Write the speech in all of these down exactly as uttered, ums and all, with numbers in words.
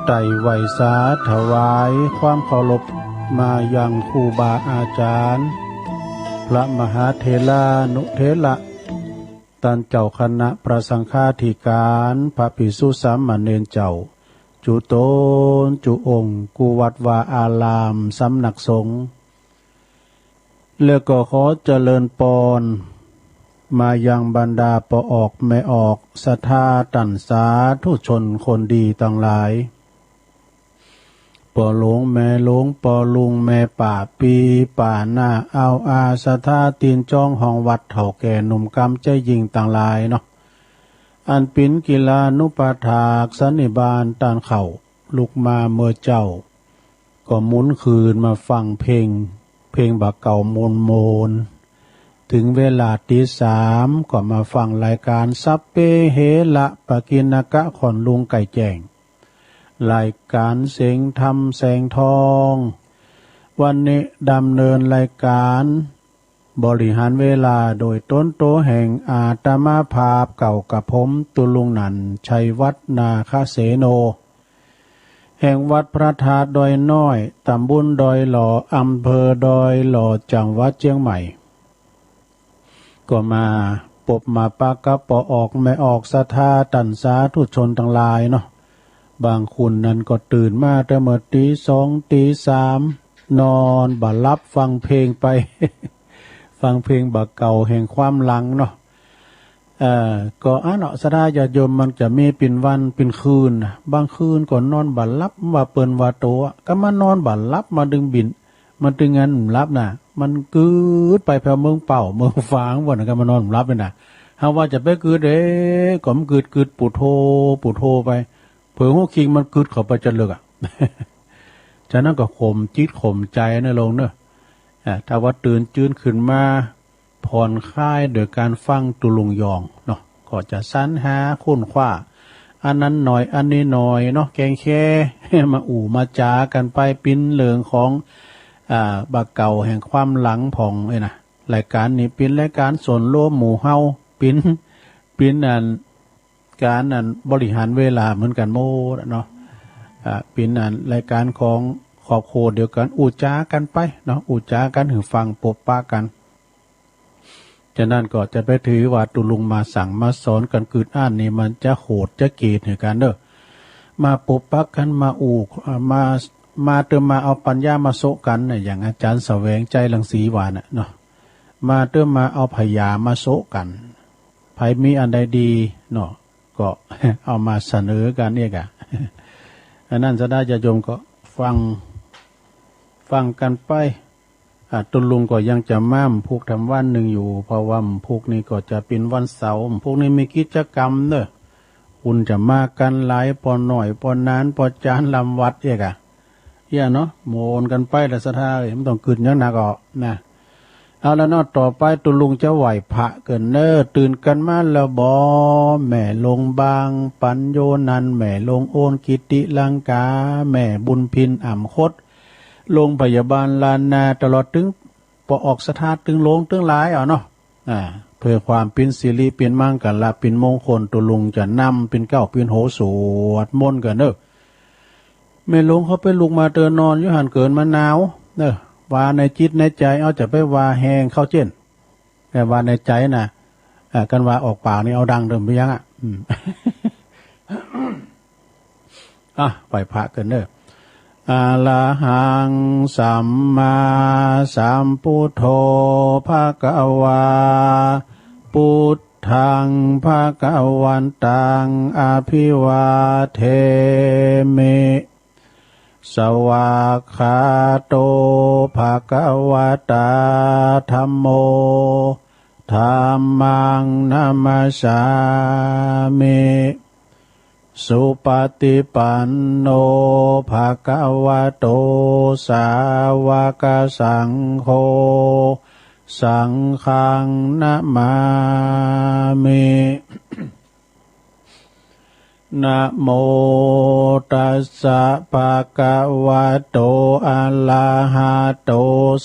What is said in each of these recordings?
ไต่ไหว้สาถวายความเคารพมายังครูบาอาจารย์ พระมหาเถรานุเถระ ต้านเจ้าคณะพระสังฆาธิการ พระภิกษุสามเณรเจ้า จุตนจุองค์ กู้วัดวาอาราม สำนักสงฆ์ แล้วก็ขอเจริญปอนมายังบรรดาป้อออกแม่ออกศรัทธาต้านสาธุชนคนดีตังหลาย ป้อหลวงแม่หลวง ป้อลุงแม่ป้า ปี้ป้าน้า อาวอาศรัทธาตินจ้องห้องวัด เฒ่าแก่หนุ่มกำใจยิ่งตังหลายเนาะ อันปิ๋นกิลานุปถากสันนิบาตต้านเข้า ลุกมาเมื่อเจ๊า ก็หมุนคืนมาฟังเพลง เพลงบ่าเก่าโมนๆ ถึงเวลาตีสามก็มาฟังรายการสัพเพเหระปกิณณกะ ค่อนลุงไก่แจ้ง รายการเสียงธรรมแสงทอง วันนี้ดำเนินรายการ บริหารเวลาโดยตนโตแห่งอาตมาภาพเก่ากับผม ตุลุงนันท์ ชัยวัฒน์ นาคเสโน แห่งวัดพระธาตุดอยน้อย ตำบลดอยหล่อ อำเภอดอยหล่อ จังหวัดเชียงใหม่ ก็มาปบมาปะกับป้อออกแม่ออกศรัทธาต้านสาธุชนตังหลายเนาะ บางคนนั้นก็ตื่นมาแต่เมื่อตีสองตีสาม นอนบ่หลับฟังเพลงไป ฟังเพลงบ่าเก่าแห่งความหลังเนาะ เอ่อ ก็อันเนาะ ศรัทธาญาติโยมมันจะมีปิ๋นวันปิ๋นคืนนะ บางคืนก็นอนบ่หลับ ว่าเปิ้นว่าโตอะ ก็มานอนบ่หลับ มาดึงบิน มันตึงอันหลับน่ะ มันกึดไปแผวเมืองเป้า เมืองฝางว่าน่ะ ก็มานอนหลับนี่น่ะ หากว่าจะไปกึดเด้ ก็มันกึด กึดปุโธ ปุโธไป เผลอฮู้คิงมันกึดเข้าไปจะเลิกอะ ฉะนั้นก็ข่มจิตข่มใจนะลงเนอะ อ่า ถ้าว่าตื่นจื้นขึ้นมา ผ่อนคลายโดยการฟังตุลุงยองเนาะ ก็จะสรรหาค้นคว้า อันนั้นหน่อย อันนี้หน่อยเนาะ แกงแค่ มาอู้มาจ๋ากันไป ปิ๋นเรื่องของ อ่า บ่าเก่าแห่งความหลังผ่องเอ้ยนะ รายการนี้ปิ๋นรายการส่วนรวมหมู่เฮา ปิ๋น ปิ๋นอัน การอันบริหารเวลาเหมือนกันหมดอะเนาะ อ่า ปิ๋นอันรายการของครอบครัวเดียวกัน อู้จ๋ากันไปเนาะ อู้จ๋ากันหื้อฟังปบปะกัน ฉะนั้นก็จะไปถือว่าตุลุงมาสั่งมาสอนกันกึดอั้นนี่ มันจะโหดจะเกลียดหื้อกันเด้อ มาปบปะกัน มาอู้ อ่า มา มาเติมมาเอาปัญญามาโซะกันน่ะ อย่างอาจารย์แสวง ใจรังสี ว่าน่ะเนาะ มาเติมมาเอาพญามาโซะกัน ใผมีอันใดดีเนาะ ก็เอามาเสนอกันเนี่ยกะ อันนั้นศรัทธาญาติโยมก็ฟัง ฟังกันไป อ่ะ ตุลุงก็ยังจะมาวันพุธทำวันหนึ่งอยู่ เพราะว่าวันพุธนี่ก็จะเป็นวันเสาร์ วันพุธนี่มีกิจกรรมเนอะ คนจะมากันหลาย ป้อน้อย ป้อหนาน ป้อจาน ลำวัดเอกอะ เอี้ยเนาะ โมนกันไปละศรัทธาเอ้ย มันต้องกึดหยังหนักออกนะ เอาละเนาะ ต่อไปตุลุงจะไหว้พระเกินเนอ ตื่นกันมาแล้วบ่ แม่ลงบางปันโยนัน แม่ลงโอนกิติลังกา แม่บุญพินอ่ำคด โรงพยาบาลล้านนา ตลอดถึงป้อออกศรัทธาตึงหลวงตึงหลายเอาเนาะ อ่า เพื่อความเป็นสิริเป็นมังคละเป็นมงคล ตุลุงจะนำเป็นเก๊าเป็นโหสวดมนต์กันเนอะ แม่หลวงเขาไปลุกมาเตอนอนอยู่หั้นเกินมาหนาวเนอะ ว่าในจิตในใจ เอาจะไปว่าแฮงเข้าเจ้น แต่ว่าในใจน่ะ อ่า กันว่าออกปากนี่เอาดังเดิมไปยังอ่ะ อืม อ่ะ ไหว้พระกันเด้อ อะระหังสัมมาสัมพุทโธ ภะคะวา พุทธัง ภะคะวันตัง อะภิวาเทมิ สวากขาโต ภะคะวะตา ธัมโม ธัมมัง นะมัสสามิ สุปะฏิปันโน ภะคะวะโต สาวะกะสังโฆ สังฆัง นะมามิ นะโมตัสสะภะคะวะโต อะระหะโต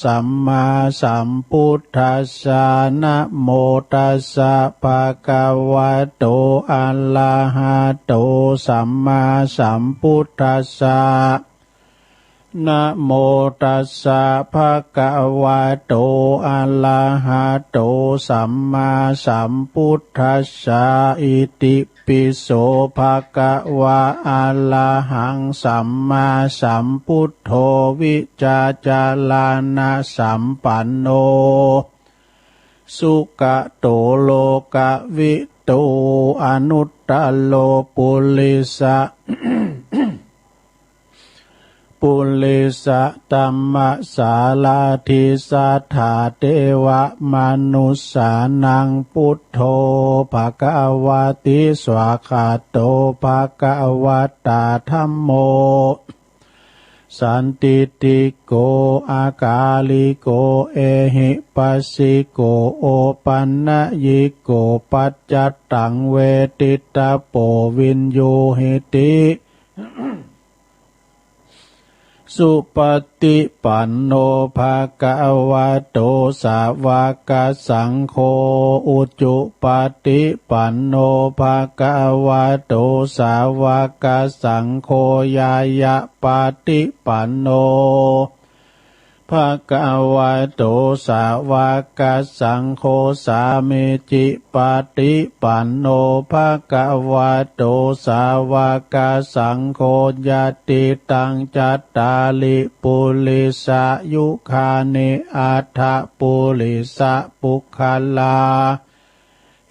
สัมมาสัมพุทธัสสะ นะโมตัสสะภะคะวะโต อะระหะโต สัมมาสัมพุทธัสสะ นะโมตัสสะภะคะวะโต อะระหะโต สัมมาสัมพุทธัสสะ อิติปิโสภะคะวะ อะระหัง สัมมาสัมพุทโธ วิชาจารณะสัมปันโน สุขะโต โลกะวิทู อนุตตะโร ปุริสะ ปุริสะธัมมะสาราธิ สัทธาเทวะมนุสสานัง พุทโธภะคะวะติ สวากขาโตภะคะวะตา ธัมโม สันทิฏฐิโก อะกาลิโก เอหิปัสสิโก โอปันญิโก ปัจจัตตัง เวทิตะโพ วิญญูหิติ สุปฏิปันโน ภะคะวะโต สาวกสังโฆ อุจุปฏิปันโน ภะคะวะโต สาวกสังโฆ ญาณปฏิปันโน ภะคะวะโต สาวกสังโฆ สามีจิปฏิปันโน ภะคะวะโต สาวกสังโฆ ยะติตัง จัตตาริ ปุริสายุคานิ อัตถะ ปุริสะปุคคลา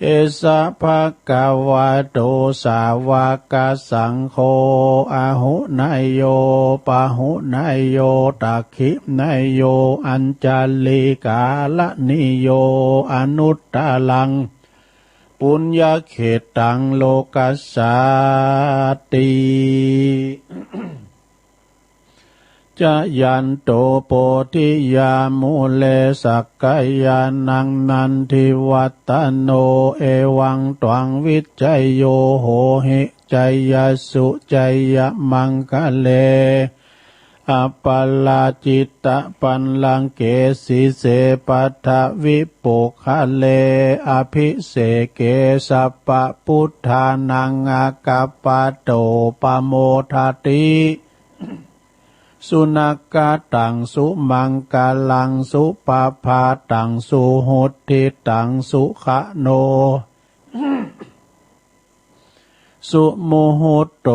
เอสะ ภะคะวะโต สาวกสังโฆ อาหุเนโย ปาหุเนโย ตักขิเนโย อัญชลีกาลณีโย อนุตตรัง ปุญญเขตตัง โลกัสสาติ จายันโต โพธิยา มูเล สักกายานัง นันทิวัตตโน เอวังตวัง วิจโย โหหิ จยสสุ จยมังคะเล อัปปะราจิตะปัลลังเก สีเส ปัทวิปุคคะเล อภิเสเก สัพพะพุทธานัง อากัปปะโต ปะโมทะติ สุนักขะตัง สุมังคะลัง สุปะภาตัง สุหุทธิตัง สุขะโน สุมุหุตโต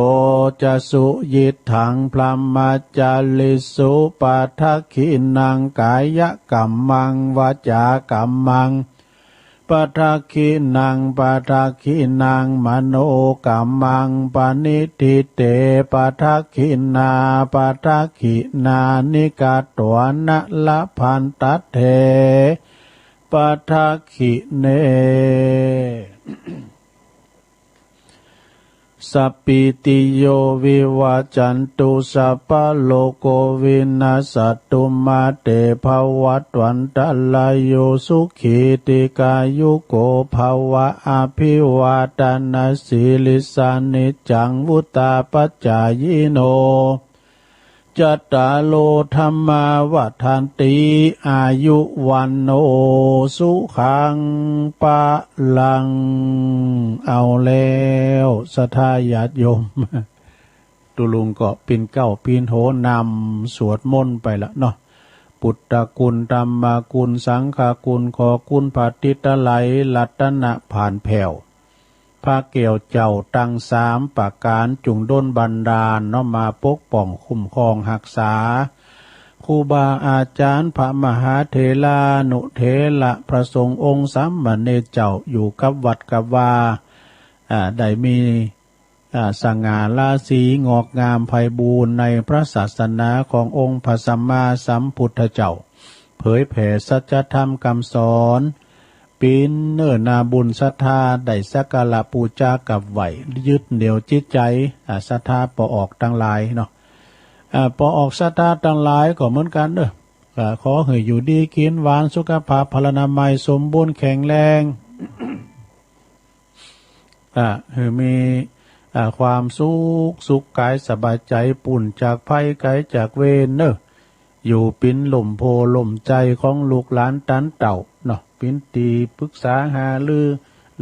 จะ สุยิตถัง พรหมจาริสุ ปะทักขิณัง กายกัมมัง วาจากัมมัง ปะทักขิณัง ปะทักขิณัง มโนกัมมัง ปะณิฏฐิเต ปะทักขิณา ปะทักขิณานิ กะตวานะ ละพันตัตเถ ปะทักขิเณ สัพพีติโย วิวัชชันตุ สัพพะโรโค วินัสสันตุ มา เต ภะวัตวันตะราโย สุขี ทีฆายุโก ภะวะ อะภิวาทะนะสีลิสสะ นิจจัง วุฑฒาปะจายิโน จัตตาโร ธัมมา วัฑฒันติ อายุ วัณโณ สุขัง พะลัง เอาแล้ว ศรัทธาญาติโยม ตุ๊ลุงก็ปิ้นเก๊าปิ้นโหนำสวดมนต์ไปละเนาะ พุทธคุณ ธัมมคุณ สังฆคุณ ขอคุณพระติตะไล รัตนะผ่านแผ้ว พระแก้วเจ้าตังสามประก๋าน จุ่งดลบันดาลเนาะ มาปกป้องคุ้มครองฮักษา ครูบาอาจ๋ารย์ พระมหาเถรานุเถระ พระสงฆ์องค์สามเณรเจ้า อยู่กับวัดกับวา อ่า ได้มี อ่า สง่าราศีงอกงามไพบูลย์ในพระศาสนาขององค์พระสัมมาสัมพุทธเจ้า เผยแผ่สัจธรรมคำสอน ปิ้นเนื้อนาบุญศรัทธา ได้สักการะปู๋จากับไหว้ ยึดเหนี่ยวจิตใจ๋ อ่า ศรัทธาป้อออกตังหลายเนาะ อ่า ป้อออกศรัทธาตังหลายก็เหมือนกั๋นเด้อ อ่า ขอหื้ออยู่ดีกิ๋นหวาน สุขภาพพลานามัยสมบูรณ์แข็งแรง อ่า หื้อมี อา ความสุข สุขกายสบายใจ ปู้นจากภัย ไกลจากเวรเนอะ อยู่เป๋นล่มโพธิ์ล่มใจ๋ของลูกหลานตันเต้าเนาะ เป๋นตี้ปรึกษาหารือ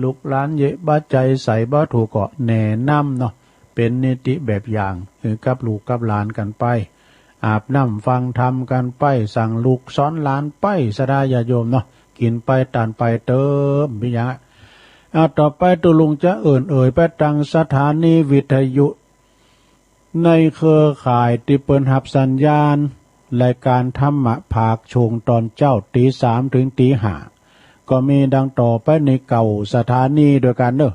ลูกหลานเยอะบ่าใจ๋ ใส่บ่ถูกก็แนะนำเนาะ เป๋นนิติแบบอย่างหื้อกับลูกกับหลานกั๋นไป อาบน้ำฟังธรรมกั๋นไป สั่งลูกสอนหลานไป ศรัทธาญาติโยมเนาะ กิ๋นไปตานไปเติม เป๋นอย่าง อ่า ต่อไปตุ๊ลุงจะเอิ้นเอ่ยไปตังสถานีวิทยุ ในเครือข่ายตี้เปิ้นฮับสัญญาณรายก๋านธรรมะภาคช่วงต๋อนเจ๊า ตีสามเถิงตีห้า ก็มีดังต่อไปนี้เก้าสถานีด้วยกั๋นเนอะ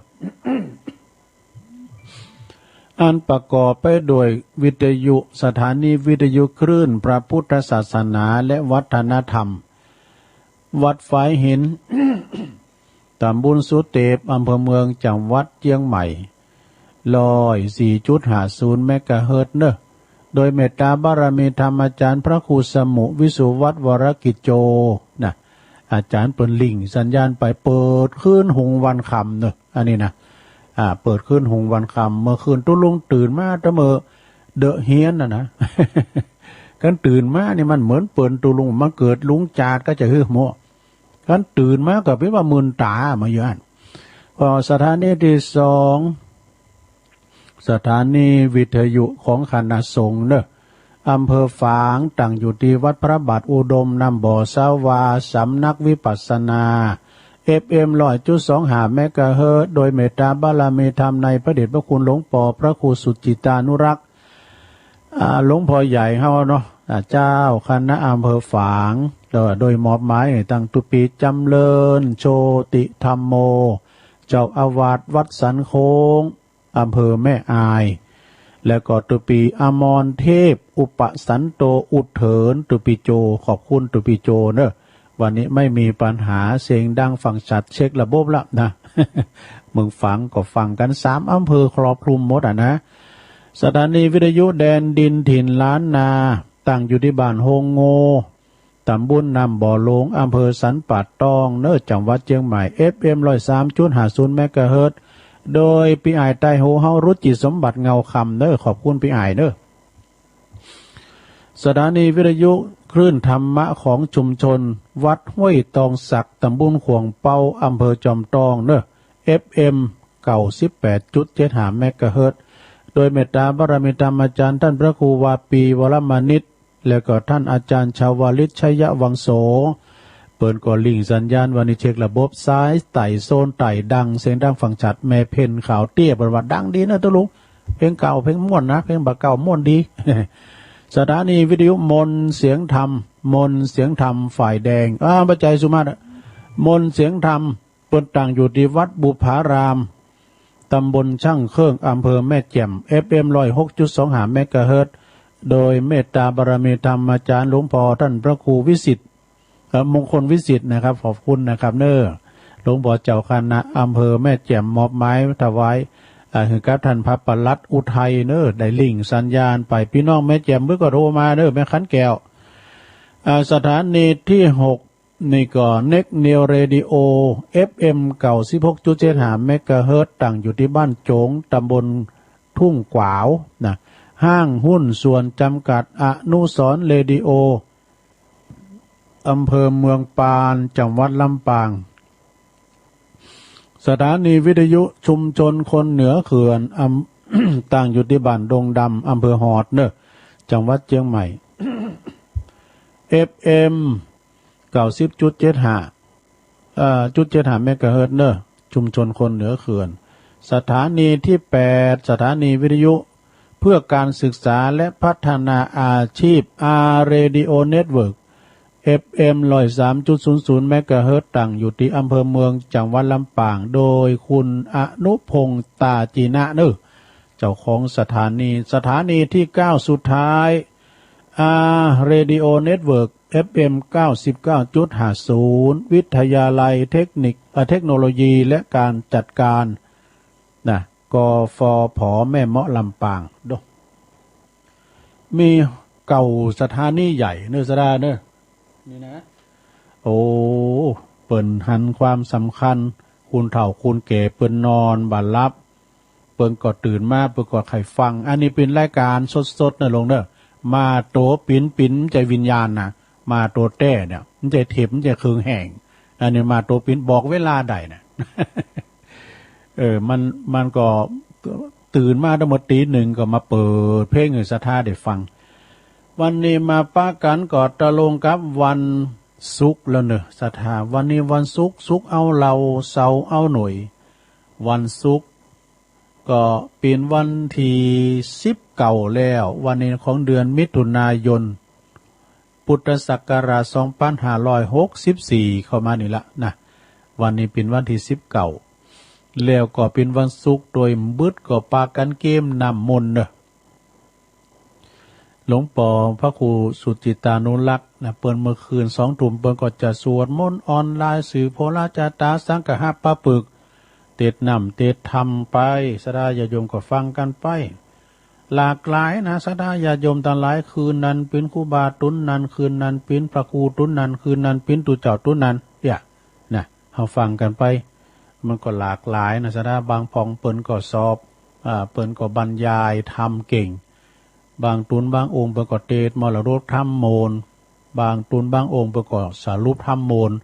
อันประกอบไปด้วยวิทยุ สถานีวิทยุคลื่นพระพุทธศาสนาและวัฒนธรรม วัดฝายหิน ตำบลสุเตป อำเภอเมือง จังหวัดเจียงใหม่ ร้อยสี่จุดห้าศูนย์เมกะเฮิรตซ์เนอะ โดยเมตตาบารมีธรรมอาจ๋ารย์พระครูสมุห์ วิสุวัฒน์ วรกิจโจ นะ อาจ๋ารย์เปิ้นริ่งสัญญาณไป เปิดคืนฮุงวันค่ำเนอะ อันนี้นะ อ่า เปิดคืนฮุงวันค่ำ เมื่อคืนตุ๊ลุงตื่นมาแต่เมื่อเดอะเฮียนน่ะนะ คันตื่นมานี่มันเหมือนเปิ้นตุ๊ลุงมาเกิดลุงจาดก็จะหื้อหมอ คันตื่นมาก็เป๋นว่ามื่นต๋ามาอยู่อั้น ก็สถานีที่สอง สถานีวิทยุของคณะสงฆ์เนอะ อำเภอฝาง ตั้งอยู่ตี้วัดพระบาทอุดม น้ำบ่อสาวา สำนักวิปัสสนา เอฟเอ็ม ร้อยจุดสองห้าเมกะเฮิรตซ์ โดยเมตตาบารมีธรรมในพระเดชพระคุณหลวงปอพระครูสุจิตานุรักษ์ อ่า หลวงพ่อใหญ่เฮาเนาะ อ่า เจ้าคณะอำเภอฝาง โดย โดยมอบหมายให้ตังตุ๊ปี๋จำเริญ โชติธัมโม เจ้าอาวาสวัดสันโค้ง อำเภอแม่อาย แล้วก็ตุ๊ปี๋อมรเทพ อุปสันโต อุดเถิน ตุ๊ปี๋โจ ขอบคุณตุ๊ปี๋โจเนอะ วันนี้ไม่มีปัญหา เสียงดังฟังชัด เช็คระบบละนะ เมืองฝางก็ฟังกั๋น สามอำเภอครอบคลุมหมดอะนะ สถานีวิทยุแดนดินถิ่นล้านนา ตั้งอยู่ตี้บ้านโฮงโง่ ตำบลน้ำบ่อหลวง อำเภอสันป่าตอง เนอะ จังหวัดเจียงใหม่ เอฟเอ็ม ร้อยสามจุดห้าศูนย์เมกะเฮิรตซ์ โดยปี้อ้ายใต้หูเฮา รุจิสมบัติ เงาคำ เนอะ ขอบคุณปี้อ้ายเนอะ สถานีวิทยุคลื่นธรรมะของชุมชนวัดห้วยตองสัก ตำบลขวงเปา อำเภอจอมตอง เนอะ เอฟเอ็ม เก้าสิบแปดจุดเจ็ดห้าเมกะเฮิรตซ์ โดยเมตตาบารมีธรรมอาจ๋ารย์ต้านพระครูวาปี วรมณิช แล้วก็ต้านอาจ๋ารย์ชาวลิต ชัยวังโส เปิ้นก็ริ่งสัญญาณ วันนี้เช็คระบบ สายใต้โซนใต้ดัง เสียงดังฟังชัด แม่เพ็ญขาวเตี้ย เปิ้นว่าดังดีเนอะตุ๊ลุง เพลงเก่าเพลงม่วนนะ เพลงบ่าเก่าม่วนดี สถานีวิทยุมนต์เสียงธรรม มนต์เสียงธรรมฝ่ายแดง อ่า บ่ใจ้สุมาตร มนต์เสียงธรรม เปิ้นตั้งอยู่ตี้วัดบุพาราม ตำบลช่างเครื่อง อำเภอแม่แจ่ม เอฟเอ็ม ร้อยหกจุดสองห้าเมกะเฮิรตซ์ โดยเมตตาบารมีธรรมอาจ๋ารย์หลวงพ่อต้านพระครูวิสิทธิ์ เอ่อ มงคลวิสิทธิ์นะครับ ขอบคุณนะครับเนอะ หลวงพ่อเจ้าคณะอำเภอแม่แจ่มมอบหมายถวาย อ่า หื้อกับต้านพระปลัดอุทัยเนอะ ได้ริ่งสัญญาณไป ปี้น้องแม่แจ่มเปิ้นก็โทรมาเนอะ แม่ขันแก้ว อ่า สถานีที่หก นี่ก็ เน็กนิวเรดิโอ เอฟเอ็ม เก้าสิบหกจุดเจ็ดห้าเมกะเฮิรตซ์ ตั้งอยู่ตี้บ้านโจ๋ง ตำบลทุ่งกวาวนะ ห้างหุ้นส่วนจำกัดอนุสรณ์เรดิโอ อำเภอเมืองปาน จังหวัดลำปาง สถานีวิทยุชุมชนคนเหนือเขื่อน อำ ตั้งอยู่ตี้บ้านดงดำ อำเภอฮอดเนอะ จังหวัดเจียงใหม่ เอฟเอ็ม เก้าสิบจุดเจ็ดห้า เอ่อ จุดเจ็ดห้าเมกะเฮิรตซ์เนอะ ชุมชนคนเหนือเขื่อน สถานีที่แปด สถานีวิทยุเพื่อการศึกษาและพัฒนาอาชีพ อาร์ เรดิโอ เน็ตเวิร์ก เอฟเอ็ม ร้อยสามจุดศูนย์ศูนย์เมกะเฮิรตซ์ ตั้งอยู่ตี้อำเภอเมือง จังหวัดลำปาง โดยคุณอนุพงษ์ ตาจีนะเนอะ เจ้าของสถานี สถานีที่เก้าสุดท้าย อาร์ เรดิโอ เน็ตเวิร์ก เอฟเอ็ม เก้าสิบเก้าจุดห้าศูนย์ วิทยาลัยเทคนิค เอ่อ เทคโนโลยีและการจัดการ นะ กฟผ แม่เมาะลำปาง โด มีเก้าสถานีใหญ่เนอะ ศรัทธาเนอะ นี่นะ โอ้ เปิ้นหันความสำคัญ คนเฒ่าคนแก่เปิ้นนอนบ่หลับ เปิ้นก็ตื่นมา เปิ้นก็ใค่ฟัง อันนี้เป๋นรายก๋านสดๆ นะลุงเนอะ มาโต๋ปิ๋นๆ บ่ใจ้วิญญาณนะ มาโต๋แต๊เนี่ย บ่ใจ้เทป บ่ใจ้เครื่องแห้ง อันนี้มาโต๋ปิ๋น บอกเวลาได้นะ เออ มัน มันก็ตื่นมาตั้งแต่ตีหนึ่งก็มาเปิดเพลงหื้อศรัทธาได้ฟัง วันนี้มาปะกั๋นก็ตรงกับวันศุกร์แล้วเนอะ ศรัทธา วันนี้วันศุกร์ ศุกร์เอาเหล้า เสาร์เอาหน่วย วันศุกร์ ก็เป๋นวันตี้สิบเก้าแล้ว วันนี้ของเดือนมิถุนายน พุทธศักราชสองพันห้าร้อยหกสิบสี่ เข้ามานี่ละนะ วันนี้เป๋นวันตี้สิบเก้า แล้วก็เป๋นวันศุกร์ โดยบึดก็ปากั๋นเกมน้ำมนต์เนอะ หลวงป้อพระครูสุจิตตานุรักษ์นะ เปิ้นเมื่อคืนสองทุ่ม เปิ้นก็จะสวดมนต์ออนไลน์ สืบโหราจาตาสังคหะปะปึก เตศน์น้ำเตศน์ธรรมไป ศรัทธาญาติโยมก็ฟังกั๋นไป หลากหลายนะ ศรัทธาญาติโยมตังหลาย คืนนั้นเป๋นครูบาตุ๊นนั้น คืนนั้นเป๋นพระครูตุ๊นนั้น คืนนั้นเป๋นตุ๊เจ้าตุ๊นนั้น เนี่ย นะ เฮาฟังกั๋นไป มันก็หลากหลายนะ ศรัทธา บางพ่องเปิ้นก็สอบ อ่า เปิ้นก็บรรยายธรรมเก่ง บางตุ๊นบางองค์เปิ้นก็เตศน์มรดกธรรมมนต์ บางตุ๊นบางองค์เปิ้นก็สรุปธรรมมนต์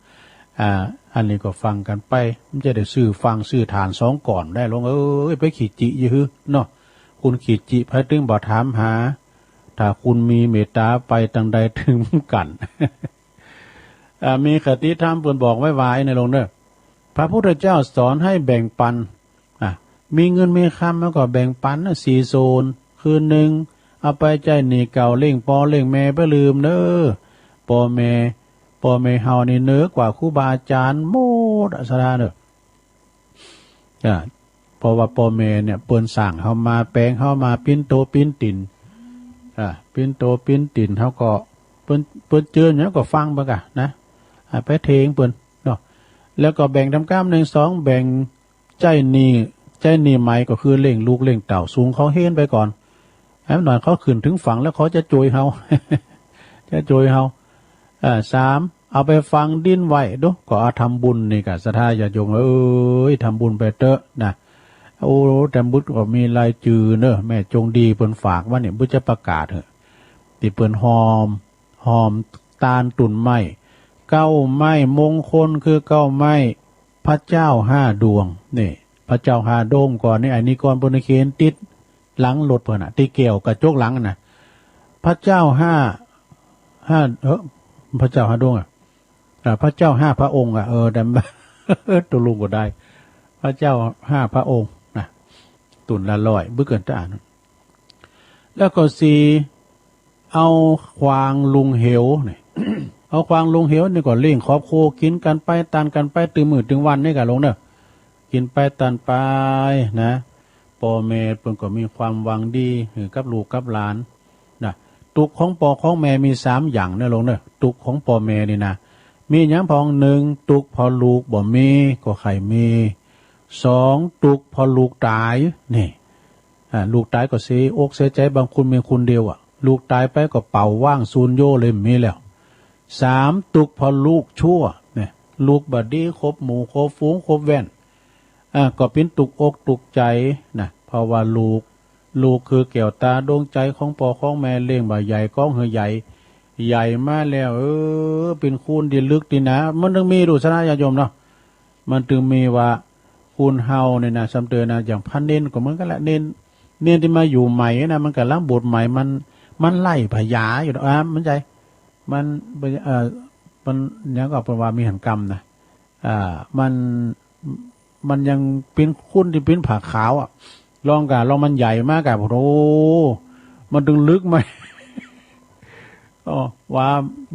อ่า อันนี้ก็ฟังกั๋นไป มันจะได้ซื้อฟังซื้อทานสองก้อนได้ หลวงเอ้ย ไปขี้จิอยู่หื้อเนาะ คุณขี้จิไผตึงบ่ถามหา ถ้าคุณมีเมตตาไปตังใดตึงกั๋น อ่า มีคติธรรมเปิ้นบอกไว้ว่าไอ้ในหลวงเนอะ พระพุทธเจ้าสอนให้แบ่งปัน อ่ะ มีเงินมีคำแล้วก็แบ่งปันนะ สี่ส่วน คือหนึ่ง เอาไปใจ๊หนี้เก่า เลี้ยงป้อเลี้ยงแม่ บ่ลืมเนอะ ป้อแม่ ป้อแม่เฮานี่เหนือกว่าครูบาอาจารย์หมดอะ ศรัทธาเนอะ อ่า เพราะว่าป้อแม่เนี่ยเปิ้นสร้างเฮามา แป๋งเฮามา ปิ้นโตปิ้นตี๋น อ่า ปิ้นโตปิ้นตี๋น เฮาก็ เปิ้น เปิ้นเจิญหยังก็ฟังไปก่ะนะ อ่า ไปเทงเปิ้นเนาะ แล้วก็แบ่งต๋ามกำ หนึ่ง สอง แบ่งใจ๊หนี้ ใจ๊หนี้ใหม่ก็คือเลี้ยงลูกเลี้ยงเต้า ส่งเขาเฮียนไปก่อน ให้มันหน่อย เขาขึ้นถึงฝั่งแล้วเขาจะโจยเฮา จะโจยเฮา อ่า สาม เอาไปฝังดินไว้ดู ก็เอาทำบุญนี่ก่ะ ศรัทธาญาติโยมเอ้ย ทำบุญไปเต๊อะนะ โอ้ แต่บุญก็มีรายจื่อเนอะ แม่จงดีเปิ้นฝากไว้เนี่ย บุญจะประกาศเหอะ ตี้เปิ้นหอม หอมตานตุ่นไม้ เก้าไม้มงคลคือเก้าไม้พระเจ้าห้าดวง นี่ พระเจ้าห้าดวงก่อนนี่ อันนี้ก่อนเปิ้นเขียนติดหลังรถเปิ้นน่ะ ติดแก้วกระจกหลังน่ะ พระเจ้าห้า ห้า เออ พระเจ้าห้าดวงอะ อ่า พระเจ้าห้าพระองค์อะ เออ แต่ ตกลงก็ได้ พระเจ้าห้าพระองค์นะ ตุ่นละร้อย บึกเกินตาอ่าน แล้วก็สี่ เอาขวางลุงเหวนี่ เอาขวางลุงเหวนี่ก็เลี้ยงครอบครัว กิ๋นกั๋นไป ตันกั๋นไป ตึงมื้อตึงวันนี่ก่ะหลวงเนอะ กิ๋นไปตันไปนะ ป้อแม่เปิ้นก็มีความหวังดีหื้อกับลูกกับหลานนะ ตุ๊กข์ของป้อของแม่มีสามอย่างเนอะหลวงเนอะ ตุ๊กข์ของป้อแม่นี่นะ มีหยังพ่อง หนึ่ง ตุ๊กข์เพราะลูกบ่มี ก็ใค่มี สอง ตุ๊กข์เพราะลูกต๋าย นี่ อ่า ลูกต๋ายก็เสียอกเสียใจ๋ บางคนมีคนเดียวอะ ลูกต๋ายไปก็เปล่าว่างสูญโย่เลย บ่มีแล้ว สาม ตุ๊กข์เพราะลูกชั่ว เนี่ย ลูกบ่ดี คบหมู่ คบฝูง คบแว่น อ่า ก็เป๋นตุ๊กข์อกตุ๊กข์ใจ๋นะ เพราะว่าลูก ลูกคือแก้วตาดวงใจ๋ของป้อของแม่ เลี้ยงบ่าใหญ่ ก้องหื้อใหญ่ ใหญ่มาแล้ว เออ เป๋นคนตี้ลึกตี้หนา มันตึงมี ดูสนะญาติโยมเนาะ มันตึงมีว่า คนเฮาเนี่ยนะ ซ้ำเติมนะ อย่างพระเณรก็เหมือนกั๋นแหละ เณร เณรตี้มาอยู่ใหม่นะ มันก่ำลังบวชใหม่ มัน มันไล่พยาอยู่ดอก อ่า มันใจ๋ มัน เอ่อ มันหยังก็เปิ้นว่ามีหันกรรมนะ อ่า มัน มันยังเป๋นคนตี้เป๋นผ้าขาวอะ ลองก่ะ ลองมันใหญ่มากะ โอ้โห มันตึงลึกมา อ๋อ ว่า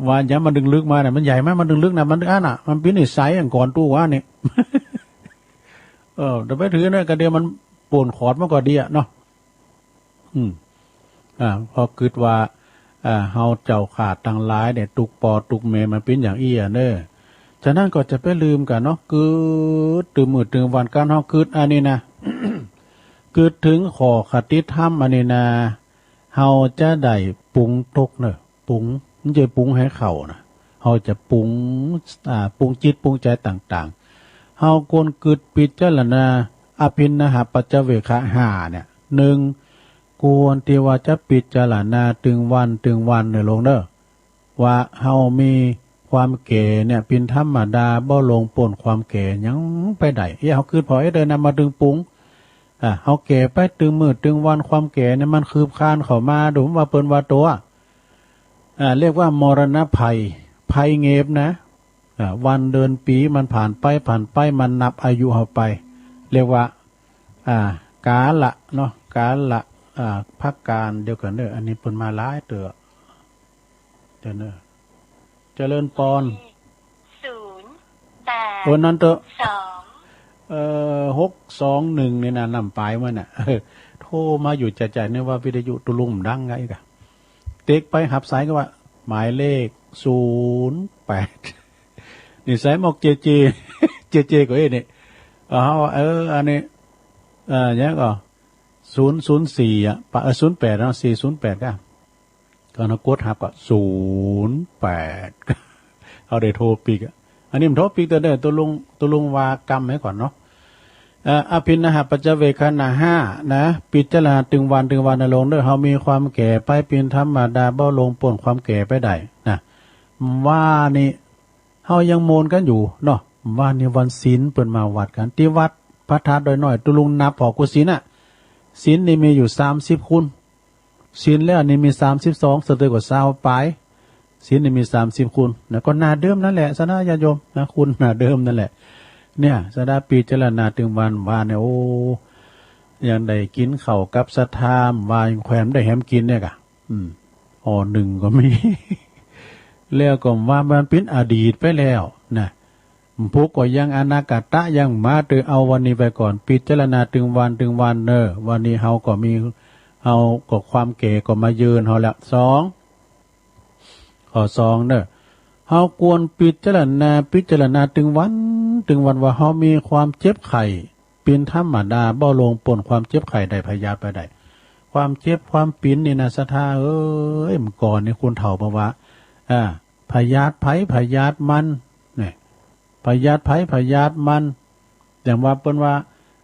ว่าหยังมันตึงลึกมาเนี่ย มันใหญ่มาก มันตึงลึกนะ มันอันน่ะ มันเป๋นนิสัยอย่างก่อนตู้ว่านี่ เออ แต่ไปถือเนี่ย กะเดียวมันโป่นขอดมันก็ดีอะเนาะ อืม อ่า พอกึ๊ดว่า อ่า เฮาเจ้าข้าตังหลายเนี่ย ตุ๊กป้อตุ๊กแม่มันเป๋นอย่างอี้อะเนอะ ฉะนั้นก็จะไปลืมกั๋นเนาะ กึ๊ดตึงมื้อตึงวัน ก๋านเฮากึ๊ดอันนี้นะ กึ๊ดเถิงข้อคติธรรมอันนี้นะ เฮาจะได้ปรุงตุ๊กข์เนอะ ปรุง บ่ใจ้ปรุงหื้อเข้านะ เฮาจะปรุง อ่า ปรุงจิตปรุงใจ๋ต่างๆ เฮาควรกึ๊ดพิจารณา อภิณหปัจจเวกขะห้าเนี่ย หนึ่ง ควรตี้ว่าจะพิจารณาตึงวันตึงวันเน่อลุงเน่อ ว่าเฮามีความแก่เนี่ยเป๋นธรรมดา บ่ล่วงป๊นความแก่หยังไปได้ เอ้ย เฮาคิดผ่อเอ็ดเด้อนะ มาตึงปรุง อ่า เฮาแก่ไปตึงมื้อตึงวัน ความแก่เนี่ยมันคืบคลานเข้ามา ดูว่าเปิ้นว่าตั๋ว อ่า เรียกว่ามรณะภัย ภัยเง็บนะ อ่า วันเดือนปี๋มันผ่านไป ผ่านไป มันนับอายุเฮาไป เรียกว่า อ่า กาละเนาะ กาละ อ่า พักการเดียวกันเด้อ อันนี้เปิ้นมาหลายเตื้อ เดี๋ยวเนอะ เจริญปอน ศูนย์แปด โอ้ นั่นเต๊อะ สอง เอ่อ หกสองหนึ่ง นี่นะ นำปายมันน่ะ โทรมาอยู่จ่ายๆ นึกว่าวิทยุตุลุงดังไงกะ เต๊กไปหับสายก็ว่า หมายเลข ศูนย์แปด นี่สายหมอกเจเจ เจเจ ก็เอ้ยนี่ เอา เออ อันนี้ เอ่อ ยังก็ ศูนย์ศูนย์สี่ อ่ะ ปะ เออ ศูนย์แปด เนาะ สี่ศูนย์แปด ก็ ก็เฮากดหับก็ ศูนย์แปด เฮาได้โทรปิกอะ อันนี้มันโทรปิกเตื้อเด้อ ตุลุง ตุลุงว่ากำไว้ก่อนเนาะ เอ่อ อภิณหปัจจเวกขณะห้านะ พิจารณาตึงวันตึงวันเน่อลุงเน่อ เฮามีความแก่ไปเป๋นธรรมดา บ่ล่วงป๊นความแก่ไปได้นะ ว่านี่ เฮายังม่วนกันอยู่เนาะ ว่านี่วันศีลเปิ้นมาวัดกัน ตี้วัดพระธาตุดอยน้อย ตุลุงนับผ่อกู้ศีลน่ะ ศีลนี่มีอยู่สามสิบคุณ ศีลแล้วนี่มีสามสิบสอง เสร็จแล้วก็ซาวปลาย ศีลนี่มีสามสิบคุณนะ ก็หน้าเดิมนั่นแหละ ศรัทธาญาติโยมนะ คุณหน้าเดิมนั่นแหละ เนี่ย ศรัทธาพิจารณาตึงวัน ว่าเนี่ย โอ้ ยังได้กินข้าวกับศรัทธา ว่ายังแควนได้แหมกินเนี่ยกะ อืม ห่อหนึ่งก็มี แล้วก็ว่ามันเป๋นอดีตไปแล้วนะ พวกก็ยังอนาคตะยังมาเตื้อ เอาวันนี้ไปก่อน พิจารณาตึงวันตึงวันเน่อ วันนี้เฮาก็มี เฮาก็ความแก่ก็มาเยือนเฮาแล้ว สอง ข้อสองเน่อ เฮาควรพิจารณา พิจารณาตึงวันตึงวันว่าเฮามีความเจ็บไข้ เป๋นธรรมดา บ่ล่วงป๊นความเจ็บไข้ได้ พยาธิไปได้ ความเจ็บความปิ๋นนี่นะ ศรัทธาเอ้ย เมื่อก่อนนี่คนเฒ่าบอกว่า อ่า พยาธิไผพยาธิมัน เนี่ย พยาธิไผพยาธิมัน อย่างว่าเปิ้นว่า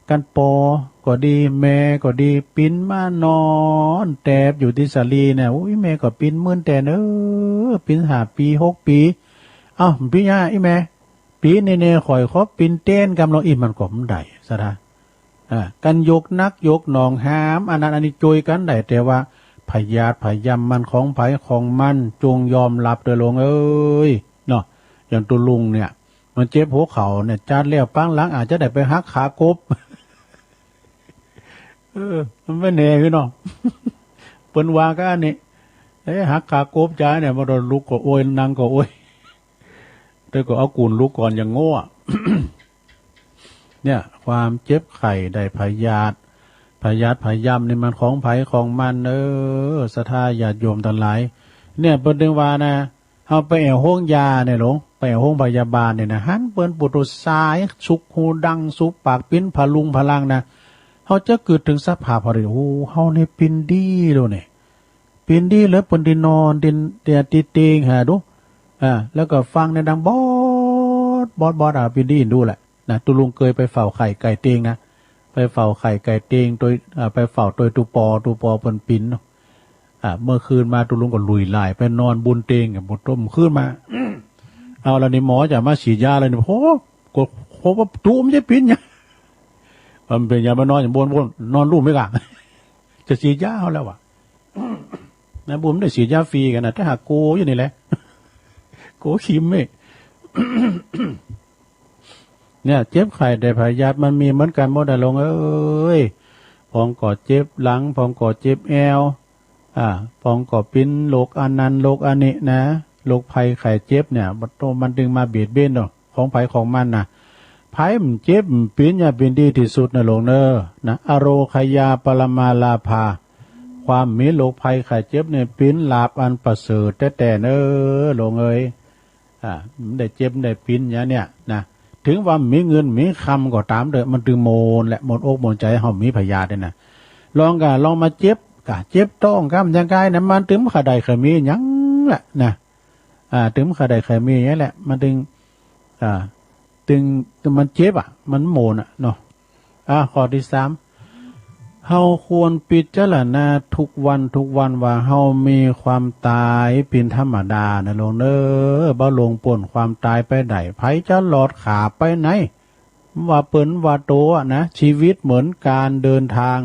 กันปอก็ดี แม่ก็ดี ปิ๋นมานอนแตบอยู่ตี้สาลีเนี่ย โอ้ย แม่ก็ปิ๋นมื้นแตน เออ ปิ๋นห้าปี๋ หกปี๋ เอ้า ปิ๋นหยังอีแม่ ปิ๋นแน่ๆ ข้อยขอปิ๋นแตนกำลอง อีมันก็บ่ได้ ศรัทธา อ่า กันยกหนักยกหน่องหาม อันนั้นอันนี้จ้วยกันได้ แต่ว่าพยาธิพยาธิมันของไผของมัน จงยอมรับเถอะลุงเอ้ย เนาะ อย่างตุลุงเนี่ย มันเจ็บหัวเข่าเนี่ย จัดแล้วปางหลังอาจจะได้ไปหักขากบ เออ มันบ่แน่พี่น้อง เปิ้นว่ากันนี่ เอ๊ะ หักขากบจ๋าเนี่ย มันลุกก็โอย นั่งก็โอย แต่ก็เอากูนลุกก่อนอย่างโง่อะ เนี่ย ความเจ็บไข้ได้พยาธิ พยาธิพยาธินี่มันของไผของมัน เออ ศรัทธาญาติโยมตังหลาย เนี่ย เปิ้นถึงว่านะ เฮาไปแอ่วโฮงยาเนี่ยหลวง ไปแอ่วโฮงพยาบาลเนี่ยนะ หันเปิ้นปูดโตสาย สุกหูดัง สุกปาก ปิ้นพะลุงพะลังนะ เฮาจะกึ๊ดถึงสภาพเฮาได้ โอ้ เฮานี่ปิ้นดีแล้วเนี่ย ปิ้นดีแล้วเปิ้นได้นอน ได้ ได้ติดเตียงหาดู อ่า แล้วก็ฟังเนี่ยดังบอด บอด บอด อ่า ปิ้นดีดูแหละ นะ ตุลุงเกยไปเฝ้าไข้ใก้เตียงนะ ไปเฝ้าไข้ใก้เตียงโตย อ่า ไปเฝ้าโตยตุ๊ปอ ตุ๊ปอเปิ้นปิ้นเนาะ อ่า เมื่อคืนมาตุลุงก็ลุยลายไปนอนบนเตียง บ่ต้มคืนมา เอาแล้วนี่หมอจะมาฉีดยาแล้วนี่ โห ก็ โห ว่าตุ๊มันจะปิ้นหยัง มันเป๋นหยังมานอนอยู่บน บน นอนลุ่มไว้ก่อน จะฉีดยาเอาแล้ววะ นะ บุ๋มได้ฉีดยาฟรีกันนะ แต่หากโกอยู่นี่แหละ โกคิมเอ้ย เนี่ย เจ็บไข้ได้พยาธิมันมีเหมือนกันหมดอะหลวงเอ้ย พองก็เจ็บหลัง พองก็เจ็บแอว อ่า พองก็ปิ้นโรคอันนั้นโรคอันนี้นะ โรคภัยไข้เจ็บเนี่ย มันต้อง มันจึงมาเบียดเบียนเนาะ ของไผของมันนะ ไผมันเจ็บมันปิ้นอย่าปิ้นดีที่สุดนะหลวงเนอ นะ อโรคยาปรมาลาภา ความมีโรคภัยไข้เจ็บเนี่ยปิ้นลาภอันประเสริฐแต๊ๆ เนอ หลวงเอ้ย อ่า มันได้เจ็บมันได้ปิ้นอย่างเนี้ยนะ ถึงว่ามีเงินมีคำก็ตามเถอะ มันตึงโมนแหละ หมดอกหมดใจ เฮามีพยาธิเนี่ยนะ ลองกะ ลองมาเจ็บกะ เจ็บท้องกำยังกายนะ มันตึงบ่ค่อยได้ค่อยมีหยังแหละนะ อ่า ตึงบ่ค่อยได้ค่อยมีหยังแหละ มันตึง อ่า ตึง มันเจ็บอะ มันโมนอะเนาะ อ่ะ ข้อตี้สาม เฮาควรพิจารณาทุกวันทุกวันว่าเฮามีความต๋ายเป๋นธรรมดานะลุงเนอ บ่หลงป๊นความต๋ายไปได้ ใผจะหลอดข้ามไปไหน ว่าเปิ้นว่าโตอะนะ ชีวิตเหมือนการเดินทาง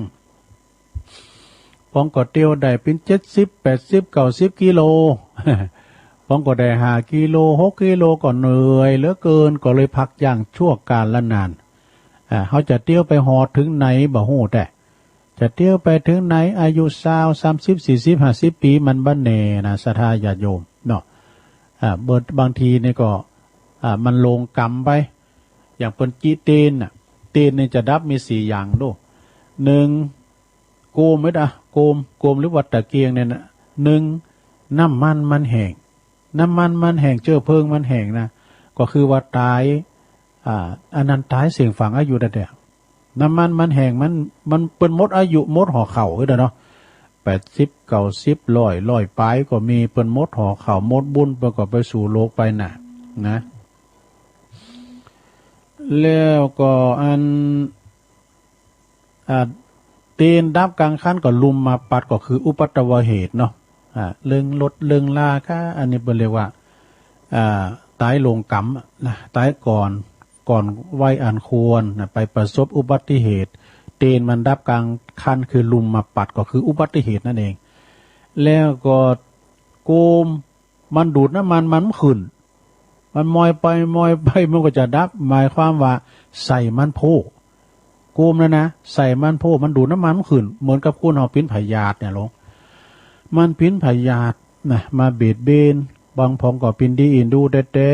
ปองก็เตียวได้เป๋นเจ็ดสิบ แปดสิบ เก้าสิบ กิโล ปองก็ได้ห้ากิโล หกกิโล ก็เหนื่อยเหลือเกิน ก็เลยพักยั้งชั่วกาลนาน อ่า เฮาจะเตียวไปฮอดถึงไหนบ่ฮู้แต๊ จะเตียวไปถึงไหน อายุซาว สามสิบ สี่สิบ ห้าสิบ ปี๋ มันบ่แน่นะ ศรัทธาญาติโยมเนาะ อ่า เบิด บางทีนี่ก็ อ่า มันลงกรรมไป อย่างเปิ้นจิเตียนน่ะ เตียนนี่จะดับมีสี่อย่างโด หนึ่ง โกมเม็ดอะ โกม โกมหรือว่าตะเกียงเนี่ยนะ หนึ่ง น้ำมันมันแห้ง น้ำมันมันแห้ง เจื๊อเพลิงมันแห้งนะ ก็คือว่าต๋าย อ่า อันนั้นต๋ายเสี้ยงฝังอายุได้แต๊ น้ำมันมันแห้ง มัน มันเปิ้นหมดอายุ หมดห่อข้าวเอ้ยเนาะ แปดสิบ เก้าสิบ ร้อย ร้อยป๋ายก็มี เปิ้นหมดห่อข้าว หมดบุญ เปิ้นก็ไปสู่โลกไปน่ะ นะ แล้วก็อัน อ่า เตียนดับกลางคันก็ลุมมาปัด ก็คืออุปัตตวเหตุเนาะ อ่า เรื่องรถเรื่องลาค่ะ อันนี้เปิ้นเรียกว่า อ่า ต๋ายลงกรรมนะ ต๋ายก่อน ก่อนวัยอันควรนะ ไปประสบอุบัติเหตุ เตียนมันดับกลางคัน คือลุมมาปัด ก็คืออุบัติเหตุนั่นเอง แล้วก็โกม มันดูดน้ำมันมันขึ้น มันมอยไปมอยไป มันก็จะดับ หมายความว่าไส้มันโพ้ โกมนั่นนะ ไส้มันโพ้ มันดูดน้ำมันมันขึ้น เหมือนกับคนเฮาเป๋นพยาธิเนี่ยลง มันเป๋นพยาธินะ มาเบียดเบียน บางผองก็เป๋นดีเอ็นดูแต๊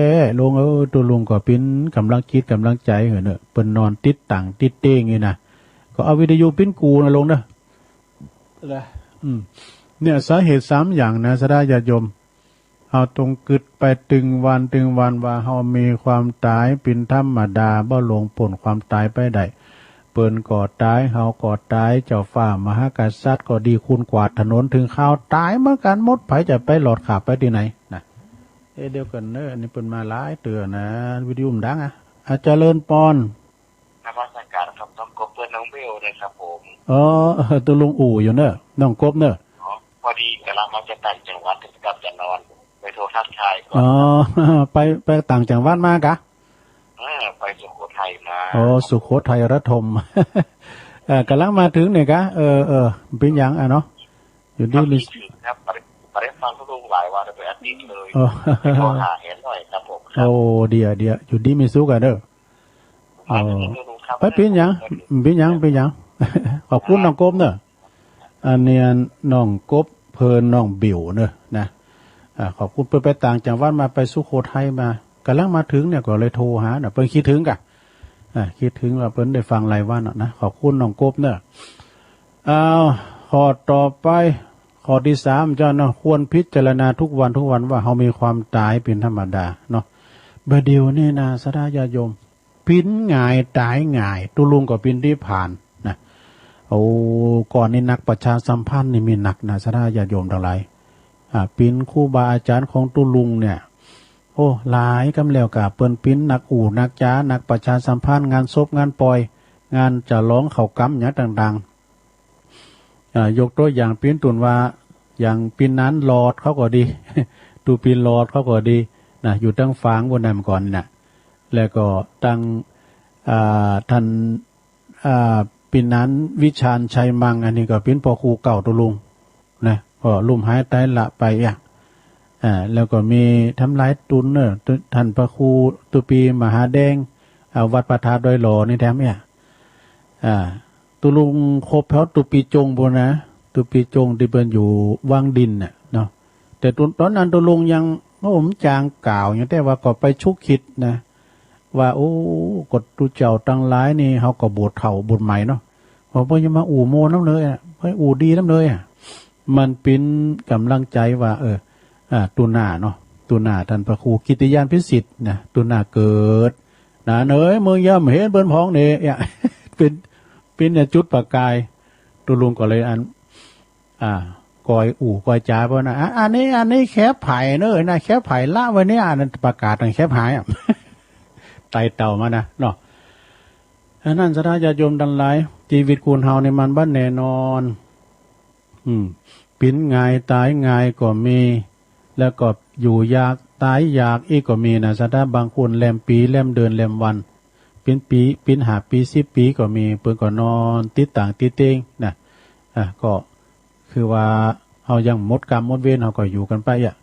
ๆ ลงเอ้ย ตุ๊ลุงก็เป๋นกำลังจิตกำลังใจ๋หื้อเนอะ เปิ้นนอนติดตั๋งติดเต๊งนี่นะ ก็เอาวิทยุเป๋นกู้นะลงเนอะ ละ อืม เนี่ย สาเหตุสามอย่างนะ ศรัทธาญาติโยม เฮาต้องกึ๊ดไปตึงวันตึงวันว่าเฮามีความต๋ายเป๋นธรรมดา บ่หลงป๊นความต๋ายไปได้ เปิ้นก็ต๋าย เฮาก็ต๋าย เจ้าฟ้ามหากษัตริย์ก็ดี คุณกวาดถนน ถึงคราวต๋ายเหมือนกันหมด ใผจะไปหลอดข้ามไปตี้ไหนนะ เอ๊ะ เดี๋ยวก่อนเนอะ อันนี้เปิ้นมาหลายเตื้อนะ วิทยุมันดังอะ อาจารย์เจริญปอน นมัสการครับ น้องกบเปิ้นน้องเบลนะครับผม อ๋อ ตุ๊ลุงอู้อยู่เนอะ น้องกบเนอะ อ๋อ พอดีกำลังมาจากต่างจังหวัดครับ จะนอน ไปโทรทักทายก่อน อ๋อ ไป ไปต่างจังหวัดมากะ อ่า ไปสุโขทัยมา อ๋อ สุโขทัยระทม เอ่อ กำลังมาถึงเนี่ยกะ เออ เออ เป๋นหยังอะเนาะ อยู่ดีมี ครับ คิดถึงครับ บ่ได้ บ่ได้ฟังตุ๊ลุงหลายวันแล้ว เป็นอาทิตย์เลย อ๋อ โทรหาแหนหน่อยครับผม ครับ โอ้ เดี๋ยว เดี๋ยว อยู่ดีมีสุขอะเด้อ อ๋อ ไปเป๋นหยัง เป๋นหยัง เป๋นหยัง ขอบคุณน้องกบเนอะ อันนี้น้องกบเปิ้นน้องบิวเนอะนะ อ่า ขอบคุณ เปิ้นไปต่างจังหวัดมา ไปสุโขทัยมา กำลังมาถึงเนี่ย ก็เลยโทรหาเนอะ เปิ้นคิดถึงกะ อ่า คิดถึงว่าเปิ้นได้ฟังหลายวันเนอะนะ ขอบคุณน้องกบเนอะ อ้าว ข้อต่อไป ข้อตี้สามเจ้าเนาะ ควรพิจารณาทุกวันทุกวันว่าเฮามีความต๋ายเป๋นธรรมดาเนาะ บ่าเดี่ยวนี้นะ ศรัทธาญาติโยม เป๋นง่ายต๋ายง่าย ตุ๊ลุงก็เป๋นตี้ผ่านนะ โอ้ ก่อนนี้นักประชาสัมพันธ์นี่มีนักนะ ศรัทธาญาติโยมตังหลาย อ่า เป๋นครูบาอาจ๋ารย์ของตุ๊ลุงเนี่ย โอ้ หลายกำแล้วกะ เปิ้นเป๋นนักอู้นักจ๋า นักประชาสัมพันธ์ งานศพงานป่อย งานฉลองเข้ากรรมหยังต่างๆ อ่า ยกตั๋วอย่างเป๋นต้นว่า อย่างปีนันหลอดเขาก็ดี ตุ๊ปีหลอดเขาก็ดีนะ อยู่ตังฝางปู๊นนะ เมื่อก่อนนี่นะ แล้วก็ตัง อ่า ต้าน อ่า ปีนันวิชาญชัยมัง อันนี้ก็เป๋นป้อครูเก่าตุ๊ลุงนะ ก็ลุ่มหายต๋ายละไปอะ อ่า แล้วก็มีทำลายตุนเนอะ ตุ๊ ต้านพระครูตุ๊ปีมหาแดง อ่า วัดพระธาตุดอยหล่อนี่แถมเนี่ย อ่า ตุ๊ลุงคบแถวตุ๊ปีจงปู๊นนะ ตุ๊ปีจงตี้เปิ้นอยู่วังดินน่ะเนาะ แต่ต๋อน ต๋อนนั้นตุ๊ลุงยัง โอ้ ผมจางกล่าวอย่าง แต่ว่าก็ไปชุกคิดนะ ว่า โอ้ ก็ตุ๊เจ้าตังหลายนี่ เฮาก็บวชเฒ่าบวชใหม่เนาะ ว่าเปิ้นจะมาอู้โม้นำเลยอะ เปิ้นอู้ดีนำเลยอะ มันเป๋นกำลังใจ๋ว่า เออ อ่า ตุ๊หน้าเนาะ ตุ๊หน้าต้านพระครูกิตติญาณพิสิทธิ์นะ ตุ๊หน้าเกิด หนานเอ๋ย มึงย่อมเห็นเปิ้นพ้องเน่ เนี่ย เป๋น เป๋นเนี่ยจุดประกาย ตุ๊ลุงก็เลยอัน อ่า ก่อยอู้ก่อยจ๋าเปิ้นนะ อ่ะ อันนี้ อันนี้แคบไผ่เนอะนะ แคบไผ่ละไว้เนี่ย อันนั้นประกาศตั้งแคบหายอะ ไต่เต้ามานะเนาะ ดังนั้นศรัทธาญาติโยมทั้งหลาย ชีวิตคนเฮานี่มันบ่แน่นอน อืม เป็นง่ายตายง่ายก็มี แล้วก็อยู่ยากตายยากอีกก็มีนะ ศรัทธา บางคนแรมปี แรมเดือน แรมวัน เป็นปี เป็นห้าปี สิบปีก็มี เปิ้นก็นอนติดต่างติดเตียงนะ อ่ะ ก็ คือว่าเฮายังหมดกรรมหมดเวร เฮาก็อยู่กันไปอะ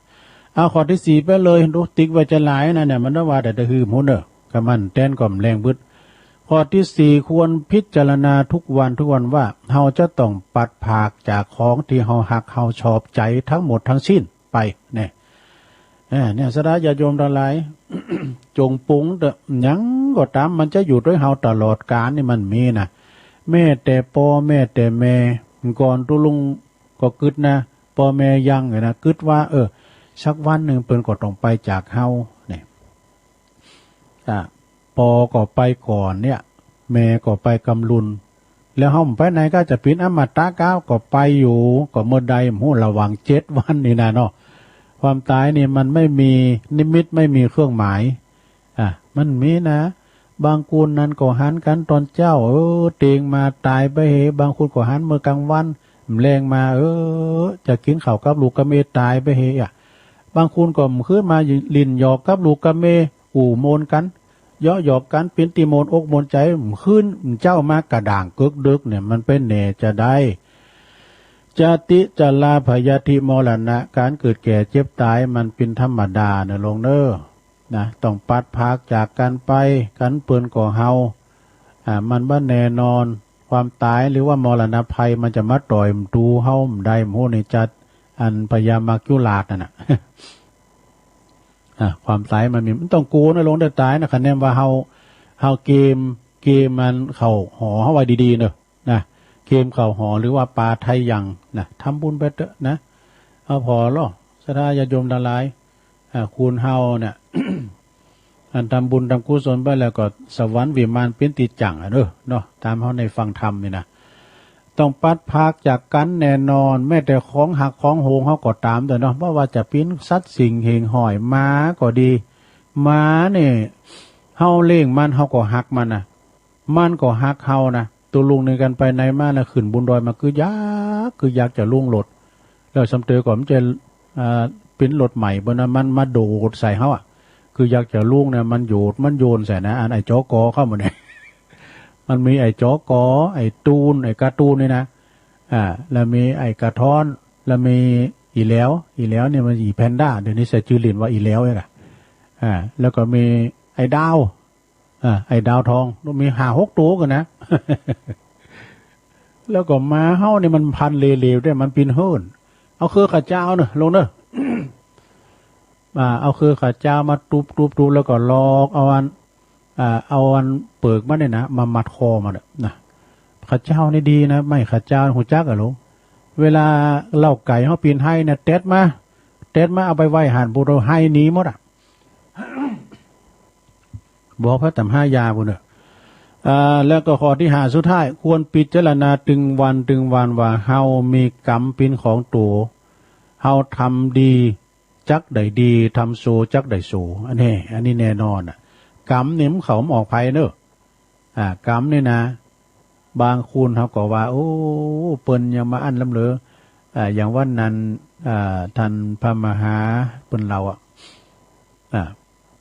เอาข้อที่สี่ไปเลย ดูติ๊กไว้จะหลายนะเนี่ย มันว่าแต่ตะหืมหัวเนอะ กะมันแต้นก็แรงบึด ข้อที่สี่ ควรพิจารณาทุกวันทุกวันว่า เฮาจะต้องปัดผากจากของที่เฮาฮักเฮาชอบใจทั้งหมดทั้งสิ้นไป เนี่ย เออ เนี่ย ศรัทธาญาติโยมทั้งหลาย จงปรุงเถอะ หยังก็ตาม มันจะอยู่ด้วยเฮาตลอดกาลนี่มันมีนะ แม้แต่พ่อ แม้แต่แม่ ก่อนตุลุงก็กึ๊ดนะ พ่อแม่ยังเลยนะ กึ๊ดว่า เออ สักวันหนึ่งเปิ้นก็ต้องไปจากเฮา เนี่ย อ่ะ พ่อก็ไปก่อนเนี่ย แม่ก็ไปกำลุน แล้วเฮาไปไหนก็จะเป็นอมตะก้าวก็ไปอยู่ ก็เมื่อใดบ่ฮู้ ระหว่างเจ็ดวันนี่นะเนาะ ความตายนี่มันไม่มีนิมิต ไม่มีเครื่องหมาย อ่ะ มันมีนะ บางคนนั้นก็หันกันตอนเจ๊า เออ เตียงมาตายไปเห บางคนก็หันเมื่อกลางวัน แลงมา เออ จะกินข้าวกับลูกกับเมียตายไปเหอะ บางคนก็มื้อคืนมาหลิ้นหยอกกับลูกกับเมีย อู้โมนกัน เยาะหยอกกัน เป็นตี้โมนอกโมนใจ มื้อคืนเจ๊ามากระด้างเกิกเดิกเนี่ย มันเป็นแน่จะได้ จาติ ชรา พยาธิ มรณะ การเกิดแก่เจ็บตายมันเป็นธรรมดานะลูกเนอะ นะ ต้องปัดผากจากกันไป กันเปิ้นก็เฮา อ่า มันบ่แน่นอน ความตายหรือว่ามรณะภัยมันจะมาต่อยตูเฮาได้ โห ในจัดอันพญามัจจุราชนั่นน่ะ อ่า ความตายมันมี มันต้องกลัวนะ ลงได้ตายนะ คะแนนว่าเฮา เฮาเกม เกมมันเข้าหอเฮาไว้ดีๆ เนอะ นะ เกมเข้าหอหรือว่าปาไทยังนะ ทำบุญไปเถอะนะ เอาพอลอ ศรัทธาญาติโยมทั้งหลาย อ่า คนเฮาเนี่ย อันทำบุญทำกุศลไปแล้วก็สวรรค์วิมานเป็นตี้จั่งอะเนอะ เนาะ ตามเฮาได้ฟังธรรมนี่นะ ต้องปัดผากจากกันแน่นอน แม้แต่ของฮักของโหงเฮาก็ตามเถอะเนาะ บ่ว่าจะเป็นสัตว์สิ่งเหงห้อย หมาก็ดี หมาเนี่ย เฮาเลี้ยงมัน เฮาก็ฮักมันนะ มันก็ฮักเฮานะ ตุลุงนี่กันไปไหนมานะ ขึ้นบนดอยมา คืออยาก คืออยากจะลงรถ แล้วสำเตอก็มันจะ อ่า เป็นรถใหม่เปิ้นนะ มันมาโดดใส่เฮาอะ คืออยากจะลงนะ มันโยด มันโยนใส่นะ อันไอ้จก.กอ เข้ามาเนี่ย มันมีไอ้จก.กอ ไอ้ตูน ไอ้การ์ตูนนี่นะ อ่า แล้วมีไอ้กระท้อน แล้วมีอีแหลว อีแหลวเนี่ยมันอีแพนด้า เดี๋ยวนี้ใส่จื่อเล่นว่าอีแหลวเองอะ อ่า แล้วก็มีไอ้ดาว อ่า ไอ้ดาวทอง มีห้าหกตัวกันนะ แล้วก็หมาเฮานี่มันพันธุ์เลวๆ เด้ มันปีนเฮือน เอาคือข้าเจ้าเนอะ ลงเนอะ อ่า เอาคือข้าเจ้ามาตุ๊บๆๆ แล้วก็ลอกเอาอัน อ่า เอาอันเปิกมันเนี่ยนะ มามัดคอมันอะนะ ข้าเจ้านี่ดีนะ ไม้ข้าเจ้าฮู้จักอะลูก เวลาเล้าไก่เฮาปีนไฮ่เนี่ย เต็ดมา เต็ดมาเอาไปไว้หั้น ผู้โตไฮ่หนีหมดอะ บอกพระตำหายาพุ้นเนอะ อ่า แล้วก็ข้อที่ห้าสุดท้าย ควรพิจารณาตึงวันตึงวันว่า เฮามีกรรมเป็นของตัว เฮาทำดีจักได้ดี ทำชั่วจักได้ชั่ว อันนี้ อันนี้แน่นอนอะ กรรมนี่มันเข้ามันออกไผเนอะ อ่า กรรมนี่นะ บางคนเขาก็ว่า โอ้ เปิ้นยังมาอั้นล้ำเหลือ อ่า อย่างวันนั้น อ่า ท่านพระมหาเปิ้นเล่าอะ อ่า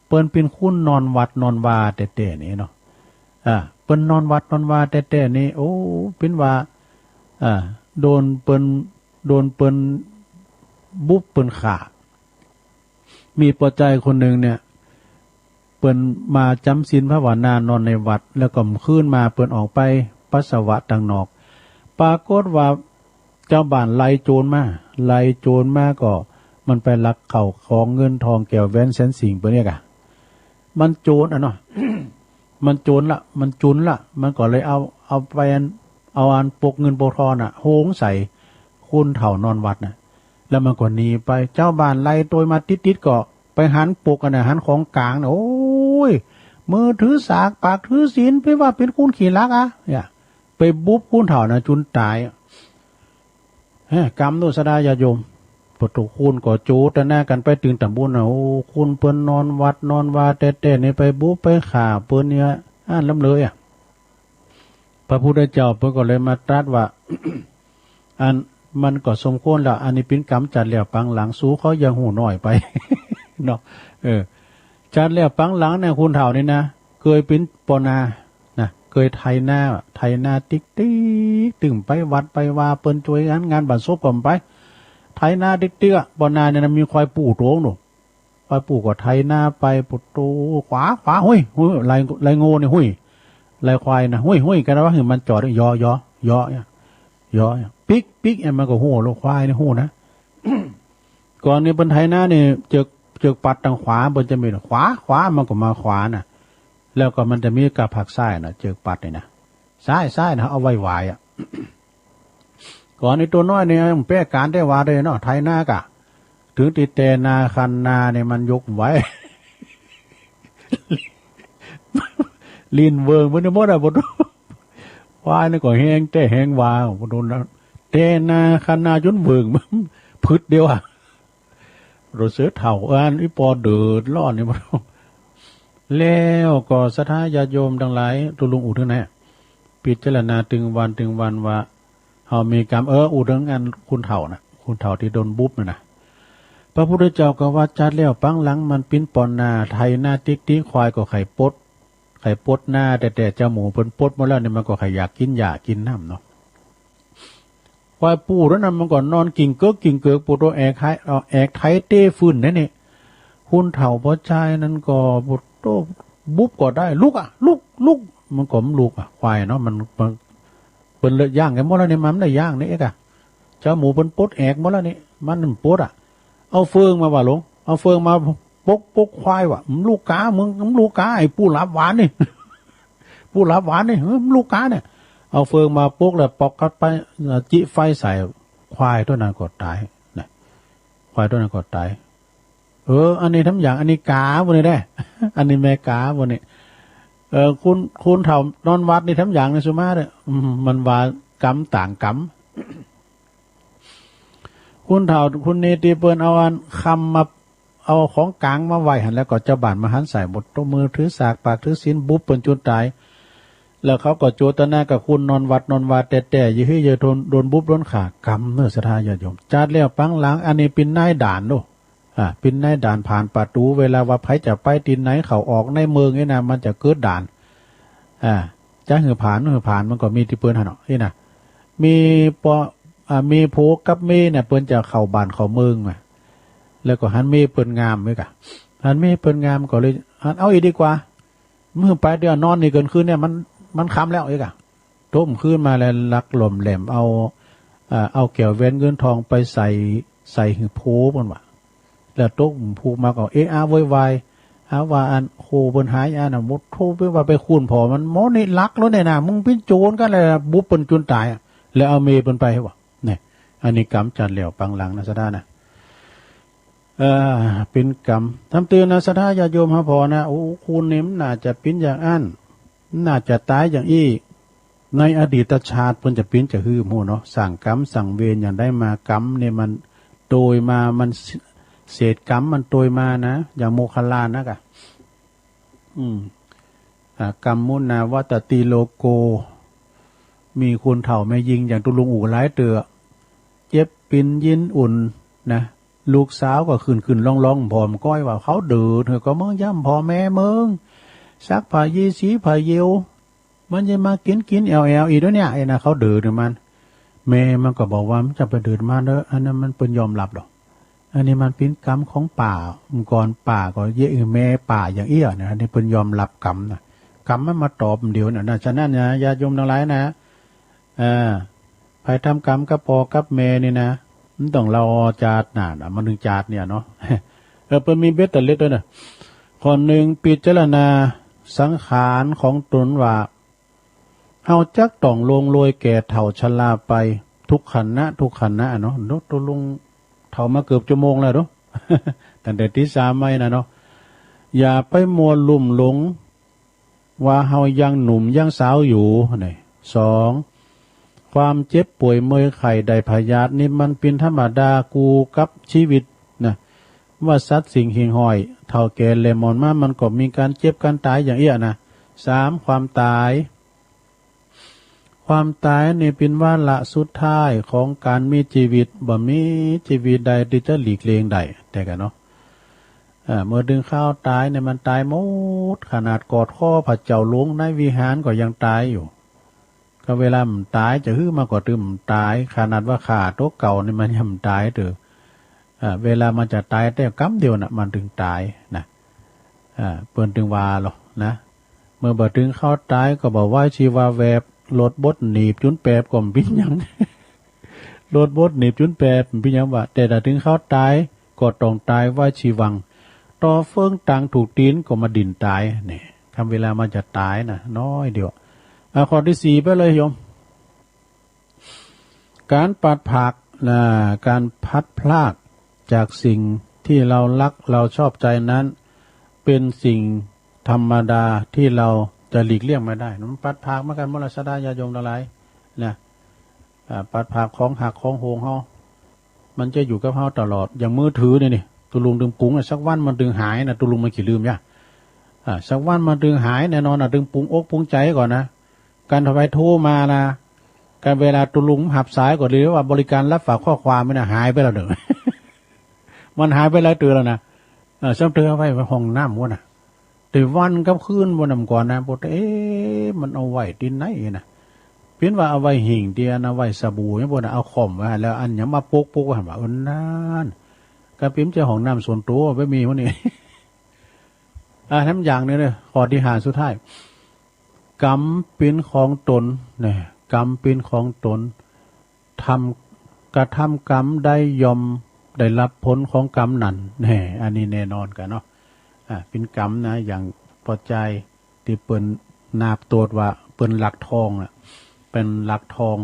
เปิ้นเป็นคนนอนวัดนอนวาแต๊ๆ นี่เนาะ อ่า เปิ้นนอนวัดนอนวาแต๊ๆ นี่ โอ้ เป็นว่า อ่า โดนเปิ้น โดนเปิ้นบุบเปิ้นฆ่า มีป้อใจ๊คนหนึ่งเนี่ย เปิ้นมาจ๋ำศีลภาวนานอนในวัด แล้วก็คืนมาเปิ้นออกไปปัสสาวะตังนอก ปรากฏว่าเจ้าบ้านไล่โจรมา ไล่โจรมาก็มันไปลักเข้าของเงินทองแก้วแหวนแสนสิ่งเปิ้นเนี่ยกะ มันโจรอะเนาะ มันโจรละ มันจุนละ มันก็เลยเอา เอาไปอัน เอาอันปกเงินปกทองน่ะ โฮงใส่คนเฒ่านอนวัดน่ะ แล้วมันก็หนีไป เจ้าบ้านไล่ตวยมาติดๆ ก็ไปหันปกอันน่ะ หันของกลางน่ะ โอ้ย มือถือสาก ปากถือศีล ไปว่าเป็นคนขี้ลักอะ เนี่ย ไปบุบคนเฒ่าน่ะ จุนต๋าย เฮ้ย กรรมโน ศรัทธาญาติโยม ปะโถ คนก็โจตนากันไปตึงตำบลน่ะ โอ้ คนเปิ้นนอนวัดนอนวาแต๊ๆ นี่ไปบุบไปฆ่าเปิ้นเนี่ย อั้นล้ำเลยอะ พระพุทธเจ้าเปิ้นก็เลยมาตรัสว่า อันมันก็สมควรแล้ว อันนี้เป๋นกรรมจัดแล้วปังหลัง สูเขายังฮู้น้อยไป เนาะ เออ จัดแล้วปังหลังเนี่ย คนเฒ่านี่นะ เกยเป๋นปอนา นะ เกยไถนา ไถนาติ๊กติ๊ก ตึงไปวัดไปวา เปิ้นจ้วยงาน งานบั้นศพก็ไป ไถนาติ๊กติ๊กอะ ปอนาเนี่ยนะ มีควายปู้โตงโน่น ควายปู้ก็ไถนาไป ปู้โต ขวา ขวา หุ้ย หุ้ย ไล่ ไล่โง่นี่ หุ้ย ไล่ควายนะ หุ้ย หุ้ย กันว่าหื้อมันจอด ยอ ยอ ยอ ยอ ปิ๊ก ปิ๊ก เนี่ย มันก็ฮู้โลด ควายนี่ฮู้นะ ก่อนนี่เปิ้นไถนานี่ เจิก เจิกปัดตางขวา เปิ้นจะมีขวา ขวา มันก็มาขวานะ แล้วก็มันจะมีก้าผลักซ้ายนะ เจิกปัดนี่นะ ซ้าย ซ้ายนะ เอาไว้หวายอะ ก่อนไอ้ตั๋วน้อยนี่ มันแปะก๋านแต่หวาเด้อเนาะ ไถนาก่ะ ถึงตี้แต่นาคันนานี่มันยกไหว ลิ้นเวิ้งไปหมดอะ ปู้โต ควายนี่ก็แฮงแต่แฮงหวา ปู้โต แต่นาคันนาจ๋นเวิ้ง ผึดเดียวอะ โตเสือเฒ่าอันอี้ปอเดือดร้อนนี่ แล้วก็ศรัทธาญาติโยมตังหลาย ตุ๊ลุงอู้เถิงนะ พิจารณาตึงวันตึงวันว่า เฮามีกรรม เออ อู้เถิงอันคนเฒ่านะ คนเฒ่าตี้โดนบุบนั่นนะ พระพุทธเจ้าก็ว่าจัดแล้วปังหลัง มันเป๋นปอนา ไถนาติ๊กติ๊ก ควายก็ใค่ปด ใค่ปดนา แต่ แต่เจ้าหมูเปิ้นปดหมดแล้วนี่ มันก็ใค่อยากกิ๋นหญ้ากิ๋นน้ำเนาะ ควายปู้โตนั้นมันก็นอนกิ่งเกิกกิ่งเกิก ปู้โต แอกไถ เอาแอกไถเตะฟืนนั่นนี่ คนเฒ่าพ่อจายนั้นก็ ปู้โต บุบก็ได้ ลุกอะ ลุก ลุก มันก็บ่ลุกอะ ควายเนาะ มัน มัน เปิ้นเลิกย่างกั๋นหมดแล้วนี่ มันบ่ได้ย่างนี่เอกอะ เจ้าหมูเปิ้นปดแอกหมดแล้วนี่ มันบ่ปดอะ เอาเฟืองมาว่าหลวง เอาเฟืองมาปก ปกควายว่า บ่ลูกา มึง บ่ลูกา ไอ้ผู้หลับหวานนี่ ผู้หลับหวานนี่ เออ บ่ลูกาเนี่ย เอาเฟืองมาปกแล้วปอกกัดไป เอ่อ จิไฟใส่ ควายตั๋วนั้นก็ต๋ายนะ ควายตั๋วนั้นก็ต๋าย เออ อันนี้ทำอย่าง อันนี้กาปู้นี่แด้ อันนี้แม่กาปู้นี่ เออ คน คนเฒ่านอนวัดนี่ทำอย่างนี่สุมาเด้อ อืม มันว่ากรรมต่างกรรม คนเฒ่าคนนี้ตี้เปิ้นเอาอันคำมา เอาของกลางมาไว้หั้น แล้วก็เจ้าบ้านมาหันใส่ บ่ตบมือถือสาก ปากถือศีล บุบเปิ้นจ๋นต๋าย แล้วเขาก็โจตนากับคนนอนวัดนอนวาแต๊ๆ อยู่หื้อเยอะโดน โดนบุบโดนฆ่า กรรมเนอะ ศรัทธาญาติโยม จัดแล้วปังหลัง อันนี้เป๋นนายด่านโลด อ่า เป๋นนายด่านผ่านประตู๋ เวลาว่าใผจะไปตี้ไหน เข้าออกในเมืองนี่นะ มันจะเกิดด่าน อ่า จะหื้อผ่าน หื้อผ่าน มันก็มีตี้เปิ้นหั้นเนาะ นี่นะ มีปอ อ่า มีผัวกับเมียเนี่ย เปิ้นจะเข้าบ้านเข้าเมืองมา แล้วก็หันเมียเปิ้นงามเอกอะ หันเมียเปิ้นงามก็เลย หันเอาอี้ดีกว่า มื้อไปเดี๋ยวนอนนี่เกินคืนเนี่ย มัน มันค่ำแล้วเอกอะ ตกคืนมาแล้วลักหล่อมแหลมเอา อ่า เอาแก้วแหวนเงินทองไปใส่ ใส่หื้อผัวเปิ้นว่า แล้วตกคืนมาก็เอะอะโวยวาย หาว่าอันโคเปิ้นหายอันน่ะ หมดโทษไปว่าไปคูนพ่อมัน หมอนี่ลักแล้วเนี่ยนะ มึงเป๋นโจรกันแล้ว บุบเปิ้นจ๋นต๋ายอะ แล้วเอาเมียเปิ้นไปว่า เนี่ย อันนี้กรรมจัดแล้วปังหลังนะ ศรัทธานะ เอ่อ เป๋นกรรม ทำเตือนนะ ศรัทธาญาติโยมเฮาผ่อนะ โอ้ คนนี่มันน่าจะเป๋นอย่างอั้น มันน่าจะต๋ายอย่างอี้ ในอดีตชาติเปิ้นจะเป๋นจะหื้อบ่ฮู้เนาะ สร้างกรรมสร้างเวรอย่างใดมา กรรมเนี่ยมันโตยมา มัน เศษกรรมมันโตยมานะ อย่างโมคคัลลานะกะ อืม อ่า กัมมุนาวัตติโลโก มีคนเฒ่าแม่ญิงอย่างตุ๊ลุงอู้หลายเตื้อ เจ็บปินยินอุ่นนะ ลูกสาวก็ขึ้นๆ ลงๆ ผ่อมก้อยว่าเขาเดือด เฮาก็เมืองย้ำพ่อแม่เมือง ซักผ้ายีสีผ้าเยียว มันจะมากินกินแอวแอวอีกแล้วเนี่ย ไอ้นะ เขาเดือดมัน แม่มันก็บอกว่ามันจะไปเดือดมันเด้อ อันนั้นมันเปิ้นยอมรับหรอก อันนี้มันเป๋นกรรมของป้า เมื่อก่อนป้าก็เยียะแม่ป้าอย่างอี้นะ อันนี้เปิ้นยอมรับกรรมนะ กรรมมันมาตอบเดียวนะนะ ฉะนั้นนะ ญาติโยมทั้งหลายนะ อ่า ใผทำกรรมกับพ่อกับแม่นี่นะ มันต้องรอจาติหน้านะ มาถึงจาติเนี่ยเนาะ เออ เปิ้นมีเบ็ดเตล็ดด้วยนะ ข้อหนึ่ง พิจารณาสังขารของตนว่า เฮาจักต้องล่วงโรยแก่เฒ่าชราไป ทุกขณะ ทุกขณะเนาะ ตุ๊ลุงเฒ่ามาเกือบชั่วโมงแล้วเนาะ ตั้งแต่ตีสามมานี่นะเนาะ อย่าไปมัวลุ่มหลง ว่าเฮายังหนุ่มยังสาวอยู่นี่ สอง ความเจ็บป่วยเมื่อยไข้ได้พยาธินี่มันเป๋นธรรมดากู้กับชีวิตนะ ว่าสัตว์สิ่งหิ่งห้อย เฒ่าแก่แหลมอ่อนมา มันก็มีการเจ็บการต๋ายอย่างอี้นะ สาม ความต๋าย ความตายนี่เป็นวาระสุดท้ายของการมีชีวิต บ่มีชีวิตใดที่จะหลีกเลี่ยงได้ แต่กันเนาะ เอ่อ เมื่อถึงคราวตายเนี่ยมันตายหมด ขนาดกอดคอพระเจ้าหลวงในวิหารก็ยังตายอยู่ ก็เวลามันตายจะหื้อมาก็ตื่มตาย ขนาดว่าฆ่าตัวเก่านี่มันยังตายเถอะ เอ่อ เวลามันจะตายแต่กำเดียวน่ะ มันถึงตายนะ เอ่อ เปิ้นถึงว่าหรอกนะ เมื่อบ่ถึงคราวตายก็บ่ไว้ชีวาแวบ รถบดหนีบจุนแปบก็บ่เป็นหยัง รถบดหนีบจุนแปบบ่เป็นหยังว่า แต่ถ้าถึงคราวตายก็ต้องตายไว้ชีวัง ต่อเฟืองตังถูกตีนก็มาดิ้นตาย นี่ คำเวลามันจะตายน่ะ น้อยเดียว อ่ะ ข้อที่สี่ไปเลยโยม การปัดผากนะ การพัดพรากจากสิ่งที่เรารักเราชอบใจนั้น เป็นสิ่งธรรมดาที่เราจะหลีกเลี่ยงไม่ได้ มันปัดผากเหมือนกันหมดละ ศรัทธาญาติโยมทั้งหลายนะ อ่า ปัดผากของฮักของโฮงเฮา มันจะอยู่กับเฮาตลอด อย่างมือถือนี่นี่ ตุลุงตึงปุงน่ะ สักวันมันตึงหายนะ ตุลุงมันขี้ลืมยะ อ่า สักวันมันตึงหายแน่นอนน่ะ ตึงปุงอกปุงใจก่อนนะ การทำไมโทรมานะ การเวลาตุลุงหับสายก็เรียกว่าบริการรับฝากข้อความนี่นะ หายไปแล้วเด้อ มันหายไปหลายเตื้อแล้วนะ เออ ซ้ำเตื้อเอาไว้ห้องน้ำวะน่ะ แต่วันกับคืนวันนั้นก่อนนะ พวก เอ๊ะ มันเอาไว้ที่ไหนนะ เปลี่ยนว่าเอาไว้หิ้งเตียน เอาไว้สบู่อย่างพวกนั้น เอาค่อมไว้แล้ว อันหยังมาปกปกไว้หั่นว่า เออ นั่น ก็เปลี่ยนใจห้องน้ำส่วนตัวไปมีพวกนี้ อ่า แถมอย่างหนึ่งเด้อ ข้อที่ห้าสุดท้าย กรรมเป็นของตน เนี่ย กรรมเป็นของตน ทำ กระทำกรรมได้ย่อมได้รับผลของกรรมนั้น แน่ อันนี้แน่นอนกันเนาะ อ่า เป็นกรรมนะ อย่างป้อจายตี้เปิ้นนาบตรวจว่าเปิ้นลักทองน่ะ เปิ้นลักทอง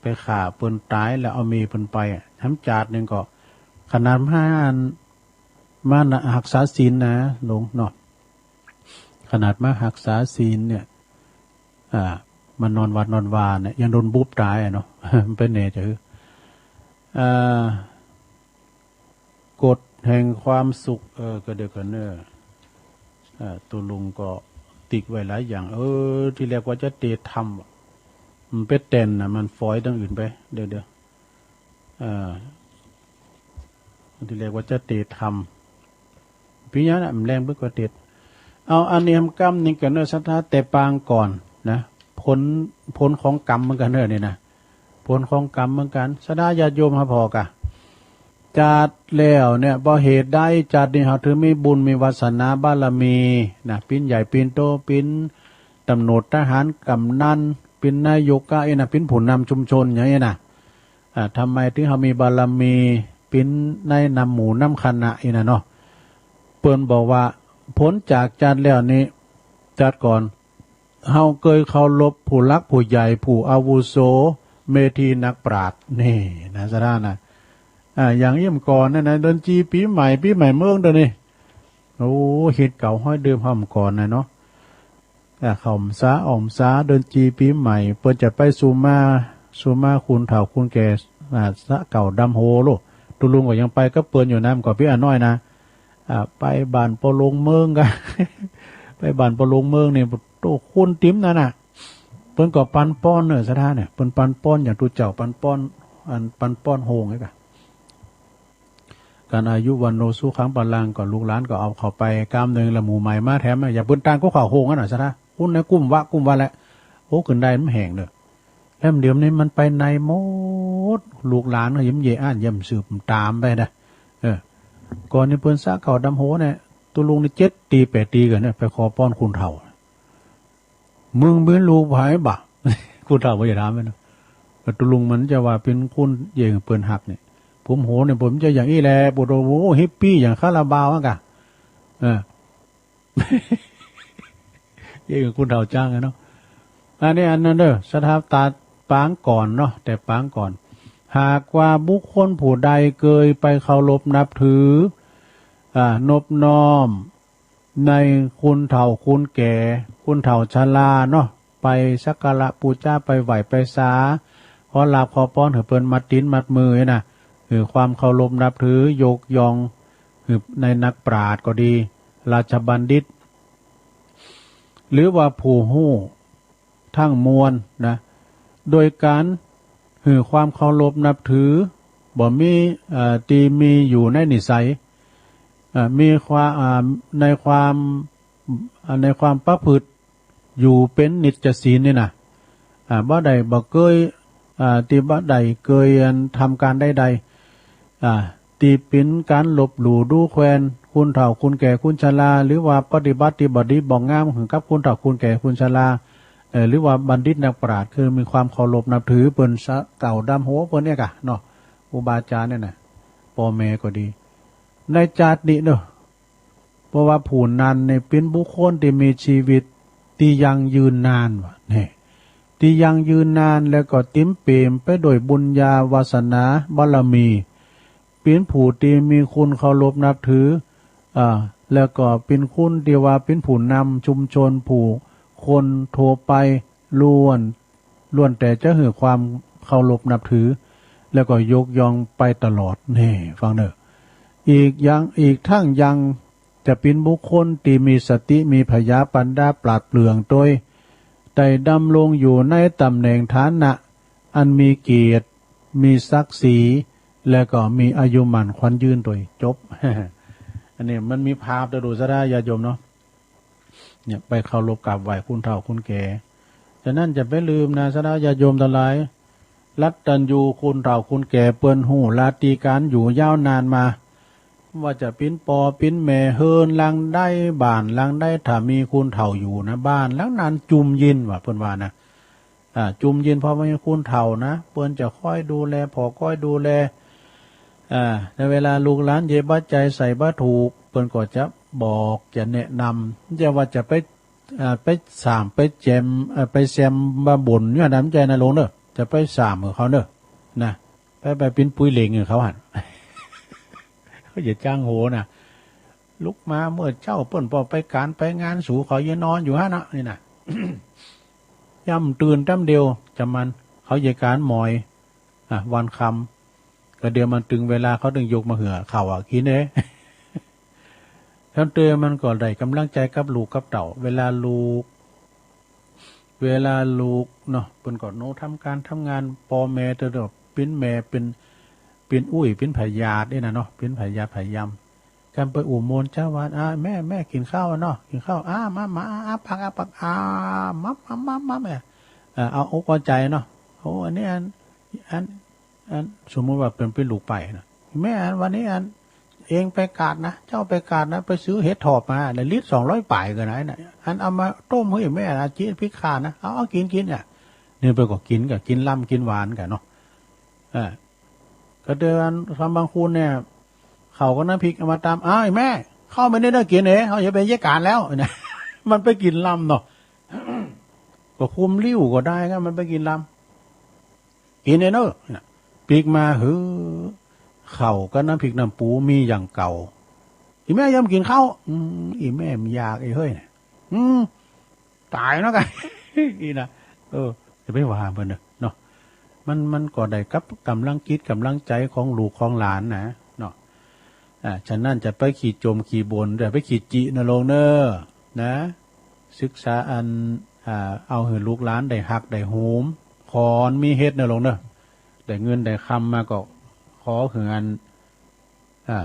ไปฆ่าเปิ้นตายแล้วเอาเมียเปิ้นไปอะ แถมจาติหนึ่งก็ ขนาดมา มารักษาศีลนะ หลวงเนาะ ขนาดมารักษาศีลเนี่ย อ่า มานอนวัดนอนวาเนี่ย ยังโดนบุบตายอะเนาะ มันเป็นแน่จะคือ อ่า กฎแห่งความสุข เออ ก็เดี๋ยวกันเนอะ อ่า ตุลุงก็ติ๊กไว้หลายอย่าง เออ ทีแรกว่าจะเตะธรรม มันไปแตนน่ะ มันฟอยตั้งอื่นไป เดี๋ยวๆ เอ่อ ทีแรกว่าจะเตะธรรม ปีนี้นะ มันแรงเบิดกว่าเตะ เอาอันนี้ทำกรรมนี่กันเนอะ ศรัทธา แต่ปางก่อนนะ ผล ผลของกรรมเหมือนกันเนอะนี่นะ ผลของกรรมเหมือนกัน ศรัทธาญาติโยมฮะ พอกะ จาติแล้วเนี่ย เพราะเหตุใดจาตินี้เฮาถึงมีบุญมีวาสนาบารมีนะ ปิ้นใหญ่ปิ้นโต ปิ้นตำรวจทหารกำนัน ปิ้นนายกอะ เอ้ยนะ ปิ้นผู้นำชุมชนอย่างนี้นะ อ่า ทำไมถึงเฮามีบารมี ปิ้นในนำหมู่นำคณะอีกนะเนาะ เปิ้นบอกว่า พ้นจากจาติแล้วนี้ จาติก่อน เฮาเกยเคารพผู้หลักผู้ใหญ่ ผู้อาวุโส เมธีนักปราชญ์ นี่นะ ศรัทธานะ อ่า อย่างอี้มก่อนนั่นนะ เดือนจีปีใหม่ ปีใหม่เมืองเดี๋ยวนี้ โอ้ ฮิตเก่าฮ้อยเดิมฮ้อมก่อนนะเนาะ อ่า เข้าพรรษาออกพรรษา เดือนจีปีใหม่ เปิ้นจะไปสุมา สุมาคุณเฒ่าคุณแก่ อ่า สะเก่าดำโฮโล ตุลุงก็ยังไปกับเปิ้นอยู่นะ มันก็เปียน้อยนะ อ่า ไปบ้านปอหลวงเมืองกะ ไปบ้านปอหลวงเมืองนี่ โต คนเต็มนั่นน่ะ เปิ้นก็ปันป้อนเนอะ ศรัทธาเนี่ย เปิ้นปันป้อนอย่างตุ๊เจ้าปันป้อน อันปันป้อนโฮงไอ้กะ การอายุวัณโณสุขังพลัง ก็ลูกหลานก็เอาเข้าไปกำนึ่ง แล้วหมู่ใหม่มาแถม อย่าเปิ้นต่างก็เข้าโฮงอะนะ ศรัทธา คนในกลุ่มวะกลุ่มวะแหละ โอ้ ขึ้นได้มันแห้งเนอะ แล้วเดี๋ยวนี้มันไปในหมด ลูกหลานก็ยิ้มเยะอ่านเยี่ยมสืบตามไปนะ เออ ก่อนนี้เปิ้นสะเก่าดำโฮเนี่ย ตุลุงนี่เจ็ดตีแปดตีกันเนี่ย ไปขอป้อนคุณเฒ่า มึงเป็นลูกไผบ่ะ คุณเฒ่าบ่อย่าถามมันนะ แต่ตุลุงมันจะว่าเป็นคนเย่งเปิ้นฮักเนี่ย ผมโหเนี่ย ผมจะอย่างอี้แหละ ปวดหัว โอ้โห ฮิปปี้อย่างคาราบาวอะกะ เออ เย่งคุณเฒ่าจ้างอะเนาะ อันนี้อันนั้นเด้อ ศรัทธา ตาปางก่อนเนาะ แต่ปางก่อน หากว่าบุคคลผู้ใดเกยไปเคารพนับถือ อ่า นบน้อม ในคุณเฒ่าคุณแก่ คุณเฒ่าชราเนาะ ไปสักการะปูจา ไปไหว้ไปสา ขอลาภขอป้อนหื้อเปิ้น มัดตี๋นมัดมือนะ คือความเคารพนับถือ ยกย่อง คือในนักปราชญ์ก็ดี ราชบัณฑิต หรือว่าผู้ฮู้ทั้งมวลนะ โดยการหื้อความเคารพนับถือ บ่มี เอ่อ ที่มีอยู่ในนิสัย เอ่อ มีความ อ่า ในความ อ่า ในความประพฤติอยู่เป็นนิจศีลนี่นะ อ่า บ่ได้ บ่เกย อ่า ที่บ่ได้เกยอันทำการใดๆ อ่า ที่เป็นการลบหลู่ดูแควนคุณเฒ่าคุณแก่คุณชรา หรือว่าปฏิบัติที่บ่ดีบ่งามหื้อกับคุณเฒ่าคุณแก่คุณชรา เอ่อ หรือว่าบัณฑิตนักปราชญ์ คือมีความเคารพนับถือเปิ้น สะเก่าดำหัวเปิ้นเนี่ยกะเนาะ ครูบาอาจารย์เนี่ยนะ ป้อแม่ก็ดี ในจาตินี้เนาะ เพราะว่าผู้นั้นเนี่ยเป็นบุคคลที่มีชีวิตที่ยั่งยืนนานว่าแน่ ที่ยั่งยืนนาน แล้วก็เต็มเปี่ยมไปด้วยบุญญาวาสนาบารมี เป็นผู้ที่มีคุณเคารพนับถือ อ่า แล้วก็เป็นคนที่ว่าเป็นผู้นำชุมชน ผู้คนทั่วไปล้วน ล้วนแต่จะหื้อความเคารพนับถือ แล้วก็ยกย่องไปตลอด แน่ ฟังเน่อ อีกอย่าง อีกทั้งยังจะเป็นบุคคลที่มีสติ มีผญาปัญญาปราดเปรื่องโดย ได้ดำรงอยู่ในตำแหน่งฐานะอันมีเกียรติ มีศักดิ์ศรี และก็มีอายุมั่นขวัญยืนโดยจบ อันนี้มันมีภาพ เด้อ ดูซะได้ ญาติโยมเนาะ เนี่ย ไปเคารพกราบไหว้คุณเฒ่าคุณแก่ ฉะนั้นจะไปลืมนะ ศรัทธาญาติโยมทั้งหลาย รัตตัญญูคุณเฒ่าคุณแก่ เปิ้นฮู้ลาตีการอยู่ยาวนานมา ว่าจะปิ้นปอปิ้นแม่ เฮือนหลังใด บ้านหลังใด ถ้ามีคุณเฒ่าอยู่นะ บ้านหลังนั้นจุ่มยินว่า เปิ้นว่านะ อ่า จุ่มยิน เพราะว่ามีคุณเฒ่านะ เปิ้นจะคอยดูแล ผ่อคอยดูแล อ่า ในเวลาลูกหลานเยบ่าใจใส่บ่าถูก เปิ้นก็จะบอก จะแนะนำ จะว่าจะไป อ่า ไปสามไปแจม เอ่อ ไปแซมบ่าบ่นอยู่นะ บ่ใจ้นะลุงเน่อ จะไปสามหื้อเขาเน่อ นะ ไป ไปปิ้นปุ้ยเหล่งหื้อเขาหั้น เขาจะจ้างโหนะ ลุกมาเมื่อเช้าเปิ้นปอไปการไปงาน สูเขายังนอนอยู่หั้นเนาะ นี่นะ ย่ำตื่นแต๊มเดียว จำมัน เขาเยการหมอย อ่ะ วันค่ำ ก็เดี๋ยวมันถึงเวลาเขาถึงยกมาเหือเขาอ่ะ กินเด้ ท่านเตอมันก็ได้กำลังใจกับลูกกับเต้า เวลาลูก เวลาลูกเนาะ เปิ้นก็โนทำการทำงาน ปอแม่เตอปิ้นแม่เป็น เป็นอุ้ยเป็นพยาธินี่นะเนาะ เป็นพยาธิพยายาม กันไปอุโมงค์เจ้าวัน อ่า แม่ แม่กินข้าวเนาะ กินข้าว อ่า มา มา อ่า อ่า ปัก อ่า ปัก อ่า มา มา มา มา แม่ เอ่อ เอาอกเอาใจเนาะ โอ้ อันนี้อัน อัน อัน สมมุติว่าเปิ้นเป็นลูกไปนะ แม่ อัน วันนี้อัน เองไปกาดนะ เจ้าไปกาดนะ ไปซื้อเห็ดถอบมา แล้วลิตรสองร้อยปลายก็ได้นะ อันเอามาต้มให้แม่นะ จีนพิฆาตนะ เอา เอา กิน กิน เนี่ย นี่ไปก็กิน ก็กินลำกินหวานกันเนาะ อ่า ก็เดือนคำบางคูณเนี่ย เขาก็น้ำพริกเอามาตำ อ้าว ไอ้แม่ เข้าไปในเด้อกินเอง เขาจะเป็นเยการแล้วนะ มันไปกินลำเนาะ ก็คุมริ้วก็ได้ครับ มันไปกินลำ กินเองเนอะ พริกมาหือ เขาก็น้ำพริกน้ำปูมีอย่างเก่า อีแม่ยอมกินข้าว อืม อีแม่มันอยากไอ้เฮ้ยเนี่ย อืม ตายเนาะกัน อีนะ เออ จะไปว่าเปิ้นเนอะเนาะ มัน มันก็ได้กับกำลังจิตกำลังใจของลูกของหลานนะเนาะ อ่า ฉะนั้นจะไปขี้จมขี้บ่น อย่าไปขี้จินะลงเนอะ นะ ศึกษาอัน อ่า เอาหื้อลูกหลานได้ฮักได้โฮม ขออันมีเฮ็ดนะลงเนอะ ได้เงินได้คำมาก็ขอหื้ออัน อ่า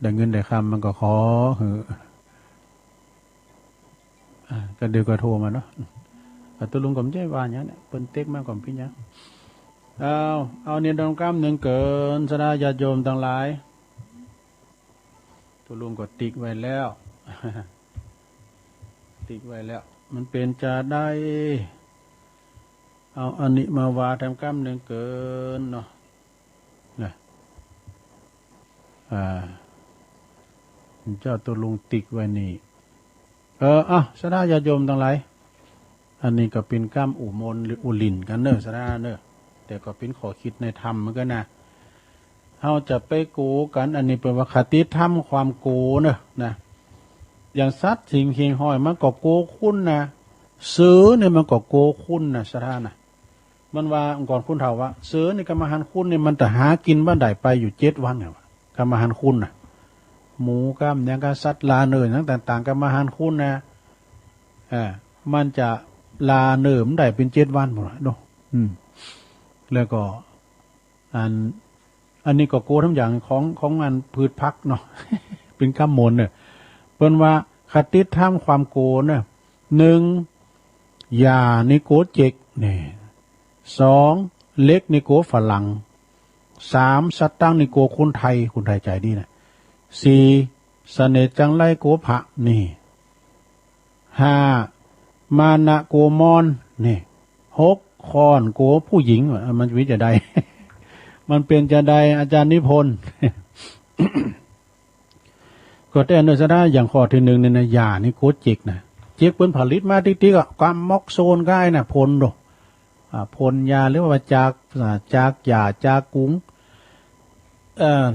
ได้เงินได้คำมันก็ขอหื้อ อ่า ก็เดี๋ยวก็โทรมาเนาะ อ่า ตกลงก็บ่ใจ้ว่าหยังเนี่ย เปิ้นเต็กมาก็บ่เป็นหยัง เอา เอาเนียนดองกำหนึ่งเกิน ศรัทธาญาติโยมทั้งหลาย ตกลงก็ติ๊กไว้แล้ว ติ๊กไว้แล้ว มันเป็นจะได้ เอาอันนี้มาว่าแถมกำหนึ่งเกินเนาะ นะ อ่า เจ้าตกลงติ๊กไว้นี่ เออ อ่ะ ศรัทธาญาติโยมทั้งหลาย อันนี้ก็เป็นกำอุโมนหรืออุลินกันเนอะ ศรัทธาเนอะ แต่ก็เป็นข้อคิดในธรรมเหมือนกันนะ เฮาจะไปโกกัน อันนี้เป็นว่าคติธรรมความโกเนอะนะ อย่างสัตว์สิ่งหิ่งห้อยมันก็โกคนนะ เสือเนี่ยมันก็โกคนนะ ศรัทธานะ มันว่าก่อนคนเฒ่าว่า เสือนี่กำมะหันคนนี่มันจะหากินบ่ได้ไปอยู่เจ็ดวันไงวะ กำมะหันคนน่ะ หมูกำหยังกำสัตว์ลาเนินต่างๆ กำมะหันคนน่ะ เออ มันจะลาเนินได้เป็นเจ็ดวันพุ้นน่ะเนาะ อืม แล้วก็ อัน อันนี้ก็โกธรรมอย่างของ ของอันพืชผักเนาะ เป็นคำมนต์เนี่ย เปิ้นว่าคติธรรมความโกเนี่ย หนึ่ง หญ้านี่โกเจ็ก นี่ สอง เหล็กนี่โกฝรั่ง สาม สตังค์นี่โกคนไทย คนไทยใจดีนะ สี่ เสน่ห์จังไรโกพระ นี่ ห้า มานะโกมอน นี่ หก ค้อนโกผู้หญิง มันมีจะใด มันเป็นจะใด อาจารย์นิพนธ์ ก็แต่เนอะสนะ อย่างข้อที่หนึ่งเนี่ยนะ หญ้านี่โกเจ็กนะ เจ็กเปิ้นผลิตมาติ๊กๆ อะ กำมอกโซนก็ไอ้น่ะ พ่นโด อ่า พ่นยา หรือว่าจาก อ่า จากหญ้า จากกุง เอ่อ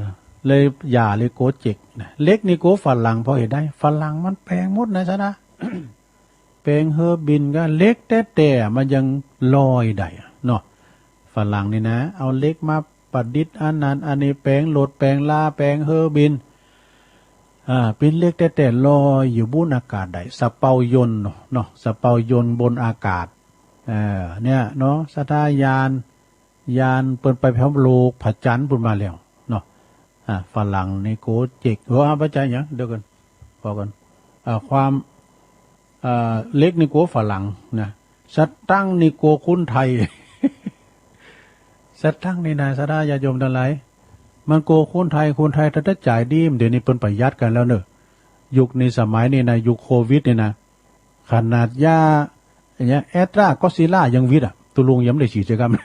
เลยหญ้าเลยโกเจ็กนะ เหล็กนี่โกฝรั่ง เพราะเหตุใด ฝรั่งมันแปลงหมดนะสนะ แปลงเฮอบินก็เหล็กแต๊ๆ มันยังลอยได้อะเนาะ ฝรั่งนี่นะ เอาเหล็กมาประดิษฐ์อันนั้นอันนี้ แปลงรถ แปลงลา แปลงเฮอบิน อ่า เป็นเหล็กแต๊ๆ ลอยอยู่บุนอากาศได้ สะเปายนต์เนาะ สะเปายนต์บนอากาศ เอ่อ เนี่ยเนาะ สถาญาณ ยานเปิ้นไปพร้อมโลกพระจันทร์เปิ้นมาแล้วเนาะ อ่า ฝรั่งนี่โกเจ็ก เออ เอาไปใจหยัง เดี๋ยวกัน พอกัน อ่า ความ อ่า เหล็กนี่โกฝรั่งนะ สตังค์นี่โกคนไทย สตังค์นี่นะ สถาญาติโยมทั้งหลาย มันโกคนไทย คนไทยถ้าจะจ่ายดี เดี๋ยวนี้เปิ้นประหยัดกันแล้วเนอะ ยุคนี้สมัยนี้นะ ยุคโควิดนี่นะ ขนาดยา อย่างเงี้ย แอสตราก็อดซิลล่ายังวิดอ่ะ ตุลุงยังไม่ได้ฉีดใช่ไหม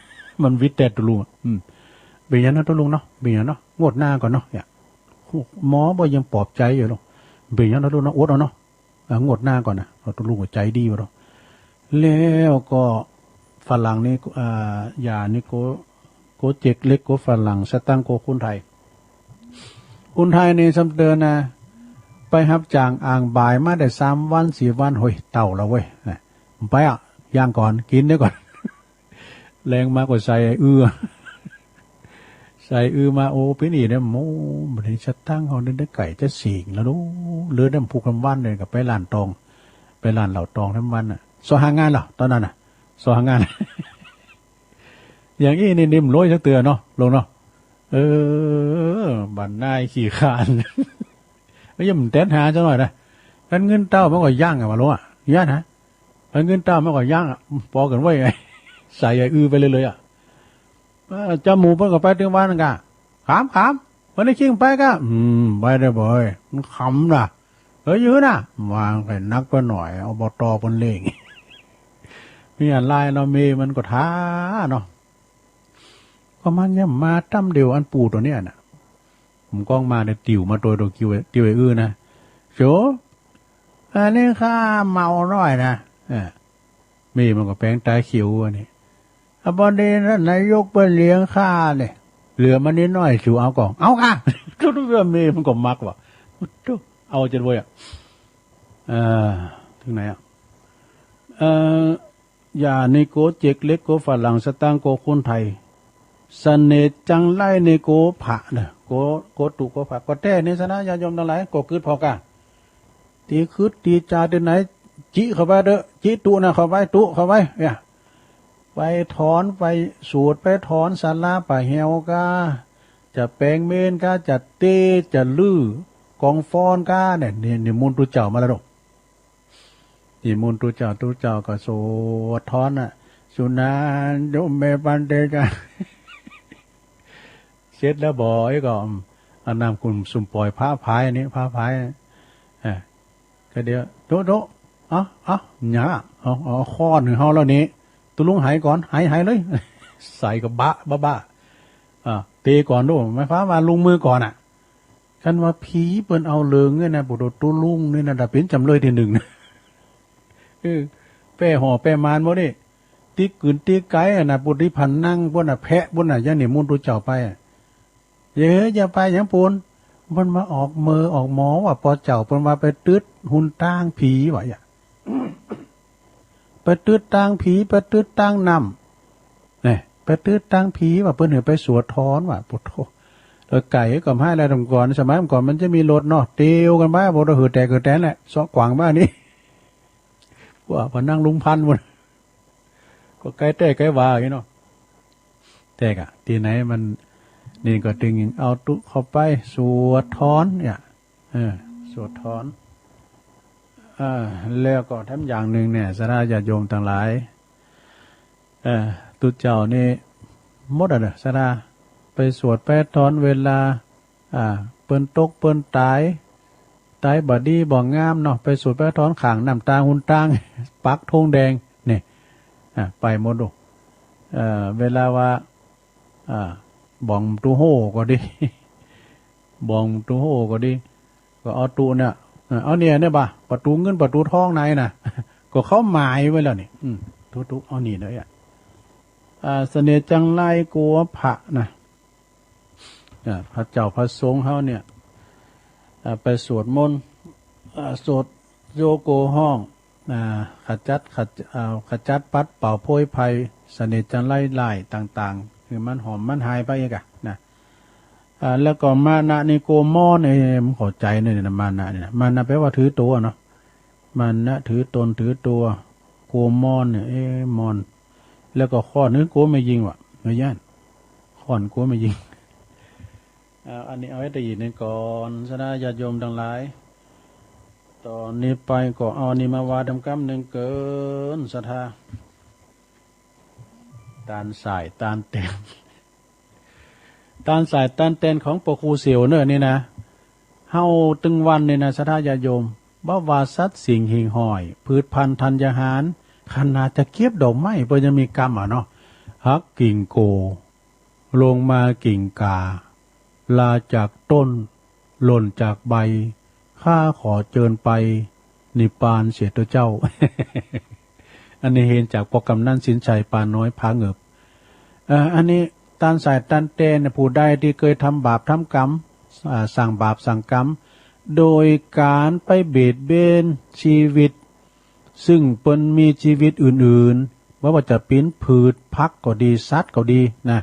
มันวิดแต่ตุลุงอ่ะ อืม เป็นอย่างนั้นตุลุงเนาะ เป็นอย่างนั้นเนาะ งวดหน้าก่อนเนาะ เนี่ย หมอบอกยังปลอบใจอยู่เนาะ เป็นอย่างนั้นตุลุงเนาะ อดเอาเนาะ อ่ะ งวดหน้าก่อนนะ เอาตุลุงหัวใจดีวะเนาะ แล้วก็ฝรั่งนี่ อ่า หญ้านี่โก โกเจ็กเหล็กโกฝรั่ง สตังค์โกคนไทย คนไทยนี่ซ้ำเติมนะ ไปฮับจ้างอ่างบ่ายมาได้สามวันสี่วัน โฮ้ย เฒ่าแล้วเว้ย นะ ไปอ่ะ ย่างก่อน กินเดี๋ยวก่อน แลงมาก็ใส่อื้อ ใส่อื้อมา โอ้ ปีนี้เนี่ย โอ้ บ่ได้สตังค์ เฮาได้ไก่จะสิงแล้วลูก เหลือแต่ผูกคำวันเลย ก็ไปร้านตอง ไปร้านเหล้าตองทั้งวันน่ะ เซาะหางานเหรอ ตอนนั้นน่ะ เซาะหางาน อย่างอี้นี่นิ่มโร้อยสักเตื้อเนาะ ลุงเนาะ เออ บัดนายขี้คร้าน เอ้ย อย่ามันแต๊นหาจักหน่อยนะ คันเงินเต้ามันก็ยั้งอะวะลุงอะ ย่านฮะ คันเงินเต้ามันก็ยั้งอะ ปอกันไว้ไง ใส่ไอ้อื้อไปเลยเลยอะ เออ เจ้าหมู่เปิ้นก็ไปตึงวันนั้นกะ ขาม ขาม วันนี้คิงไปกะ อืม ไปได้บ่อย มันขำน่ะ เอ้ย ยื้อน่ะ วางไปนักไปหน่อย อบต.เปิ้นเล่ง มีอันลายเนาะ เมย์มันก็ท้าเนาะ ก็มันยังมาตั้มเดียวอันปู่ตัวเนี้ยน่ะ ผมก้องมาเนี่ย ติวมาโดยตัวกิว ติวไอ้อื้อนะ โฉ อันนี้ข้าเมาหน่อยนะ เออ เมย์มันก็แปลงตาเขียวอันนี้ อ่ะ พอดีท่านนายกเปิ้นเลี้ยงข้าเนี่ย เหลือมานิดหน่อย สูเอาก่อน เอาค่ะ ทุกเรื่องเมย์มันก็มักว่ะ เอาจนเว้ยอ่ะ เอ่อ ถึงไหนอ่ะ เอ่อ หญ้านี่โกเจ็ก เหล็กโกฝรั่ง สตังค์โกคนไทย เสน่ห์จังไรนี่โกพระเนอะ โก โกตุโกพระ ก็แต๊นี่สนะ ญาติโยมทั้งหลาย ก็กึ๊ดพอกะ ตี้กึ๊ดตี้จาตี้ไหน จิเข้าไปเถอะ จิตุนะเข้าไป ตุเข้าไป เนี่ย ไปถอน ไปสูด ไปถอนสาราป่าแหวกา จะแปลงเมนกา จะเต จะรื้อกองฟอนกา เนี่ย นี่ นิมนต์ตุ๊เจ้ามาแล้วเนาะ นิมนต์ตุ๊เจ้า ตุ๊เจ้าก็สวดถอนน่ะ สุนันโยมเมปันเตจา เสร็จแล้วบ่อยก็ เอาน้ำกุ่มสุมปล่อยพระพายนี่ พระพาย อ่ะ ก็เดี๋ยว โตะ โตะ เอ้า เอ้า หยังอ่ะ เอา เอาค้อนให้เฮาแล้วนี่ ตุ๊ลุงหายก่อน หาย หายเลย ใส่กะบะ บ้า บ้า อ่า เตะก่อนดู หมายความว่าลงมือก่อนอ่ะ คันว่าผีเปิ้นเอาเลิงเนี่ยนะ ปุโตตุ๊ลุงนี่นะ ถ้าเป็นจำเลยที่หนึ่งนะ เออ แป้ห่อแป้มานบ่นี่ ติ๊กกึ๋นติ๊กไก๋อะนะ ปุติพันนัง ปุ้นน่ะ แพะปุ้นน่ะ ยังนิมนต์ตุ๊เจ้าไปอะ เย้ย อย่าไปหยังปูน เปิ้นมาออกเมอออกหมอว่า ปอเจ้าเปิ้นว่าไปตึ๊ดหุ่นตางผีว่าอย่า ไปตึ๊ดตางผี ไปตึ๊ดตางน้ำ เนี่ย ไปตึ๊ดตางผีว่า เปิ้นหือไปสวดถอนว่า ปุโธ เออ ไก๋ก็หายแล้ว แต่ก่อน สมัยก่อนมันจะมีรถเนาะ เตียวกันไป ปุโธ หือแตกหือแตนแหละ เซาะขวางบ้านนี้ ว่าพอนั่งลุงพันธุ์หมด ก็ไก๋แต๊ไก๋ว่าอย่างนี้เนาะ แต่กะตี้ไหนมัน นี่ก็ตึงเอาตุ๊เข้าไปสวดถอนเนี่ย เออ สวดถอน เออ แล้วก็แถมอย่างหนึ่งเนี่ย ศรัทธาญาติโยมทั้งหลาย เออ ตุ๊เจ้านี่หมดอะเด้อ ศรัทธา ไปสวดไปถอนเวลา อ่า เปิ้นตกเปิ้นต๋าย ต๋ายบ่ดีบ่งามเนาะ ไปสวดไปถอนข้างน้ำตางหุนตาง ปักธงแดง นี่ อ่า ไปหมดดู เอ่อ เวลาว่า อ่า บ่องประตูโฮก็ดี บ่องประตูโฮก็ดี ก็เอาตุ๊เนี่ย เอ่อ เอาเนี่ย เนี่ยบ่า ประตูเงินประตูทองไหนน่ะ ก็เขาหมายไว้แล้วนี่ อืม ตุ๊ตุ๊ เอานี่เลยอะ อ่า เสน่ห์จังไรกัวพระนะ อ่า พระเจ้าพระสงฆ์เฮาเนี่ย อ่า ไปสวดมนต์ อ่า สวดโยโกห้อง อ่า ขจัด ขจ- อ่า ขจัดปัดเป่าโพยภัย เสน่ห์จันไรร้ายต่างๆ คือมันหอมมันหายไปอีกอะนะ อ่า แล้วก็มานะนี่โกมอน เอ้ย มันเข้าใจเนี่ยนะ มานะเนี่ยนะ มานะแปลว่าถือตัวเนาะ มานะถือตนถือตัว โกมอนเนี่ย เอ๊ะ มอน แล้วก็ข้อนึงโกไม่ยิงว่ะ ไม่ย่าน ข้อนโกไม่ยิง อ่า อันนี้เอาไว้แต่หยิบหนึ่งก่อน ศรัทธาญาติโยมทั้งหลาย ตอนนี้ไปก็เอาอันนี้มาว่าดำกำหนึ่งเกินศรัทธา ตานสายตานแตน ตานสายตานแตนของปอครูเสี่ยวเนอนี่นะ เฮาตึงวันนี่นะ ศรัทธาญาติโยม บ่ว่าสัตว์สิ่งหิ่งห้อย พืชพันธุ์ธัญญาหาร ขนาดจะเก็บดอกไม้ เปิ้นยังมีกรรมอะเนาะ หักกิ่งโก ลงมากิ่งกา ลาจากต้น หล่นจากใบ ข้าขอเจิญไป นิพพานเสียเถอะเจ้า อันนี้เห็นจากปอกำนันสินชัย ปาน้อย ผาเหงือบ เอ่อ อันนี้ตานสายตานแตนเนี่ย ผู้ใดที่เคยทำบาปทำกรรม อ่า สั่งบาปสั่งกรรม โดยการไปเบียดเบียนชีวิต ซึ่งเปิ้นมีชีวิตอื่นๆ บ่ว่าจะเป๋นพืชผักก็ดี สัตว์ก็ดีนะ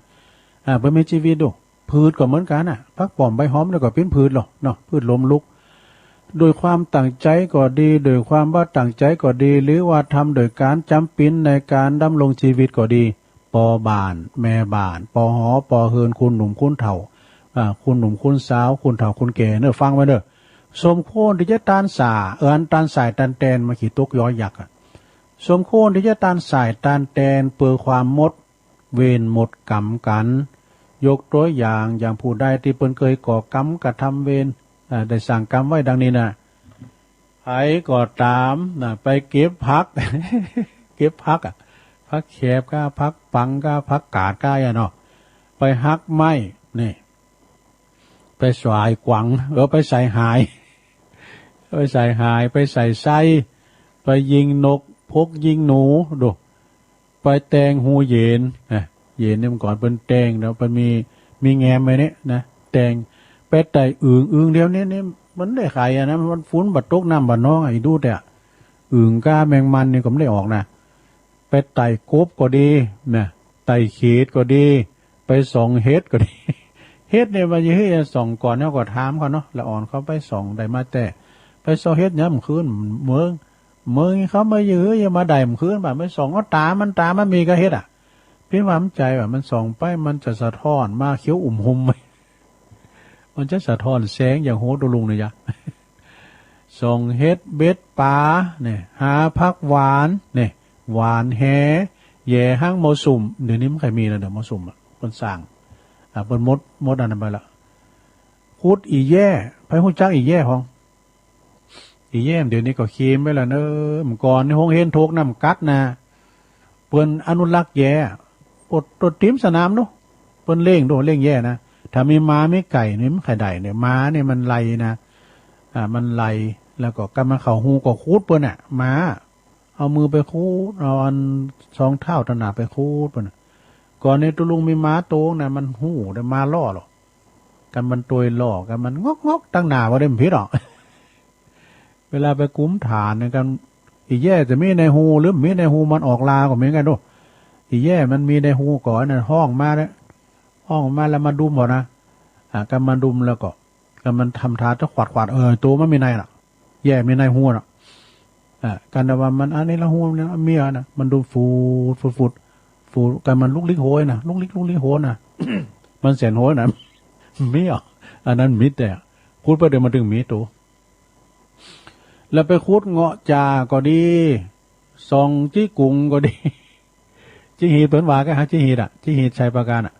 อ่า เปิ้นมีชีวิตดู พืชก็เหมือนกั๋นน่ะ ผักป้อมใบหอมแล้วก็เป๋นพืชลอเนาะ พืชล้มลุก โดยความตั้งใจ๋ก็ดี โดยความบ่ตั้งใจ๋ก็ดี หรือว่าทำโดยก๋านจ๋ำเป๋นในก๋านดำรงชีวิตก็ดี ปอบ้าน แม่บ้าน ปอหอ ปอเฮือน คุณหนุ่มคุณเฒ่า อ่า คุณหนุ่มคุณสาว คุณเฒ่าคุณแก่เนอ ฟังไว้เนอ สมควรตี้จะตานสา เอิ้นตานสายตานแตน มาขี้ตกยอยักษ์อะ สมควรตี้จะตานสายตานแตน เปื้อความหมดเวรหมดกรรมกั๋น ยกตั๋วอย่าง อย่างผู้ใดตี้เปิ้นเคยก่อกรรมกระทำเวร อ่า ได้สั่งกรรมไว้ดังนี้นะ ไผก็ต๋ามนะ ไปเก็บผัก เก็บผักอะ ผักแขบก้า ผักปังก้า ผักกาดก้าอะเนาะ ไปหักไม้ นี่ ไปสายขวัง เออ ไปใส่หาย ไปใส่หาย ไปใส่ไส้ ไปยิงนกพกยิงหนู ดู ไปแตงฮูเหย็นนะ เหย็นนี่เมื่อก่อนเปิ้นแตงแล้ว เปิ้นมี มีแงมไว้เนี่ยนะ แตง ไปไต่อึ่ง อึ่งเดี๋ยวนี้นี่ มันได้ไข่อะนะ มันฝนบ่ตกน้ำบ่นองอะ อีดูแต่ อึ่งก้าแมงมันนี่ก็ไม่ได้ออกนะ ไปไต่กบก็ดีนะ ไต่เขียดก็ดี ไปส่องเห็ดก็ดี เห็ดเนี่ยว่าจะเฮ็ดส่องก่อน แล้วก็ถามเขาเนาะ ละอ่อนเขาไปส่องได้มาแต่ ไปส่องเห็ดยามคืน เมือง เมืองเขามาอยู่ อย่ามาได้เมื่อคืนบ่า ไปส่อง เอาต๋ามัน ต๋ามันมีก็เห็ดอะ เพียงว่ามันใจว่ามันส่องไป มันจะสะท้อนมาเขียวอุ่มหุ่ม มันจะสะท้อนแสงอย่างโหดลุงเนี่ยยะ ส่องเห็ดเบ็ดป๋าเนี่ย หาผักหวานเนี่ย หวานแห แหย่หางมอสุม เดี๋ยวนี้มันใครมีแล้วเดี๋ยวมอสุมอะ เปิ้นสร้าง อ่า เปิ้นหมด หมดอันนั้นไปละ ขุดอี่แย้ ไผฮู้จักอี่แย้ของ อี่แย้ เดี๋ยวนี้ก็เค็มไปแล้วเนอะ เมื่อก่อนนี่โฮงเฮียนโทกน้ำกัดนะ เปิ้นอนุรักษ์แย้ ปดตัวติมสนามเนาะ เปิ้นเลี้ยงโด เลี้ยงแย้นะ ถ้ามีม้ามีไก่นี่มันใครได้เนี่ย ม้าเนี่ยมันไล่นะ อ่า มันไล่ แล้วก็กำมันเข้าฮูก็ขุดเปิ้นน่ะ ม้า เอามือไปขุด เอาอันสองเท้าตะหนาไปขุดเปิ้นน่ะ ก่อนนี้ตุลุงมีม้าโตงนะ มันฮู้ได้ม้าล่อหรอก กันมันตวยล่อ กันมันงอกๆ ตั้งหน้าบ่ได้มันผิดหรอก เวลาไปกุมฐานเนี่ยกัน อี่แย้จะมีในฮูหรือบ่มีในฮู มันออกลาก็มีกันดู อี่แย้มันมีในฮูก่อนนะ ฮ้องมาเนี่ย ฮ้องมาแล้วมาดุมบ่นะ อ่า กันมันดุมแล้วก็ กันมันทำท่าจะขวัดขวัด เออ ตัวมันมีในน่ะ แย้มีในฮูน่ะ อ่า กันแต่ว่ามันอันนี้ละฮูเนี่ยมีอ่ะนะ มันดุมฟูด ฟูด ฟูด ปูกั๋นมันลุกลิกโหยนะ ลุกลิกลุกลิกโหยนะ มันแสนโหยนะ มีอ่ะ อันนั้นมีแต่ ขุดไปเดี๋ยวมันถึงมีโต แล้วไปขุดเงาะจ่าก็ดี ส่องจี้กุ๋งก็ดี จี้หีดเปิ้นว่ากั๋นฮะ จี้หีดอ่ะ จี้หีดชัยปราการอ่ะ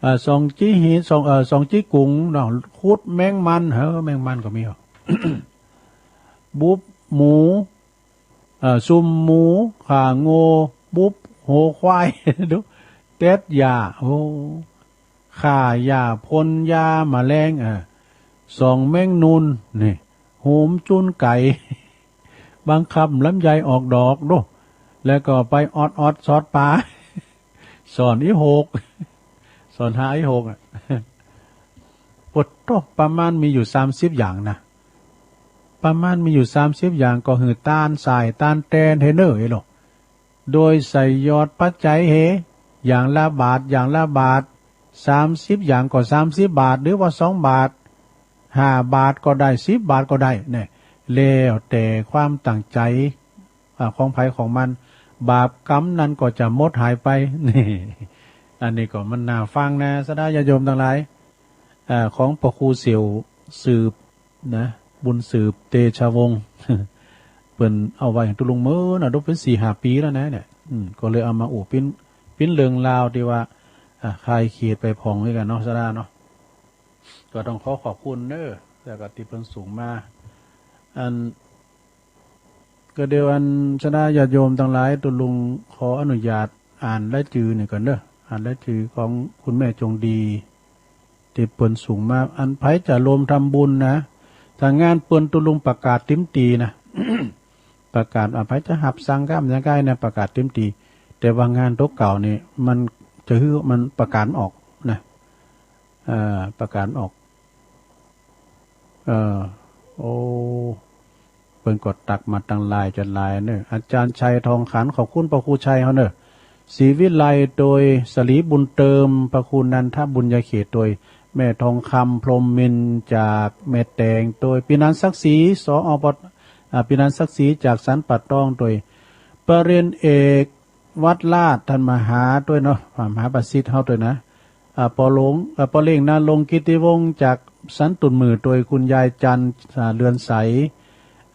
เอ่อ ส่องจี้หีด ส่อง เอ่อ ส่องจี้กุ๋งเนาะ ขุดแมงมัน เฮ้อ แมงมันก็มีอ่ะ บุบหมู เอ่อ ซุ่มหมู ฆ่าโง่ บุบหัวควาย ดู เด็ดหญ้า โอ้ ฆ่าหญ้า พ่นยาแมลง เอ่อ ส่องแมงนุน นี่ โหมจุนไก่ บังคับลำไยออกดอก ดู แล้วก็ไปออดๆ สอดปลา สอนอีหก สอนหาอีหกอ่ะ ปะโธ่ ประมาณมีอยู่สามสิบอย่างนะ ประมาณมีอยู่สามสิบอย่าง ก็คือต้านสายต้านแตนเฮเนอร์เอโล โดยใส่หยอดปัจจัยเฮ อย่างละบาท อย่างละบาท สามสิบอย่างก็สามสิบบาท หรือว่าสองบาท ห้าบาทก็ได้ สิบบาทก็ได้ เนี่ย แล้วแต่ความตั้งใจ อ่า ของใผของมัน บาปกรรมนั้นก็จะหมดหายไป นี่ อันนี้ก็มันน่าฟังนะ ศรัทธาญาติโยมตังหลาย อ่า ของพระครูเสี่ยวสืบนะ บุญสืบเตชะวงศ์ เปิ้นเอาไว้ให้ตุ๊ลุงเมินนะ ดูเป็นสี่ห้าปีแล้วนะเนี่ย อืม ก็เลยเอามาอู้ปิ้น ปิ้นเรื่องราวที่ว่า อ่า คลายเขตไปผ่องด้วยกันเนาะ ศรัทธาเนาะ ก็ต้องขอขอบคุณเด้อ แล้วก็ที่เปิ้นส่งมา อัน ก็เดี๋ยวอันศรัทธาญาติโยมตังหลาย ตุ๊ลุงขออนุญาตอ่านรายจื่อนี่ก่อนเด้อ อ่านรายจื่อของคุณแม่จงดี ที่เปิ้นส่งมา อันใผจะรวมทำบุญนะ ถ้างานเปิ้นตุ๊ลุงประกาศเต็มตี้นะ ประกาศ อ่า ใผจะหับสั่งกำยังไงนะ ประกาศเต็มตี้ แต่ว่างานโต๊ะเก่านี่ มันจะหื้อ มันประกาศออกนะ เอ่อ ประกาศออก เอ่อ โอ้ เปิ้นก็ตักมาตังหลายจนหลายเนอะ อาจารย์ชัยทองขัน ขอบคุณพระครูชัยเฮาเนอะ ศรีวิไล โดย สลีบุญเติม พระครูนันทบุญญาเขต โดย แม่ทองคำ พรหมมินทร์ จากแม่แตง โดย ปีนันท์ศักดิ์ศรี สอป อ่า ปีนันท์ศักดิ์ศรี จากสันป่าตอง โดย ปริญญาเอก วัดลาด ท่านมหาด้วยเนาะ มหาประสิทธิ์เฮาด้วยนะ อ่า ปอหลวง อ่า ปอเล้ง ณรงค์กิติวงศ์ จากสันตุ่นหมื่น โดยคุณยายจันทร์ อ่า เรือนใส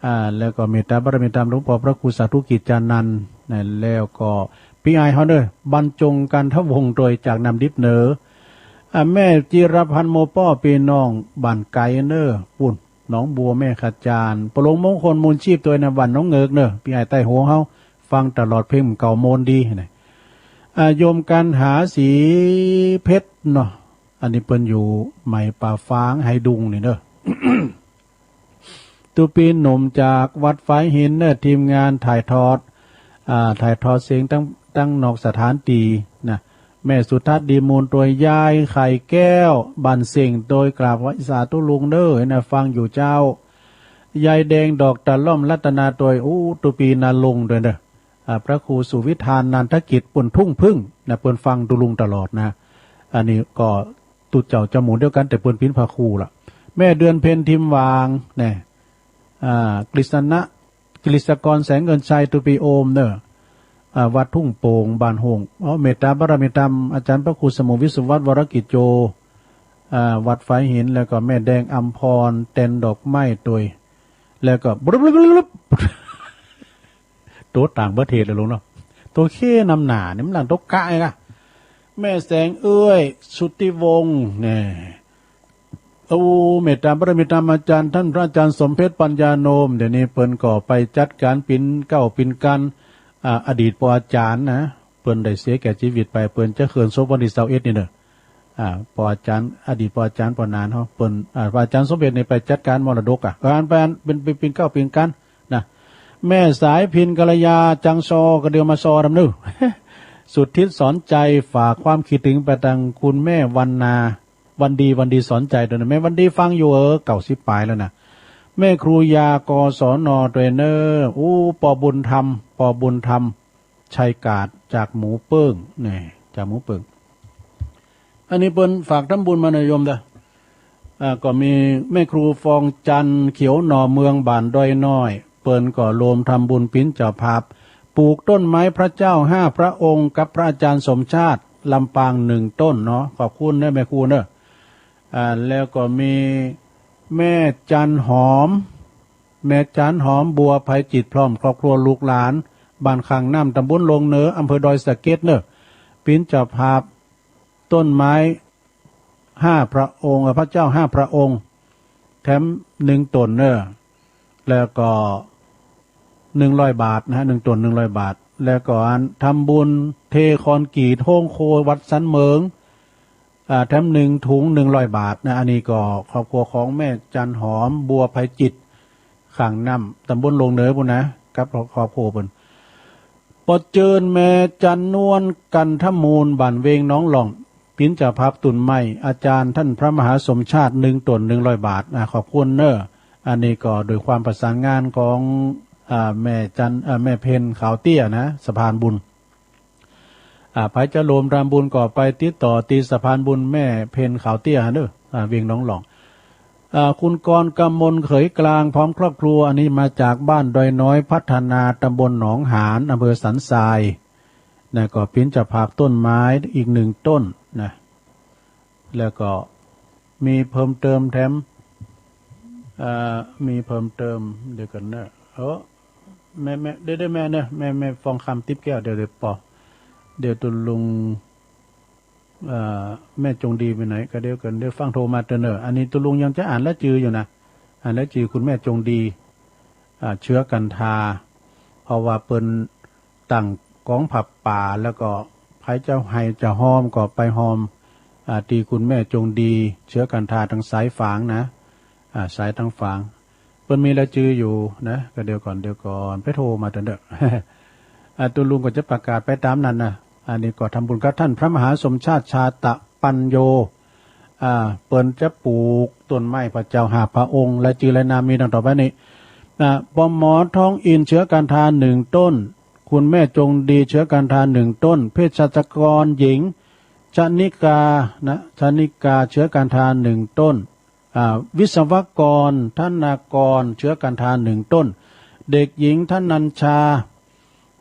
อ่า แล้วก็เมตตาบารมีธรรมหลวงพ่อพระครูสาธุกิจจานันท์นะ แล้วก็พี่อ้ายเฮาเด้อ บรรจงกันทวงศ์ โดยจากน้ำดิบเหนือ อ่า แม่จิรพันธ์ โมป้อ พี่น้องบ้านไกลเนอะ ปุ้น หนองบัวแม่ขจาร ปอหลวงมงคล มูลชีพ โดยนะ บ้านหนองเงิกเนอะ พี่อ้ายใต้หัวเฮา ฟังตลอด เพลงเก่าโมนดีนะ อ่า โยมกันหาสีเพชรเนาะ อันนี้เปิ้นอยู่ไหมป่าฟาง ไหดุงนี่เด้อ ตุ๊ปีหนุ่มจากวัดฝายหินเนอะ ทีมงานถ่ายทอด อ่า ถ่ายทอดเสียงตั้ง ตั้งนอกสถานที่นะ แม่สุทัศน์ ดีมูล โดย ยายไข่แก้ว บ้านเส้ง โดย กราบไหว้สาธุลุงเด้อนะ ฟังอยู่เจ้า ยายแดง ดอกตะล่อม รัตนา โดย อู้ ตุ๊ปีนาลุงด้วยเด้อ อ่า พระครูสุวิธาน นันทกิจ ปุ้นทุ่งผึ้งนะ เปิ้นฟังตุ๊ลุงตลอดนะ อันนี้ก็ตุ๊เจ้าเจ้าหมู่เดียวกัน แต่เปิ้นปิ้นพระครูล่ะ แม่เดือนเพ็ญ ทิมหว่าง แน่ อ่า กฤษณะ กฤษกร แสงเงินชัย ตุ๊ปีโอมเนอะ อ่า วัดทุ่งโป่ง บ้านโฮง อ๋อ เมตตาบารมีธรรม อาจารย์พระครูสมุทรวิศวัตร วรกิจโจ อ่า วัดฝายหิน แล้วก็แม่แดง อำพร แตนดอกไม้ โดย แล้วก็ บรึบ โตต่างประเทศเลยลุงเนาะ โตเคนำหน้านี่มันหลังโตกะไงกะ แม่แสงเอื้อย สุทธิวงศ์ แน่ โอ้ เมตตาบารมีธรรมอาจารย์ ท่านพระอาจารย์สมเพชร ปัญญาโนม เดี๋ยวนี้เปิ้นก็ไปจัดการปิ่นเกล้าปิ่นกั๋น อ่า อดีตปออาจารย์นะ เปิ้นได้เสียแก่ชีวิตไป เปิ้นจะเคลื่อนศพวันที่ซาวเอ็ดนี่เด้อ อ่า ปออาจารย์ อดีตปออาจารย์ปอนานเฮา เปิ้น อ่า ปออาจารย์สมเพชรนี่ไปจัดการมรดกอ่ะ อ่านไปอ่านเป็น เป็น เป็นเกล้าเป็นกั๋นนะ แม่สายพิน กัลยา จังซอ กระเดือมาซอดำเนอ สุทธิสอนใจ ฝากความคิดถึงไปทางคุณแม่วันนา วันดี วันดีสอนใจด้วยนะ แม่วันดีฟังอยู่ เออ เก้าสิบปลายแล้วนะ แม่ครูยา กศน ด้วยเนอ อู้ ปอบุญธรรม ปอบุญธรรม ชัยกาด จากหมูเปิ้ง นี่ จากหมูเปิ้ง อันนี้เปิ้นฝากทำบุญมานะโยมเด้อ อ่า ก็มีแม่ครูฟองจันทร์ เขียวหน่อ เมืองบ้านดอยน้อย เปิ้นก็รวมทำบุญปิ้นเจ้าภาพ ปลูกต้นไม้พระเจ้าห้าพระองค์กับพระอาจารย์สมชาติลำปางหนึ่งต้นเนาะ ขอบคุณเนอะแม่ครูเนอะ อ่า แล้วก็มีแม่จันหอม แม่จันหอมบัวไพจิตรพร้อมครอบครัวลูกหลาน บ้านข้างน้ำ ตำบลโลงเหนือ อำเภอดอยสะเก็ดเนอะ เปิ้นเจ้าภาพต้นไม้ห้าพระองค์ เอ่อ พระเจ้าห้าพระองค์ แถมหนึ่งต้นเนอะ แล้วก็หนึ่งร้อยบาทนะฮะ หนึ่งต้นหนึ่งร้อยบาท แล้วก็อันทำบุญเทคอนกรีตโฮงครัววัดสันเหมิง อ่า แถมหนึ่งถุงหนึ่งร้อยบาทนะ อันนี้ก็ครอบครัวของแม่จันหอมบัวไพจิตร ข้างน้ำ ตำบลโลงเหนือปู้นนะ กับครอบครัวเปิ้น ปอเจิญแม่จันนวลกันทมูล บ้านเวงหนองหล่อง เปิ้นเจ้าภาพต้นไม้ อาจารย์ท่านพระมหาสมชาติ หนึ่งต้นหนึ่งร้อยบาท อ่า ขอบคุณเนอะ อันนี้ก็โดยความประสานงานของ อ่า แม่จัน อ่า แม่เพ็ญขาวเตี้ยนะ สะพานบุญ อ่า ใผจะร่วมทำบุญก็ไปติดต่อที่สะพานบุญแม่เพ็ญขาวเตี้ยเนอะ อ่า เวียงหนองหล่อง อ่า คุณกรกำมลเขยกลางพร้อมครอบครัว อันนี้มาจากบ้านดอยน้อยพัฒนา ตำบลหนองหาน อำเภอสันทราย นะ ก็เปิ้นเจ้าภาพต้นไม้อีกหนึ่งต้นนะ แล้วก็มีเพิ่มเติมแถม เอ่อ มีเพิ่มเติม เดี๋ยวก่อนนะ เออ แม่ แม่ เดี๋ยว เดี๋ยวแม่เนอะ แม่ แม่ฟองคำติ๊บแก้ว เดี๋ยว เดี๋ยวปอ เดี๋ยวตุลุง เอ่อ แม่จงดีไปไหน ก็เดี๋ยวก่อน เดี๋ยวฟังโทรมาเตอร์เนอะ อันนี้ตุลุงยังจะอ่านรายจื่ออยู่นะ อ่านรายจื่อคุณแม่จงดี อ่า เชื้อกันทา เพราะว่าเปิ้นตั้งกองผ้าป่า แล้วก็ใผจะไห้จะฮอมก็ไปฮอม อ่า ที่คุณแม่จงดี เชื้อกันทาทางสายฝางนะ อ่า สายทางฝาง เปิ้นมีรายจื่ออยู่นะ ก็เดี๋ยวก่อน เดี๋ยวก่อน ไปโทรมาเตอร์เนอะ อ่า ตุลุงก็จะประกาศไปตามนั้นนะ อันนี้ก็ทำบุญกับท่านพระมหาสมชาติชาตะปัญโญ อ่า เปิ้นจะปลูกต้นไม้พระเจ้าห้าพระองค์ รายจื่อรายนามมีดังต่อไปนี้ อ่า ปอหมอทองอินเชื้อกันทาหนึ่งต้น คุณแม่จงดีเชื้อกันทาหนึ่งต้น เภสัชกรหญิง ชนิกา นะ ชนิกาเชื้อกันทาหนึ่งต้น อ่า วิศวกร ธนากร เชื้อกันทาหนึ่งต้น เด็กหญิง ธนัญชา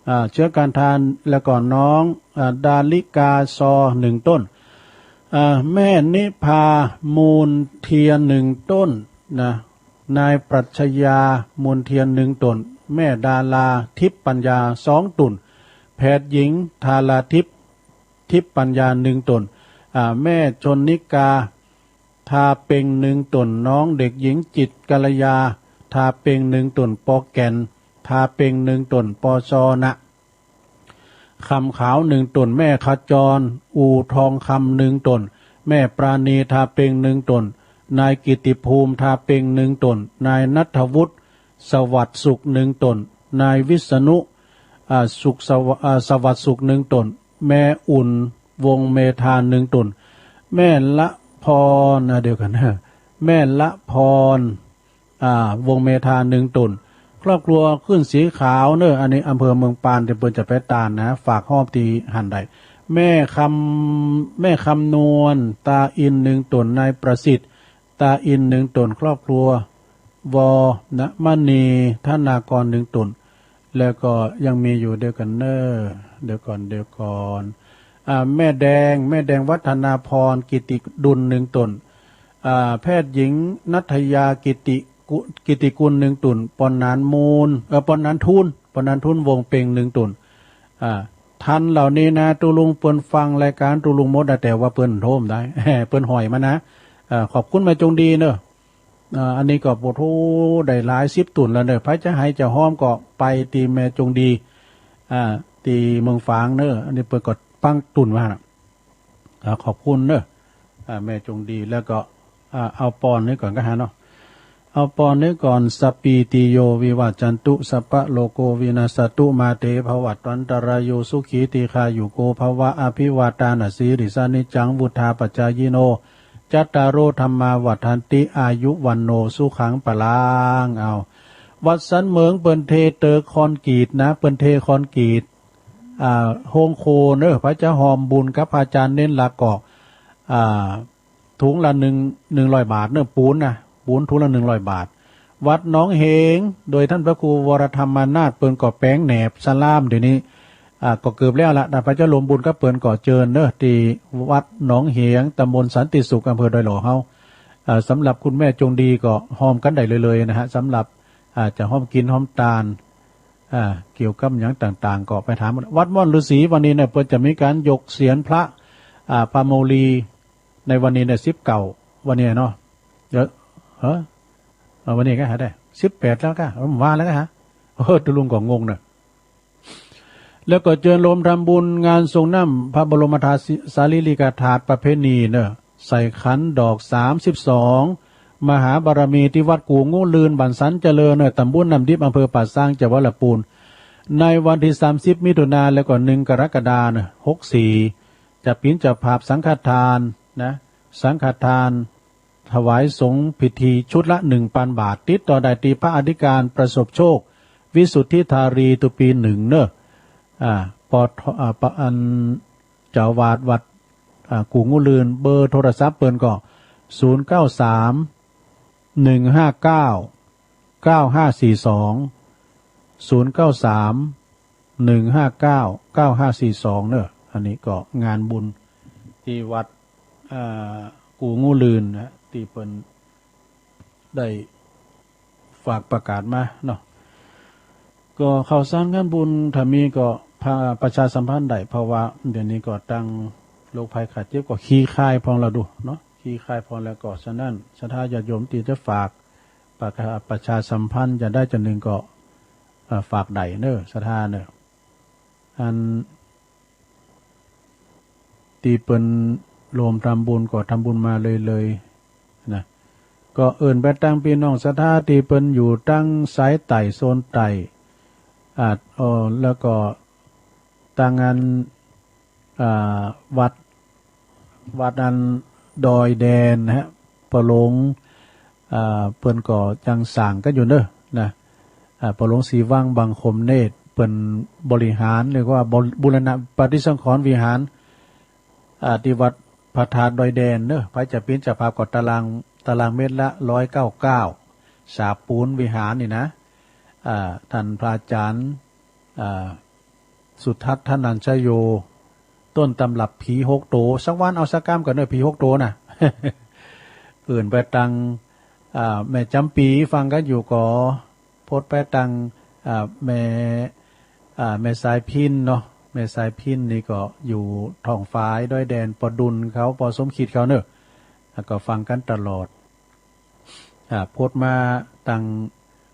อ่า เชื้อกันทา แล้วก็น้อง อ่า ดาริกา ซอ หนึ่งต้น อ่า แม่นิพา มูลเทียน หนึ่งต้น นะ นายปรัชญา มูลเทียน หนึ่งต้น แม่ดารา ทิพย์ปัญญา สองต้น แพทย์หญิง ธาราทิพย์ ทิพย์ปัญญา หนึ่งต้น อ่า แม่ชนนิกา ทาเปง หนึ่งต้น น้องเด็กหญิง จิตรกัลยา ทาเปง หนึ่งต้น ปอแก่น ทาเปง หนึ่งต้น ปอซอนะ คำขาว หนึ่งต้น แม่ขจร อู่ทองคำ หนึ่งต้น แม่ปราณี ทาเปง หนึ่งต้น นายกิติภูมิ ทาเปง หนึ่งต้น นายณัฐวุฒิ สวัสดิ์สุข หนึ่งต้น นายวิษณุ อ่า สุขสว- อ่า สวัสดิ์สุข หนึ่งต้น แม่อุ่น วงศ์เมธา หนึ่งต้น แม่ละพร อ่า เดี๋ยวก่อนนะ แม่ละพร อ่า วงศ์เมธา หนึ่งต้น ครอบครัวขึ้นสีขาวเนอะ อันนี้อำเภอเมืองปาน ตี้เปิ้นจะไปตานนะ ฝากฮอดตี้หั้นได้ แม่คำ แม่คำนวล ตาอิน หนึ่งต้น นายประสิทธิ์ ตาอิน หนึ่งต้น ครอบครัว ว ณ มณี ธนากร หนึ่งต้น แล้วก็ยังมีอยู่ เดี๋ยวก่อนเนอะ เดี๋ยวก่อน เดี๋ยวก่อน อ่า แม่แดง แม่แดง วัฒนาพร กิติดุล หนึ่งต้น อ่า แพทย์หญิง ณัฐยา กิติกุ- กิติกุล หนึ่งต้น ปอนานมูล เอ่อ ปอนานทูล ปอนานทูล วงศ์เปง หนึ่งต้น อ่า ท่านเหล่านี้นะ ตุ๊ลุงเปิ้นฟังรายการตุ๊ลุงหมดนะ แต่ว่าเปิ้นโทรมาได้ เปิ้นหอยมานะ อ่า ขอบคุณแม่จงดีเนอะ อ่า อันนี้ก็ โอ้โห ได้หลายสิบต้นแล้วเนอะ ไผจะไห้จะฮอมก็ไปตี้แม่จงดี อ่า ตี้เมืองฝางเนอะ อันนี้เปิ้นก็ปักต้นไว้นะ อ่า ขอบคุณเนอะ อ่า แม่จงดี แล้วก็ อ่า เอาปอนนี้ก่อนก็หาเนาะ เอาปอนนี้ก่อน สัพพีติโยวิวัชชันตุ สัพพะโรโควินัสสะตุ มาเตภวัตวันตะราโย สุขีทีฆายุโกภะวะ อะภิวาทานะสีลิสสะ นิจจังวุฑฒาปะจายิโน จัตตาโรธัมมาวัฑฒันติ อายุวัณโณสุขังพะลัง เอา วัดสันเหมิงเปิ้นเทเติกคอนกรีตนะ เปิ้นเทคอนกรีต อ่า โฮงครัวเนอะ ไผจะฮอมบุญกับอาจารย์เน้นหลักก็ อ่า ถุงละหนึ่ง หนึ่งร้อยบาทเนอะ ปูนนะ ปูนถุงละหนึ่งร้อยบาท วัดหนองเหง โดยท่านพระครูวรธรรมนาถ เปิ้นก็แป๋งแหนบสลาม เดี๋ยวนี้ อ่า ก็เกือบแล้วละ แต่พระเจ้าร่วมบุญกับเปิ้นก็เจิญเนอะ ที่วัดหนองเหง ตำบลสันติสุข อำเภอดอยหล่อเฮา อ่า สำหรับคุณแม่จงดีก็ฮอมกันได้เลยๆ นะฮะ สำหรับ อ่า จะฮอมกินฮอมตาน อ่า เกี่ยวกับหยังต่างๆ ก็ไปถาม วัดม่อนฤๅษี วันนี้เนี่ย เปิ้นจะมีการยกเศียรพระ อ่า ปาโมลีย์ ในวันนี้เนี่ย สิบเก้า วันนี้เนาะ เดี๋ยว เฮ้อ เอาวันนี้ก็หาได้ สิบแปด แล้วก็ เออ ว่าแล้วก็หา โอ้ ตุลุงก็งงเนอะ แล้วก็เจิญโฮมทำบุญงานสรงน้ำพระบรมธาตุสารีริกธาตุประเพณีเนอะ ใส่ขันดอก สามสิบสอง มหาบารมี ที่วัดกู่งูลื่น บ้านสันเจริญเนอะ ตำบลน้ำดิบ อำเภอป่าซาง จังหวัดลำพูน ในวันที่ สามสิบ มิถุนา แล้วก็ หนึ่ง กรกฎาคมเนอะ หกสี่ จะเป๋นเจ้าภาพสังฆทานนะ สังฆทาน ถวายสงฆ์พิธีชุดละ หนึ่งพัน บาท ติดต่อได้ที่พระอธิการประสบโชค วิสุทธิธารี ตุปีหนึ่ง เนอะ อ่า ปท อ่า ป อัน เจ้าอาวาสวัด อ่า กู่งูลื่น เบอร์โทรศัพท์เปิ้นก็ ศูนย์เก้าสาม หนึ่งห้าเก้า เก้าห้าสี่สอง ศูนย์เก้าสาม หนึ่งห้าเก้า เก้าห้าสี่สอง เนอะ อันนี้ก็งานบุญที่วัด อ่า กู่งูลื่นนะ ที่เปิ้นได้ฝากประกาศมาเนาะ ก็ข่าวสารงานบุญถ้ามีก็พาประชาสัมพันธ์ได้ เพราะว่าเดี๋ยวนี้ก็ตั้งโรคภัยไข้เจ็บก็คลี่คลายพองแล้วดูเนาะ คลี่คลายพองแล้วก็ ฉะนั้นศรัทธาญาติโยมที่จะฝากประกาศประชาสัมพันธ์จะได้จะหนึ่งก็ เอ่อ ฝากได้เนอะ ศรัทธาเนอะ อัน ที่เปิ้นโฮมทำบุญก็ทำบุญมาเลยๆ นะ ก็เอิ้นไปตังพี่น้องศรัทธาที่เปิ้นอยู่ตังสายใต้โซนใต้ อ่า เอ่อ แล้วก็ตังอัน อ่า วัด วัดอันดอยแดนนะฮะ ปอหลวง อ่า เปิ้นก็ยังสร้างกันอยู่เนอะ นะ อ่า ปอหลวงศรีวังบังคมเนตร เปิ้นบริหาร เรียกว่าบูร บูรณะปฏิสังขรณ์วิหาร อ่า ที่วัดพระธาตุดอยแดนเนอะ ไผจะเป๋นเจ้าภาพก็ตาราง ตารางเมตรละ ร้อยเก้าเก้า ฉาบปูนวิหารนี่นะ อ่า ท่านพระอาจารย์ อ่า สุทัศน์ ธนัญชโย ต้นตำรับผีหกโต สักวันเอาสักกำก่อนเนอะ ผีหกโตน่ะ เอิ้นไปตัง อ่า แม่จำปีฟังกันอยู่ก่อ โพสต์ไปตัง อ่า แม่ อ่า แม่สายพิณเนาะ แม่สายพิณนี่ก็อยู่ท้องฝายดอยแดน ปอดุลเขา ปอสมคิดเขาเนอะ แล้วก็ฟังกันตลอด อ่า โพสต์มาตัง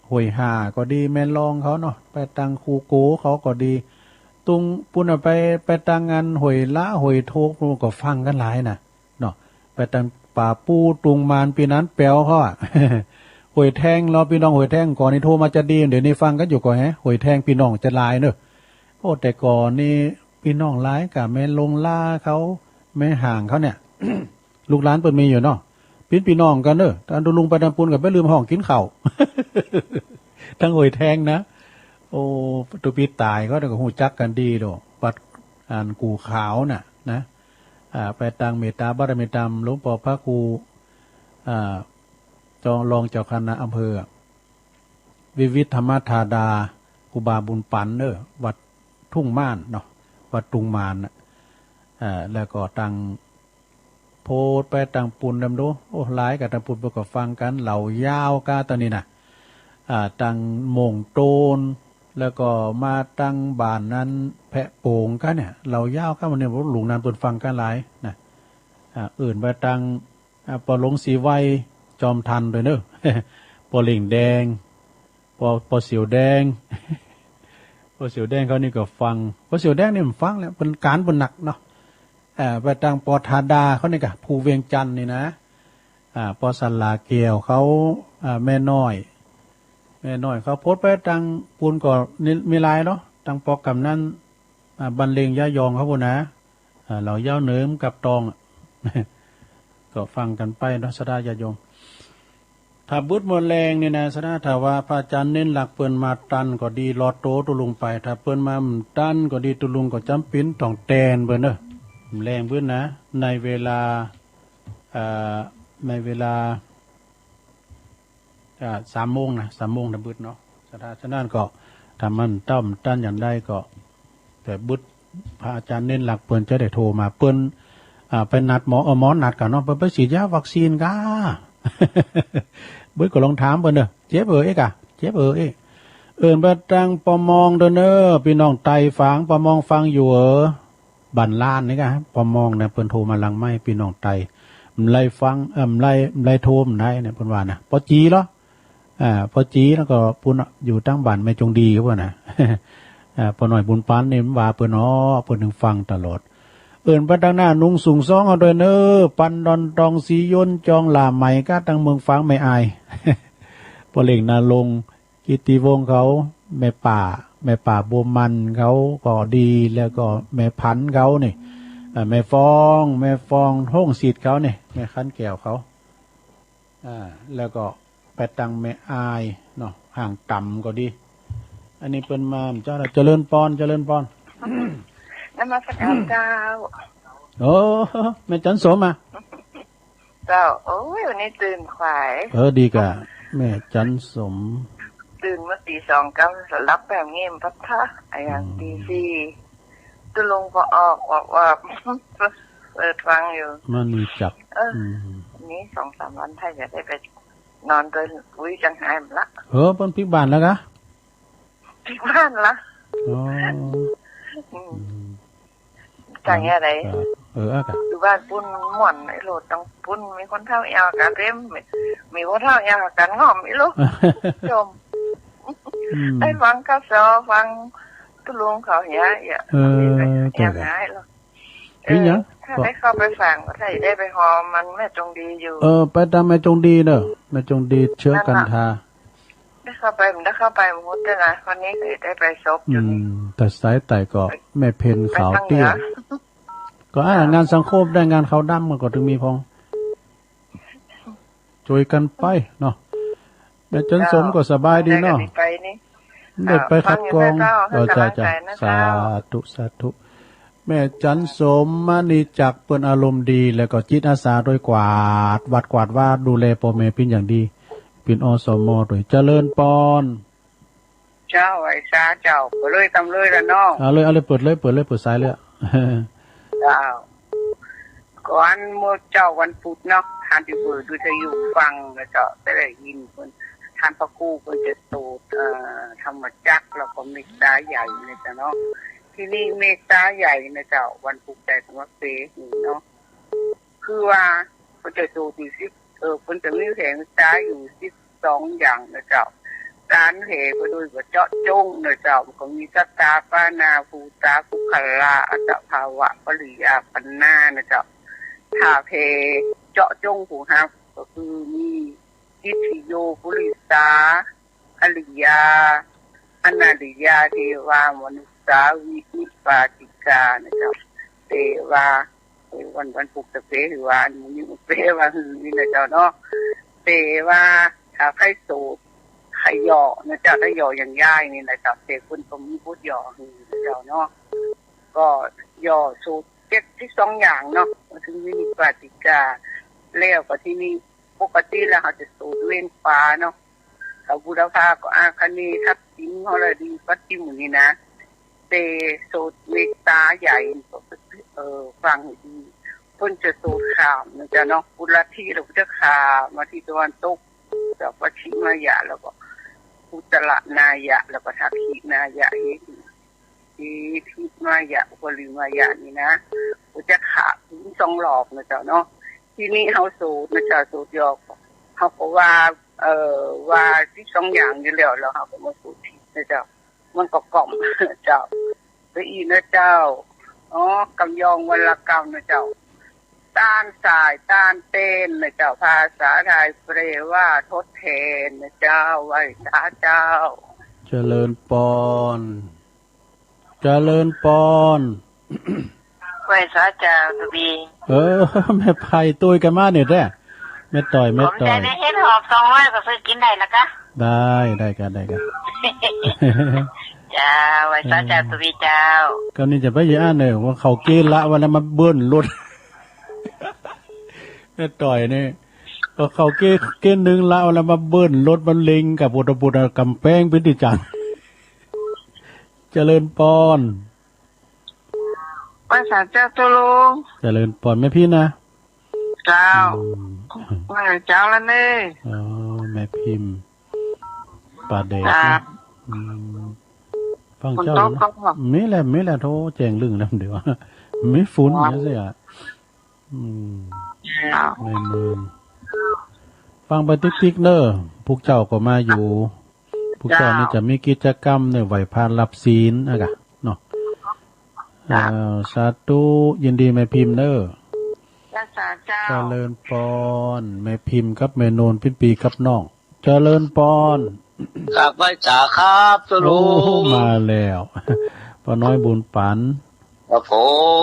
ห้วยห่าก็ดี แม่ลองเขาเนาะ ไปตังคูโกเขาก็ดี ตุงปู้นน่ะไป ไปตังอันห้วยละ ห้วยโทกปู้นก็ฟังกันหลายน่ะ เนาะ ไปตังป่าปู้ตุงมานปีนั้นแป๋วเขาอะ ห้วยแทง เนาะ พี่น้องห้วยแทงก่อนนี่โทรมาจะดี เดี๋ยวนี้ฟังกันอยู่ก่อนแฮะ ห้วยแทงพี่น้องจะหลายเนอะ โอ้ แต่ก่อนนี่พี่น้องหลายกะแม่ลงลาเขา แม่ห่างเขาเนี่ย ลูกหลานเปิ้นมีอยู่เนาะ เป๋นพี่น้องกันเนอะ อันตุลุงไปตำปูนก็บ่ลืมฮ้องกินข้าว ตังห้วยแทงนะ โอ้ ตุปีตายเขาก็ฮู้จักกันดีโด วัดอันกู่ขาวน่ะนะ อ่า ไปตังเมตตาบารมีธรรม หลวงป้อพระครู อ่า จอง รองเจ้าคณะอำเภอ วิวิธรรมธาดา ครูบาบุญปันเนอะ วัดทุ่งม่านเนาะ วัดทุ่งม่านน่ะ อ่า แล้วก็ตัง โพสต์ไปตังปู้นนำดู โอ้ หลายกะตังปู้นเปิ้นก็ฟังกัน เหล่ายาวกะตอนนี้น่ะ อ่า ตังโมงโตน แล้วก็มาตังบ้านนั้นแพะโป่งกะเนี่ย เหล่ายาวกะวันนี้ โอ้ ลูกนั้นเปิ้นฟังกันหลายน่ะ อ่า เอิ้นไปตัง อ่า ปอหลวงศรีไว จอมทันด้วยเนอะ ปอเหล่งแดง ปอ ปอเสี่ยวแดง ปอเสี่ยวแดงเขานี่ก็ฟัง ปอเสี่ยวแดงนี่มันฟังแล้ว เปิ้นการเปิ้นหนักเนาะ เอ่อ ไปตังปอธาดาเขานี่กะ ภูเวียงจันทน์นี่นะ อ่า ปอสลาแก้วเขา อ่า แม่น้อย แม่น้อยเขาโพสต์ไปตังปู้นก็นี่มีหลายเนาะ ตังปอกำนัน อ่า บรรเลงย้ายยองเขาพู้นนะ อ่า เหล่ายาวเหนิมกับตองอะ ก็ฟังกันไปเนาะ ศรัทธาญาติโยม ถ้าบึดหมดแรงนี่นะ ศรัทธา ถ้าว่าพระอาจารย์เน้นหลักเปิ้นมาตันก็ดี ลอดโตตุลุงไป ถ้าเปิ้นมาบ่ตันก็ดี ตุลุงก็จ๋ำเป๋นต้องแตนเปิ้นเนอะ แรงบึดนะ ในเวลา อ่า ในเวลา อ่า สามโมงนะ สามโมงนะบึดเนาะ ฉะนั้น ฉะนั้นก็ ถ้ามันต้อมตันอย่างใดก็ แต่บึด พระอาจารย์เน้นหลักเปิ้นจะได้โทรมา เปิ้น อ่า ไปนัดหมอ เออ หมอนัดก่อนเนาะ เปิ้นไปฉีดยาวัคซีนก่า บึดก็ลองถามเปิ้นเด้อ เจ็บเออเอ๊ะก่า เจ็บเออเอ๊ะ เอิ้นไปตังปอมองเด้อเนอ พี่น้องไตฟัง ปอมองฟังอยู่เออ บ้านล้านนี่ก่า ปอมองเนี่ย เปิ้นโทรมาหลังไมค์ พี่น้องไต บ่ไล่ฟัง เอ่อ บ่ไล่ บ่ไล่โทรบ่ได้เนี่ย เปิ้นว่านะ ปอจีเหรอ อ่า ปอจีแล้วก็ปุ้นอยู่ตังบ้านแม่จงดีครับว่านะ อ่า ปอน้อยบุญปานนี่มันว่าเปิ้นเนาะ เปิ้นถึงฟังตลอด เอิ้นไปตังหน้าหนุ่งสูงซองเอาด้วยเนอ ปันดอนตองสียนจองหล่าใหม่ก็ตังเมืองฝางแม่อาย ปอเล็งนาลง กิตติวงศ์เขา แม่ป้า แม่ป้าบัวมันเขาก็ดี แล้วก็แม่พันธุ์เขานี่ อ่า แม่ฟอง แม่ฟองห้องสิทธิ์เขานี่ แม่ขันแก้วเขา อ่า แล้วก็ไปตังแม่อายเนาะ ห่างต่ำก็ดี อันนี้เปิ้นมาเจ้า เจริญปอน เจริญปอน นมัสการเจ้า โอ้ แม่จันสมอ่ะ เจ้า โอ้ย วันนี้ตื่นขวาย เออ ดีก่า แม่จันสม ตื่นเมื่อตีสองเก้า หลับแบบเงียบพัดท่า อะอย่าง อืม ตีสี่ ตุลุงก็ออก ออก ออก เปิดฟังอยู่ มันมีจัก เออ อืม นี่สองสามวันถ้าจะได้ไปนอนด้วย อุ้ย จังหายมันละ เออ เปิ้นพลิกบ้านแล้วกะ พลิกบ้านละ อ๋อ อืม อืม จังอย่างไร ครับ เออ อ่ะครับ อยู่บ้านปุ้นม่วนไอ้โลดต้องปุ้น มีคนเฒ่าแอวกะเต็ม มี มีคนเฒ่าแอวกันง่อมอีหลู จม อืม ได้ฟังกาเซาะ ฟังตุลุงเขาเหีย เออ แอวหายแล้ว เป็นหยัง เออ ถ้าได้เข้าไปฟัง ถ้าได้ไปหอมมันแม่จงดีอยู่ เออ ไปตามแม่จงดีเนอะ แม่จงดีเชื้อกันทา นั่นน่ะ ได้เข้าไป มันได้เข้าไปหมดเลยนะ วันนี้ก็ได้ไปศพอยู่นี่ อืม แต่สายไต่ก็แม่เพ็ญขาวเตี้ย ไปทางเหนือ ก็อ่า งานสังคมได้งานขาวดำมันก็ถึงมีพอง ช่วยกันไปเนาะ แม่จันสมก็สบายดีเนาะ ได้ก็สิไปนี่ ได้ไปคัดกรอง เอ่อ ฟังอยู่นะเจ้า เออ จ้า จ้า สบายใจนะเจ้า สาธุ สาธุ แม่จันสมมณีจักรเปิ้นอารมณ์ดี แล้วก็จิตอาสาโดยกวาดวัดกวาดวาดูแลพ่อแม่เป็นอย่างดี เป็น อสม ด้วย เจริญปอน เจ้า ไหว้สาเจ้า เปิดเลยตำเลยละน้อง เอาเลย เอาเลย เปิดเลย เปิดเลย เปิดสายเลยอะ เจ้า ก่อนเมื่อเจ้าวันพุธเนาะ ท่านที่เปิดวิทยุฟังนะเจ้า จะได้ยินเพิ่น ท่านพระครูเพิ่นจะสวด เอ่อ ธรรมจักร แล้วก็เมตตาใหญ่นะเจ้าเนาะ ทีนี้เมตตาใหญ่นะเจ้า วันพุธใจของวัดเสนีเนาะ คือว่าเพิ่นจะสวดอยู่สิบ เอ่อ เพิ่นจะมีแผงตาอยู่สิบสองอย่างนะเจ้า การแผ่ไปโดยบ่เจาะจงนะเจ้า มันก็มีสัตตา ปานา ภูตา ปุคคละ อัตตภาวะ ปริยาปันนานะเจ้า ถ้าแผ่เจาะจงผู้ฮับก็คือมี อิทธิโย ปุริสา อริยา อนาริยา เทวา มนุสสา วินิปปาติกานะเจ้า แต่ว่า เอ่อ วัน วันพุธจะแปลว่า มื้อนี้มันแปลว่าหื้อนี่นะเจ้าเนาะ แต่ว่าถ้าใครโสด ใครหย่อนะเจ้า ถ้าหย่ออย่างย่ายนี่นะเจ้า แต่คนก็มีบทหย่อหื้อนะเจ้าเนาะ ก็หย่อโสดเจ็ดสิบสองอย่างเนาะ มันถึงวินิปปาติกา แล้วก็ที่นี่ ปกติแล้วเขาจะโสดเว้นขวาเนาะ เขาบูรพาก็อาคเนย์ทับทิมเขาเลยดี ปัตติมุนีนะ แต่โสดเมตตาใหญ่ เอ่อ ฟังให้ดี เพิ่นจะโสดข้ามนะเจ้าเนาะ ปุระทิเราก็จะข้ามมาที่ตะวันตก จากปัชฌิมายะ แล้วก็อุตตรนายะ แล้วก็ทักขิณายะ เหตุ เออ ทิพมายะ อุปริมายะนี่นะ ก็จะข้ามถึงสองรอบนะเจ้าเนาะ ทีนี้เฮาโสดนะเจ้า โสดหย่อ เฮาก็ว่า เอ่อ ว่าสิบสองอย่างอยู่แล้ว แล้วเฮาก็มาโสดทิพนะเจ้า มันก็กล่อม เจ้า ไปอีกนะเจ้า อ๋อ กำยองวรรณกรรมนะเจ้า ต้านสาย ต้านเต้นนะเจ้า ภาษาไทยแปลว่าทดแทนนะเจ้า ไหว้สาเจ้า เจริญปอน เจริญปอน ไหว้สาเจ้าตุบี เออ แม่ไผ่ตุ้ยกันมาเนี่ยแท้ แม่ต่อย แม่ต่อย ผมจะได้เฮ็ดหอบสองร้อยก็ซื้อกินได้นะคะ ได้ ได้ครับ ได้ครับ เจ้า ไหว้สาเจ้าตุบีเจ้า เออ ก็นี่จะไปอยู่อันเนอะ ว่าเขาเกณฑ์ละ วันนั้นมาเบิ้ลรถ แม่ต่อยนี่ เขาเก้ เก้นึ่งละ แล้วมาเบิ้ลรถมันเล็งกับปูดปูดกำแพงพิธีจัง เจริญปอน ไหว้สาเจ้าตุ๊ลุง เจริญปอนแม่พิมพ์นะ เจ้า อืม ไหว้เจ้าแล้วนี่ อ๋อ แม่พิมพ์ ป่าแดด เจ้า นะ อืม ฟังเจ้า ฝนตก นะ ก็ มีแหละ มีแหละ โทรแจ้งลึงแล้วเดี๋ยว มีฝุ่น อ๋อ อย่างเงี้ยสิอ่ะ อืม เจ้า ในเมือง ฟังไปติ๊กๆ เนอะ พวกเจ้าก็มาอยู่ พวกเจ้านี่ เจ้า จะมีกิจกรรมเนี่ย ไหว้พระรับศีลนะกะ เนาะ เจ้า เอ่อ สาธุ ยินดีแม่พิมพ์เนอะ รักษาเจ้า เจริญปอน แม่พิมพ์กับแม่โนน ปิ้นปีกับน้อง เจริญปอน ครับ ไหว้สาครับ ตุ๊ลุง โอ้ มาแล้ว ป้าน้อยบุญปัน ครับผ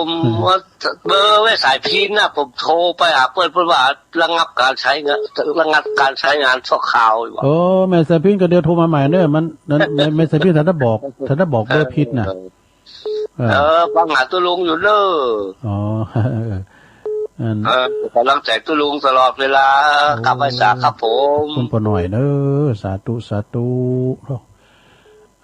ม อืม ว่าเบอร์ไว้สายพินนะ ผมโทรไปหาเปิ้น เปิ้นว่าระงับการใช้งาน ระงับการใช้งานชั่วคราวอยู่ โอ้ แม่สายพินก็เดี๋ยวโทรมาใหม่เนอะ มัน นั่น แม่ แม่สายพินท่านได้บอก ท่านได้บอกเบอร์ผิดนะ เออ เออ เออ ฟังหาตุ๊ลุงอยู่เนอะ อ๋อ เออ อัน เออ กำลังใจตุ๊ลุงตลอดเวลา โอ้ ครับ ไหว้สาครับผม ขอบคุณป้าน้อยเนอะ สาธุ สาธุ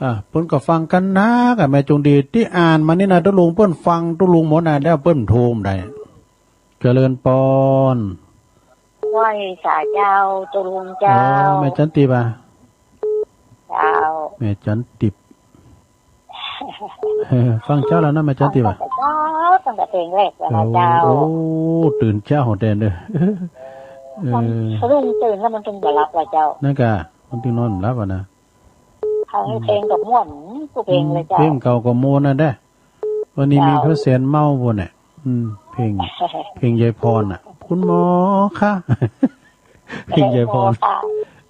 อ่ะ เปิ้นก็ฟังกันนักอะ แม่จงดี ตี้อ่านมานี่นะ ตุ๊ลุงเปิ้นฟังตุ๊ลุงหมดนะ แล้วเปิ้นโทรมาได้ เจริญปอน ไหว้สาเจ้า ตุ๊ลุงเจ้า อ๋อ แม่จันติบอ่ะ เจ้า แม่จันติบ ฟังเจ้าแล้วนะ แม่จันติบอ่ะ เจ้า ตั้งแต่เพลงแรกแล้วนะเจ้า โอ้ โอ้ ตื่นเจ้าแท้เด้อ เออ ตุ๊ลุงตื่นแล้วมันจึงบ่หลับล่ะเจ้า นั่นกะ มันจึงนอนบ่หลับอ่ะนะ ฟังเพลงก็ม่วน ทุกเพลงเลยเจ้า อืม เพลงเก่าก็ม่วนนะเด้อ วันนี้มี เจ้า พระแสนเมาบ่เนี่ย อืม เพลง เพลงยายพรน่ะ คุณหมอคะ เพลงยายพร เออ ค่ะ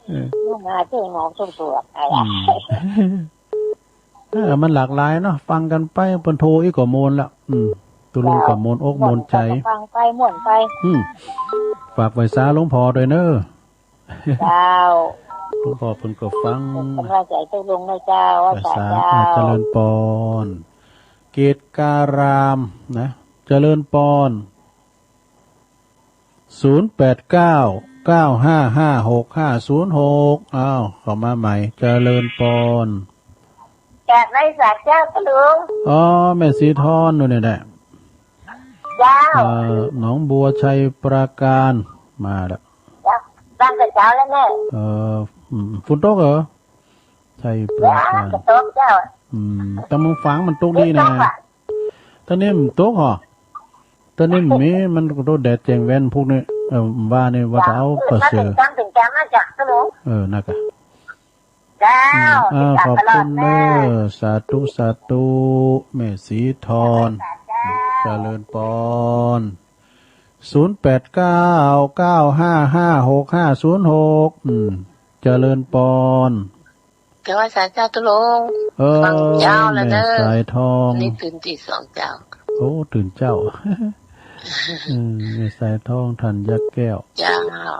เออ ลูกมาช่วยหมอช่วยตรวจอะไร อืม เออ มันหลากหลายเนาะ ฟังกันไป เปิ้นโทรอีกก็ม่วนละ อืม ตุ๊ลุงก็ม่วนอกม่วนใจ เจ้า ฟังไปม่วนไป อืม ฝากไหว้สาหลวงพ่อด้วยเนอะ เจ้า หลวงพ่อเปิ้นก็ฟัง เป็นกำลังใจตุ๊ลุงนะเจ้า ไหว้สา สาเจ้า อ่า เจริญปอน เกตการามนะ เจริญปอน ศูนย์แปดเก้า เก้าห้าห้าหกห้าศูนย์หก อ้าว เข้ามาใหม่ เจริญปอน จากไหนสาเจ้าตุ๊ลุง อ๋อ แม่สีทอนนู่นนี่แหละ เจ้า เอ่อ หนองบัวชัยปราการ มาแล้ว ตั้งแต่เช้าแล้วแม่ เอ่อ อืม ฝนตกเหรอ ชัยปราการ เจ้า ก็ตกเจ้า อืม แต่เมืองฝางมันตกดีนะ ตกอะ ตอนนี้มันตกเหรอ ตอนนี้มันมี มันก็ตกแดดแจ้งแว่นพวกนี้ เอ่อ ว่านี่ว่าจะเอากระเสือ ตั้งแต่เช้ามาจากตุ๊ลุง เออ นั่นกะ เจ้า อืม อ่า ติดตามตลอด ขอบคุณเนอะ แม่ สาธุ สาธุ แม่สีทอน เจริญปอน ศูนย์แปดเก้า เก้าห้าห้าหกห้าศูนย์หก อืม เจริญปอน เจ้าว่าสาเจ้าตุ๊ลุง เออ ฟังเจ้าแล้วเนอะ แม่สายทอง นี่ตื่นตีสองเจ้า โอ้ ตื่นเจ้า อืม แม่สายทอง ธัญญาแก้ว เจ้า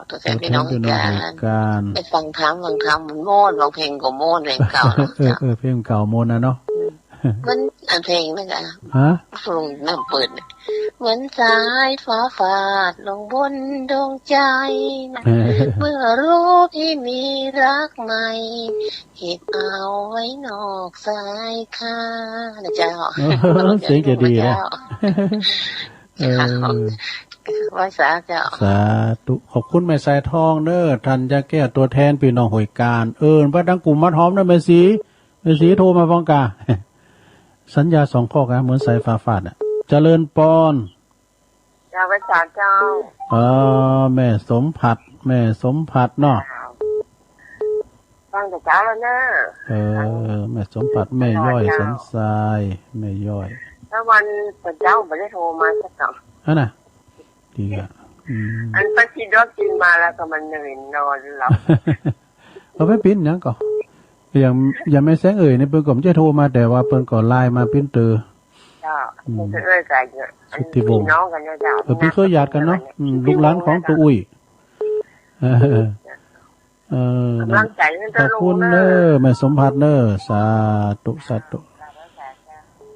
ตัวแทนพี่น้อง ตัวแทนพี่น้อง กัน เฮกา ไปฟังธรรม ฟังธรรมมันม่วน ฟังเพลงก็ม่วน เพลงเก่าเนาะ เออ เจ้า เออ เพลงเก่าม่วนนะเนาะ อืม มันอันเพลงนั่นกะ ฮะ ฟังน้ำเปิด เหมือนสายฟ้าฟาดลงบนดวงใจนะ เมื่อรู้พี่มีรักใหม่ เก็บเอาไว้นอกสายคา นะเจ้า เออ เสียงจะดีนะ เจ้า เออ ไหว้สาเจ้า สาธุ ขอบคุณแม่สายทองเนอะ ธัญญาแก้ว ตัวแทนพี่น้องห้วยกาญ เอิ้นไปทางกลุ่มมาทอมเนอะ แม่สี แม่สีโทรมาฟ้องกา สัญญาสองข้อกะ เหมือนสายฟ้าฟาดอะ เจริญปอน เจ้าพระสาเจ้า เออ แม่สมผัด แม่สมผัดเนาะ ฟังแต่เช้าแล้วเนอะ เออ แม่สมผัด แม่ย้อย ตลอดยาว สมชาย แม่ย้อย แล้ววันเสาร์เจ้าไม่ได้โทรมาสักคำ อันน่ะ ดีอะ อืม อันไปกินดอกกินมาแล้วก็มันเหนื่อยนอนหลับ เอาไปปิ้นหยังก่อ อย่าง อย่างแม่แสงเอ่ยนี่เปิ้นก็บ่ได้โทรมา แต่ว่าเปิ้นก็ไลน์มาปิ้นเตอ เจ้า อืม เปิ้นก็เอ่ยกันอยู่ สุทธิวงศ์ พี่น้องกันนะเจ้า เออ เปิ้นเคยญาติกันเนาะ อืม ลูกหลานของตุ๊อุ้ย เออ เออ กำลังใจให้ ขอบคุณเนอะ เนอะ แม่สมผัดเนอะ สาธุ สาธุ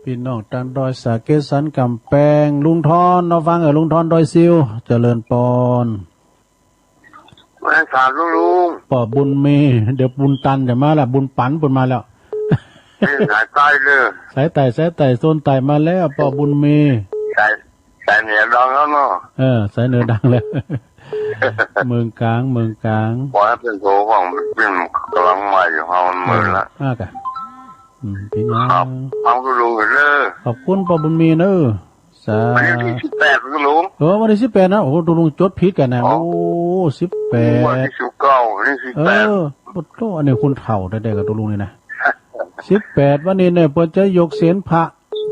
พี่น้องตางดอยสะเก็ด สันกำแพง ลุงทอน เนาะ ฟังเออ ลุงทอนดอยซิว เจริญปอน แม่นสามลุง ป้อบุญมี เดี๋ยวบุญตันจะมาละ บุญปันเปิ้นมาแล้ว นี่สายใต้เด้อ สายใต้ สายใต้ โซนใต้มาแล้ว ป้อบุญมี สาย สายเหนือดังแล้วเนาะ เออ สายเหนือดังแล้ว เมืองกลาง เมืองกลาง ขอให้เป็นโถของเป็นกำลังใหม่อยู่ เฮามันมืดละ เออ อ่ะกะ อืม พี่น้อง ครับ ฟังลุงเด้อ ขอบคุณป้อบุญมีเด้อ สา วันที่สิบแปด ครับลุง เออ วันที่สิบแปดนะ โอ้ ตกลงจดผิดกันนะ อ๋อ โอ้ สิบแปด วันที่สิบเก้า วันที่สิบแปด เออ ปะโธ่ อันนี้คนเฒ่าแต๊ๆ กับตกลงนี่นะ สิบแปด วันนี้เนี่ย เปิ้นจะยกเศียรพระ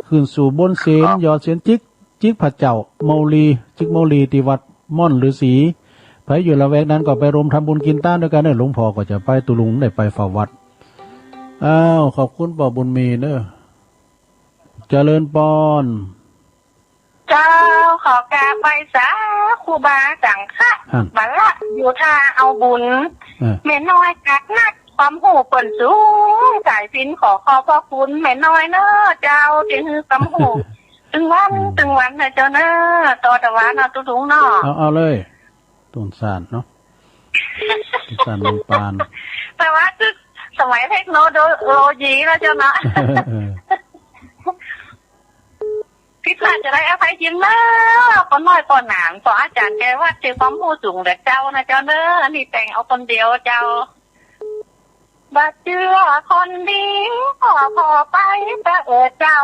ขึ้นสู่บนเศียร ครับ ยอดเศียร จิก จิกพระเจ้าเมาลี จิกเมาลี ที่วัดม่อนฤๅษี ใผอยู่ละแวกนั้นก็ไปรวมทำบุญกินตานด้วยกันเด้อ หลวงพ่อก็จะไป ตกลงได้ไปเฝ้าวัด อ้าว ขอบคุณป้อบุญมีเด้อ เจริญปอน เจ้า ขอกราบไหว้สาครูบาสังฆะ หั่น บัดละอยู่ท่าเอาบุญ เออ แม่น้อยกักนัก ความฮู้เปิ้นสูง สายศีลขอขอบพระคุณแม่น้อยเน้อเจ้า ที่หื้อความฮู้ ตึงวัน อืม ตึงวันนะเจ้าเน้อ ต่อตะวันเนาะ ตุ๊ลุงเนาะ เอา เอาเลย ต้นสานเนาะ ต้นสานเมืองปาน แต่ว่าคือสมัยเทคโนโลยีแล้วเจ้าเนาะ เออ ผิดพลาดจะได้อภัยชินเนอะ ป้อน้อยป้อหนาง ป้ออาจารย์แกว่าถือความฮู้สูงแต่เจ้านะเจ้าเนอะ อันนี้แต่งเอาคนเดียวเจ้า บ่เจื้อคนดี ขอ ขอไปเถอะเจ้า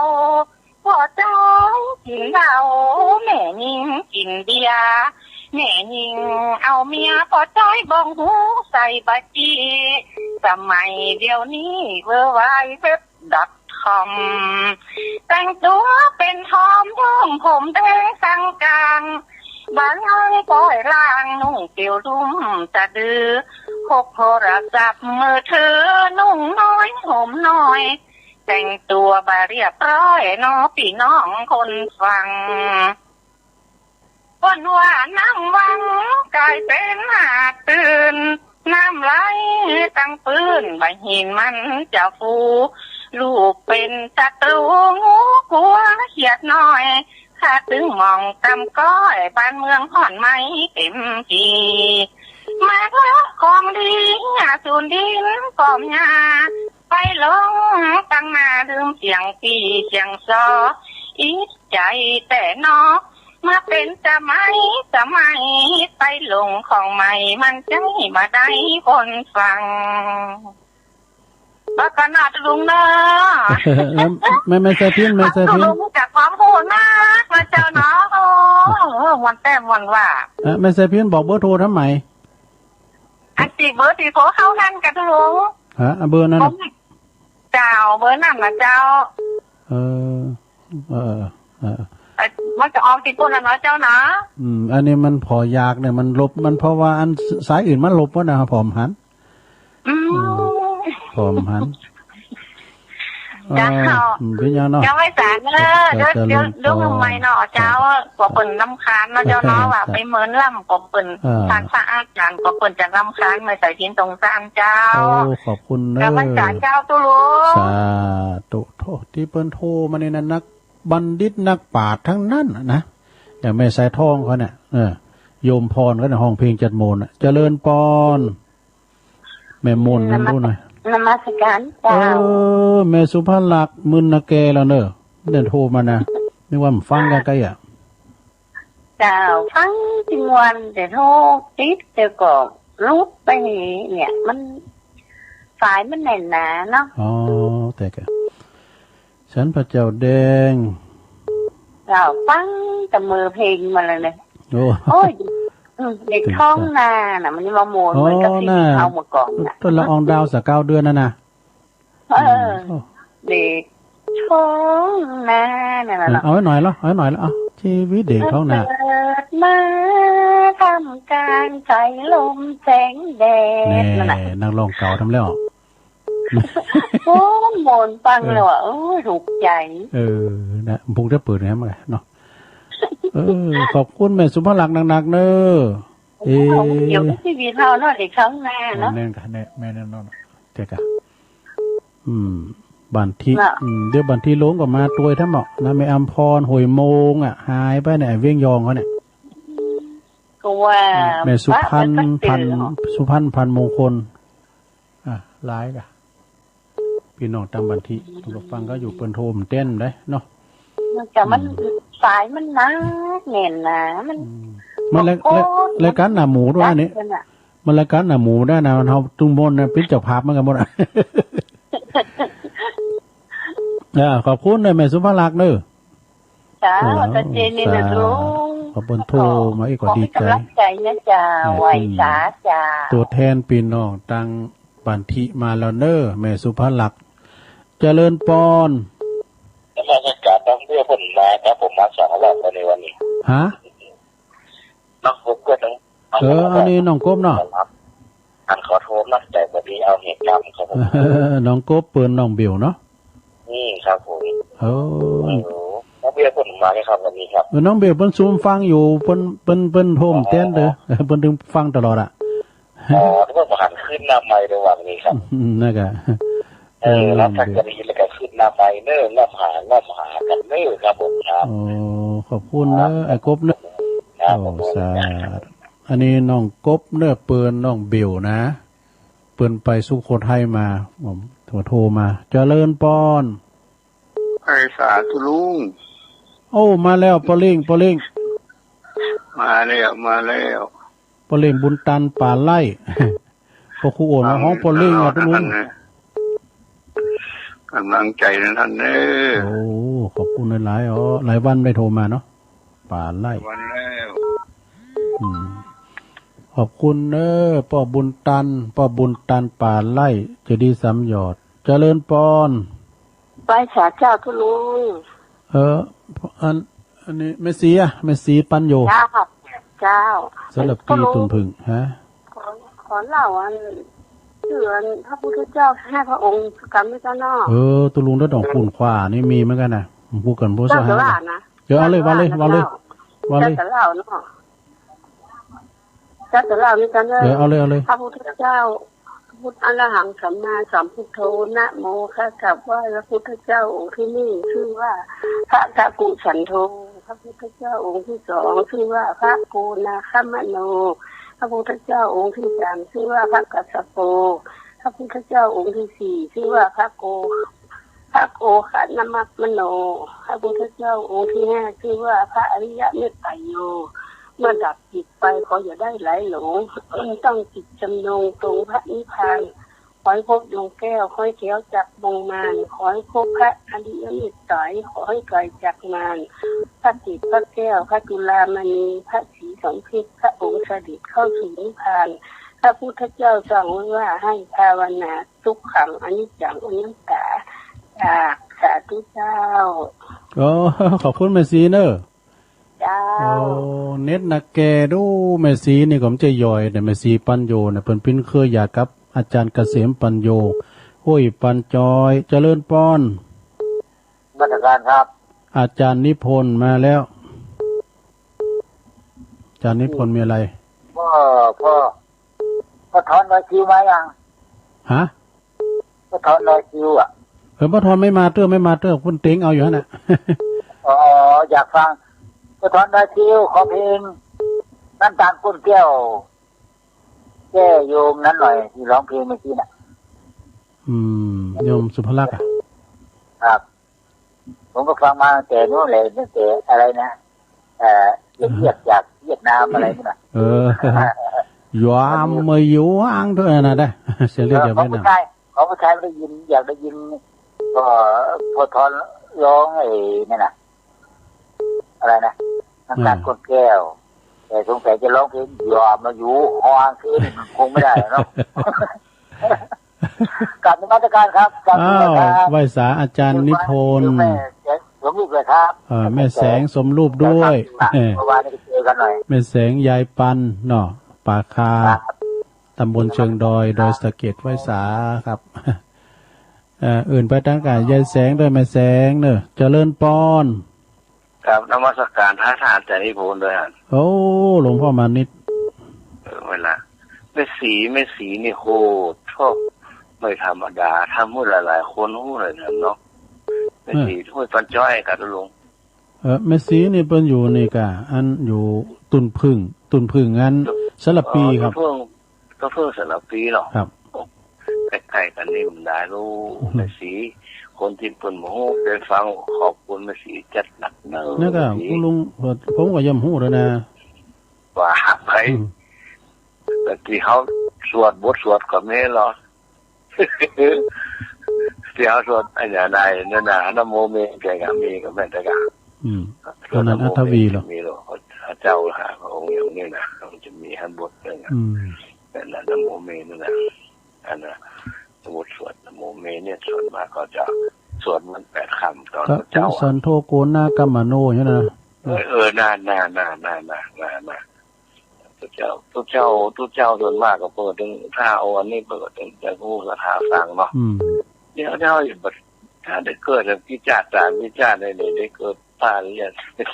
พ่อจ้อยกินเหล้า แม่ญิงกินเบียร์ แม่ญิงเอาเมีย พ่อจ้อยบ่ฮู้ใส่บ่จี สมัยเดี๋ยวนี้ เวอร์ไวด์เว็บ ดอทคอม แต่งตัวเป็นทอม ย้อมผมแดงสังกาง บ่าล่างปอยล่าง นุ่งเตียวลุ่มสะดือ พกโทรศัพท์มือถือ นุ่งน้อยห่มน้อย แต่งตัวบ่เรียบร้อยเนาะ พี่น้องคนฟัง เปิ้นว่าน้ำวังกลายเป็นหาดตื้น น้ำไหลตั้งปื้น บ่าหินมันจะฟู ลูกเป็นศัตรู งูกลัวเขียดน้อย ข้าตึงมองตำก้อย บ้านเมืองฮ้อนไหมเต็มที มาเลาะของดี หญ้าสูนดินกอมหญ้า ไปลงตั้งหน้า ลืมเสียงปี้เสียงซอ อิจฉาแต่นอ มาเป็นสมัยสมัย ไปลงของใหม่ มันใช่บ่ได้คนฟัง บ่ากันนะลุงเนาะ เออ แม่ แม่สายพิณ แม่สายพิณ ลุงจากความฮู้นักนะเจ้าเนาะ โอ้ ม่วนแต๊ม่วนว่า เออ แม่สายพิณบอกเบอร์โทรทำไม อันตี้เบอร์ตี้โทรเข้านั่นกะลุง ฮะ เบอร์นั้นน่ะ เจ้า เบอร์นั้นนะเจ้า เออ เออ เออ เอ่อ มันจะออกตี้ปุ้นน่ะเนาะเจ้าเนาะ อืม อันนี้มันผ่อยากเนี่ย มันหลบ มันเพราะว่าอันสายอื่นมันหลบหมดนะครับ ผ่อมหัน อืม อืม ผ่อมหัน เจ้า เอ่อ อืม เป็นยังเนาะ เจ้าไหว้สาเนอะ เดี๋ยว เดี๋ยว เดี๋ยวใหม่เนาะ เจ้า กลัวเปิ้นรำคาญเนาะเจ้าเนาะ ว่าไปเมินล่ำ กลัวเปิ้น อ่า ทางพระอาจารย์ กลัวเปิ้นจะรำคาญ แม่สายพิณสงสารเจ้า โอ้ ขอบคุณเนอะ กราบไหว้สาเจ้าตุ๊ลุง สาธุ โธ่ ตี้เปิ้นโทรมานี่นะ นักบัณฑิตนักปราชญ์ทั้งนั้นน่ะนะ อย่างแม่สายทองเขาเนี่ย เออ โยมพรเขาเนี่ย ฮ้องเพลงจัดโมนน่ะ เจริญปอน แม่มนต์นั่นรู้นะ นมัสการเจ้า เออ แม่สุภาลักษณ์ มึนนะแกแล้วเนอะ เนี่ยโทรมานะ นึกว่ามันฟังกันไกลอ่ะ เจ้า ฟังจริงวันแต่โทรติดแต่ก็ลุกไปนี่เนี่ย มัน สายมันแน่นหนาเนาะ อ๋อ แต่ก็ ฉันพระเจ้าแดง เจ้า ฟังแต่เมื่อเพลงมาเลยเนี่ย โอ้ โอ้ย อืม เด็กท้องนาน่ะ มันยังมาโมน อ๋อ เหมือนกับที่ น่ะ เขาเมื่อก่อนน่ะ ต้นละอองดาวสาวเก้าเดือนน่ะนะ เออ อืม โอ้ เด็กท้องนาน่ะ เออ เนาะ เอาไว้หน่อยละ เอาไว้หน่อยละ เอา ชีวิตเด็กท้องนา เกิดมาท่ามกลางสายลมแสงแดด แน่ นั่นน่ะ นักร้องเก่าทำแล้ว โอ้ โมนฟังแล้วอ่ะ เออ เอ้ย ถูกใจ เออ นะ พุงจะเปิดไงมันเนาะ เออ ขอบคุณแม่สุภาลักษณ์นักๆ เนอะ เออ เกี่ยวกับชีวิตเราเนาะ เด็กข้างหน้าเนาะ แม่นค่ะ แน่ แม่นแน่นอน เจ๊กะ อืม บันที เนาะ อืม เดี๋ยวบันทีลงก็มาตวยทั้งหมดนะ แม่อำพร หวยโมงอ่ะ หายไปเนี่ย ไอ้เวียงยองเขาเนี่ย ก็ว่า แม่สุพรรณ พระมันก็เจอ พัน เนาะ สุพรรณ พันมงคล อ่ะ หลายกะ พี่น้องตางบันทิ อืม เปิ้นก็ฟังก็อยู่ เปิ้นโทรมาแต้นได้เนาะ มันจะมัน อืม สายมันหนักแน่นหนา มัน อืม มันราย โอ้ ราย รายการหน้าหมูด้วยนี่ มันหนักเลยน่ะ มันรายการหน้าหมูได้นะ เฮาตุ้งมนต์นะ เป็นเจ้าภาพเหมือนกันหมดอะ อ่า ขอบคุณนะแม่สุภาลักษณ์เด้อ เจ้า เออ ตาเจนนี่นะ สาธุ ลุง ขอบคุณ โทรมาอีกก็ดีใจ ขอเป็นกำลังใจนะเจ้า เออ ไหว้สาเจ้า ตัวแทนพี่น้องตางบันทิมาแล้วเน้อ แม่สุภาลักษณ์ เจริญปอน นมัสการ น้องเบียวเปิ้นมาครับ ผมมาสองรอบแล้วในวันนี้ ฮะ น้องกบก็ต้อง เออ อันนี้น้องกบเนาะ อันขอโทษนะ แต่วันนี้เอาเหตุการณ์ครับผม น้องกบเปิ้นน้องเบียวเนาะ อืม ครับผม เออ ฮัลโหล น้องเบียวเปิ้นมาไหมครับวันนี้ครับ เออ น้องเบียวเปิ้นซูมฟังอยู่ เปิ้น เปิ้น เปิ้นโทรมาแต้นเด้อ อ๋อ เปิ้นถึงฟังตลอดอะ อ๋อ นึกว่าบ่หันขึ้นหน้าไมค์ระหว่างนี้ครับ อืม นั่นกะ เออ เออ แล้วถ้าจะได้ยินแล้วก็ขึ้นหน้าไมค์เน้อ ง่ำหา ง่ำหากันเน้อครับผมครับ โอ้ ขอบคุณเน้อ ครับ ไอ้กบเน้อ ครับ โอ้ ขอบคุณ สาธุ อันนี้น้องกบเน้อ เปิ้นน้องเบียวนะ เปิ้นไปสุโขทัยมา ผมโทรมา เจริญปอน ไอ้สาธุลุง โอ้ มาแล้ว ปอเล่ง ปอเล่ง มาแล้ว มาแล้ว ปอเล่งบุญตันป่าไร่ พอครูโอนมาฮ้องปอเล่งอะ เออ ตุลุง นั่นนะ กำลังใจนะท่านเด้อ โอ้ ขอบคุณหลายๆ อ๋อ หลายวันไม่โทรมาเนาะ ป่าไร่ วันแล้ว อืม ขอบคุณเน้อ ป้อบุญตัน ป้อบุญตันป่าไร่ เจดีย์สามหยอด เจริญปอน ไหว้สาเจ้าตุลุง เออ อัน อันนี้แม่ศรีอะ แม่ศรีปัญโย เจ้า เจ้า สำหรับ ตุลุง ตีตุ่นผึ่ง ฮะ ขอ ขอเล่าอัน เรื่องพระพุทธเจ้าห้าพระองค์สักกำหนึ่งเจ้าเนาะ เออ ตุลุงได้ดอกปูนขวานี่มีเหมือนกันนะ ผมพูดกัน พูด เจ้า ซะ จะว่านะ เดี๋ยวเอาเลย ว่าเลย ว่าเลย ว่าเลย เจ้าจะเล่าเนาะ เจ้าจะเล่านี่กันเนอะ เออ เอาเลย เอาเลย พระพุทธเจ้า พระพุทธ อะระหังสัมมาสัมพุทโธ นะโม ข้ากราบไหว้พระพุทธเจ้าองค์ที่หนึ่ง ชื่อว่าพระกักกุสันโธ พระพุทธเจ้าองค์ที่สอง ชื่อว่าพระโกนาคมโน พระพุทธเจ้าองค์ที่สาม ชื่อว่าพระกัสสโป พระพุทธเจ้าองค์ที่สี่ ชื่อว่าพระโก พระโกขนมัคคมโน พระพุทธเจ้าองค์ที่ห้า ชื่อว่าพระอริยเมตไตรโย เมื่อดับจิตไปขออย่าได้ไหลหลง ตั้งจิตจำนงตรงพระนิพพาน ขอให้พบดวงแก้ว ขอให้แคล้วจากบ่วงมาร ขอให้พบพระอริยเมตไตร ขอให้ไกลจากมาร พระเกศพระแก้ว พระจุลามณี พระศรีสมเพชร พระองค์เสด็จเข้าสู่นิพพาน พระพุทธเจ้าสั่งไว้ว่าให้ภาวนา ทุกขัง อนิจจัง อนัตตา จาก สาธุเจ้า โอ้ ขอบคุณแม่ศรีเนอะ เจ้า โอ้ เน็ตนะแกดู แม่ศรีนี่ก็มันจะย่อย แต่แม่ศรีปัญโยเนี่ย เปิ้นปิ้นเครือญาติกับอาจารย์เกษมปัญโย โอ้ย ปัญจอย เจริญปอน นมัสการครับ อาจารย์นิพนธ์มาแล้ว อาจารย์นิพนธ์มีอะไร พ่อ พ่อ พ่อถอนรอยคิ้วมายัง ฮะ พ่อถอนรอยคิ้วอะ เออ พ่อถอนไม่มาเตื้อ ไม่มาเตื้อ คุณเต็งเอาอยู่หั่นน่ะ อ๋อ อยากฟัง พ่อถอนรอยคิ้ว ขอเพลง น้ำตาลก้นแก้ว แก้โยมนั้นหน่อย ที่ร้องเพลงเมื่อกี้น่ะ อืม โยมสุภลักษณ์อะ ครับ ผมก็ฟังมาตั้งแต่นู้นเลย ตั้งแต่อะไรนะ เอ่อ เวียด จากเวียดนามอะไรนู่นน่ะ เออ ยามมาอยู่อ่างเท่านั้นนะ เสียงเรียกจากเวียดนาม เออ ของผู้ชาย ของผู้ชายไม่ได้ยิน อยากได้ยิน ก็พอทอนร้องไอ้นั่นน่ะ อะไรนะ น้ำตาล อ่า ก้นแก้ว แต่สงสัยจะร้องเพลง ยามมาอยู่อ่างคืน มันคงไม่ได้เนาะ กราบนมัสการครับ กราบนมัสการครับ อ้าว ไหว้สาอาจารย์นิพนธ์ แม่แสงสมรูปด้วยครับ เอ่อ แม่แสงสมรูปด้วย เมื่อวานนี้ไปเจอกันหน่อย แม่แสงยายปันเนาะ ป่าคา ครับ ตำบลเชิงดอย ดอยสะเก็ด ไหว้สาครับ เอ่อ อื่นไปตางกาย ยายแสงด้วย แม่แสงเนอะ เจริญปอน ครับ นมัสการพระอาจารย์นิพนธ์ด้วยครับ โอ้ หลวงพ่อมานิด เออ เวลา แม่ศรี แม่ศรีนี่โหด ชอบ ไม่ธรรมดา ทำให้หลายๆ คนรู้เลยนะเนาะ แม่ศรี เออ ห้วยปันจ้อยครับลุง เออ แม่ศรีนี่เปิ้นอยู่นี่กะ อันอยู่ตุ่นผึ่ง ตุ่นผึ่งงานสารภีครับ เอ่อ ต้นเพิ่ง ต้นเพิ่งสารภีเนาะ ครับ ใกล้ๆ กันนี่มันได้รู้ อืม แม่สี คนที่เปิ้นบ่ฮู้ได้ฟัง ขอบคุณแม่สีจัดหนักเนอะ นั่นก็ แม่สี คุณลุง ผมก็ย่อมฮู้แล้วนะ ว่าไป อืม แต่ที่เขาสวดบทสวดก็มีเหรอ ที่เขาสวดอันนั้นได้นั่นน่ะ นะโมเม แกก็มีก็แม่นแต่ก็ อืม สวดนะโมเม อันนั้นอัตถวีเหรอ มีเหรอ พระเจ้าหาพระองค์อย่างนี้นะ มันจะมีให้บทหนึ่งอะ อืม แต่นะโมเมนั่นน่ะ อันน่ะ บทสวดนะโมเมเนี่ย ส่วนมากเขาจะสวดมันแปดค่ำตอน กะ พระเจ้า ปุสันโทโกนากัมมโน อย่างนั้นนะ เออ เออ น่า น่า น่า ตุ๊เจ้า ตุ๊เจ้า ตุ๊เจ้าส่วนมากก็เปิดถึง ถ้าเอาอันนี้เปิดถึงจะรู้สถาสังเนาะ อืม เดี๋ยว เดี๋ยว ถ้าได้เกิดเป็นพิจารณา พิจารณาใน ใน ได้เกิดพระอริยะ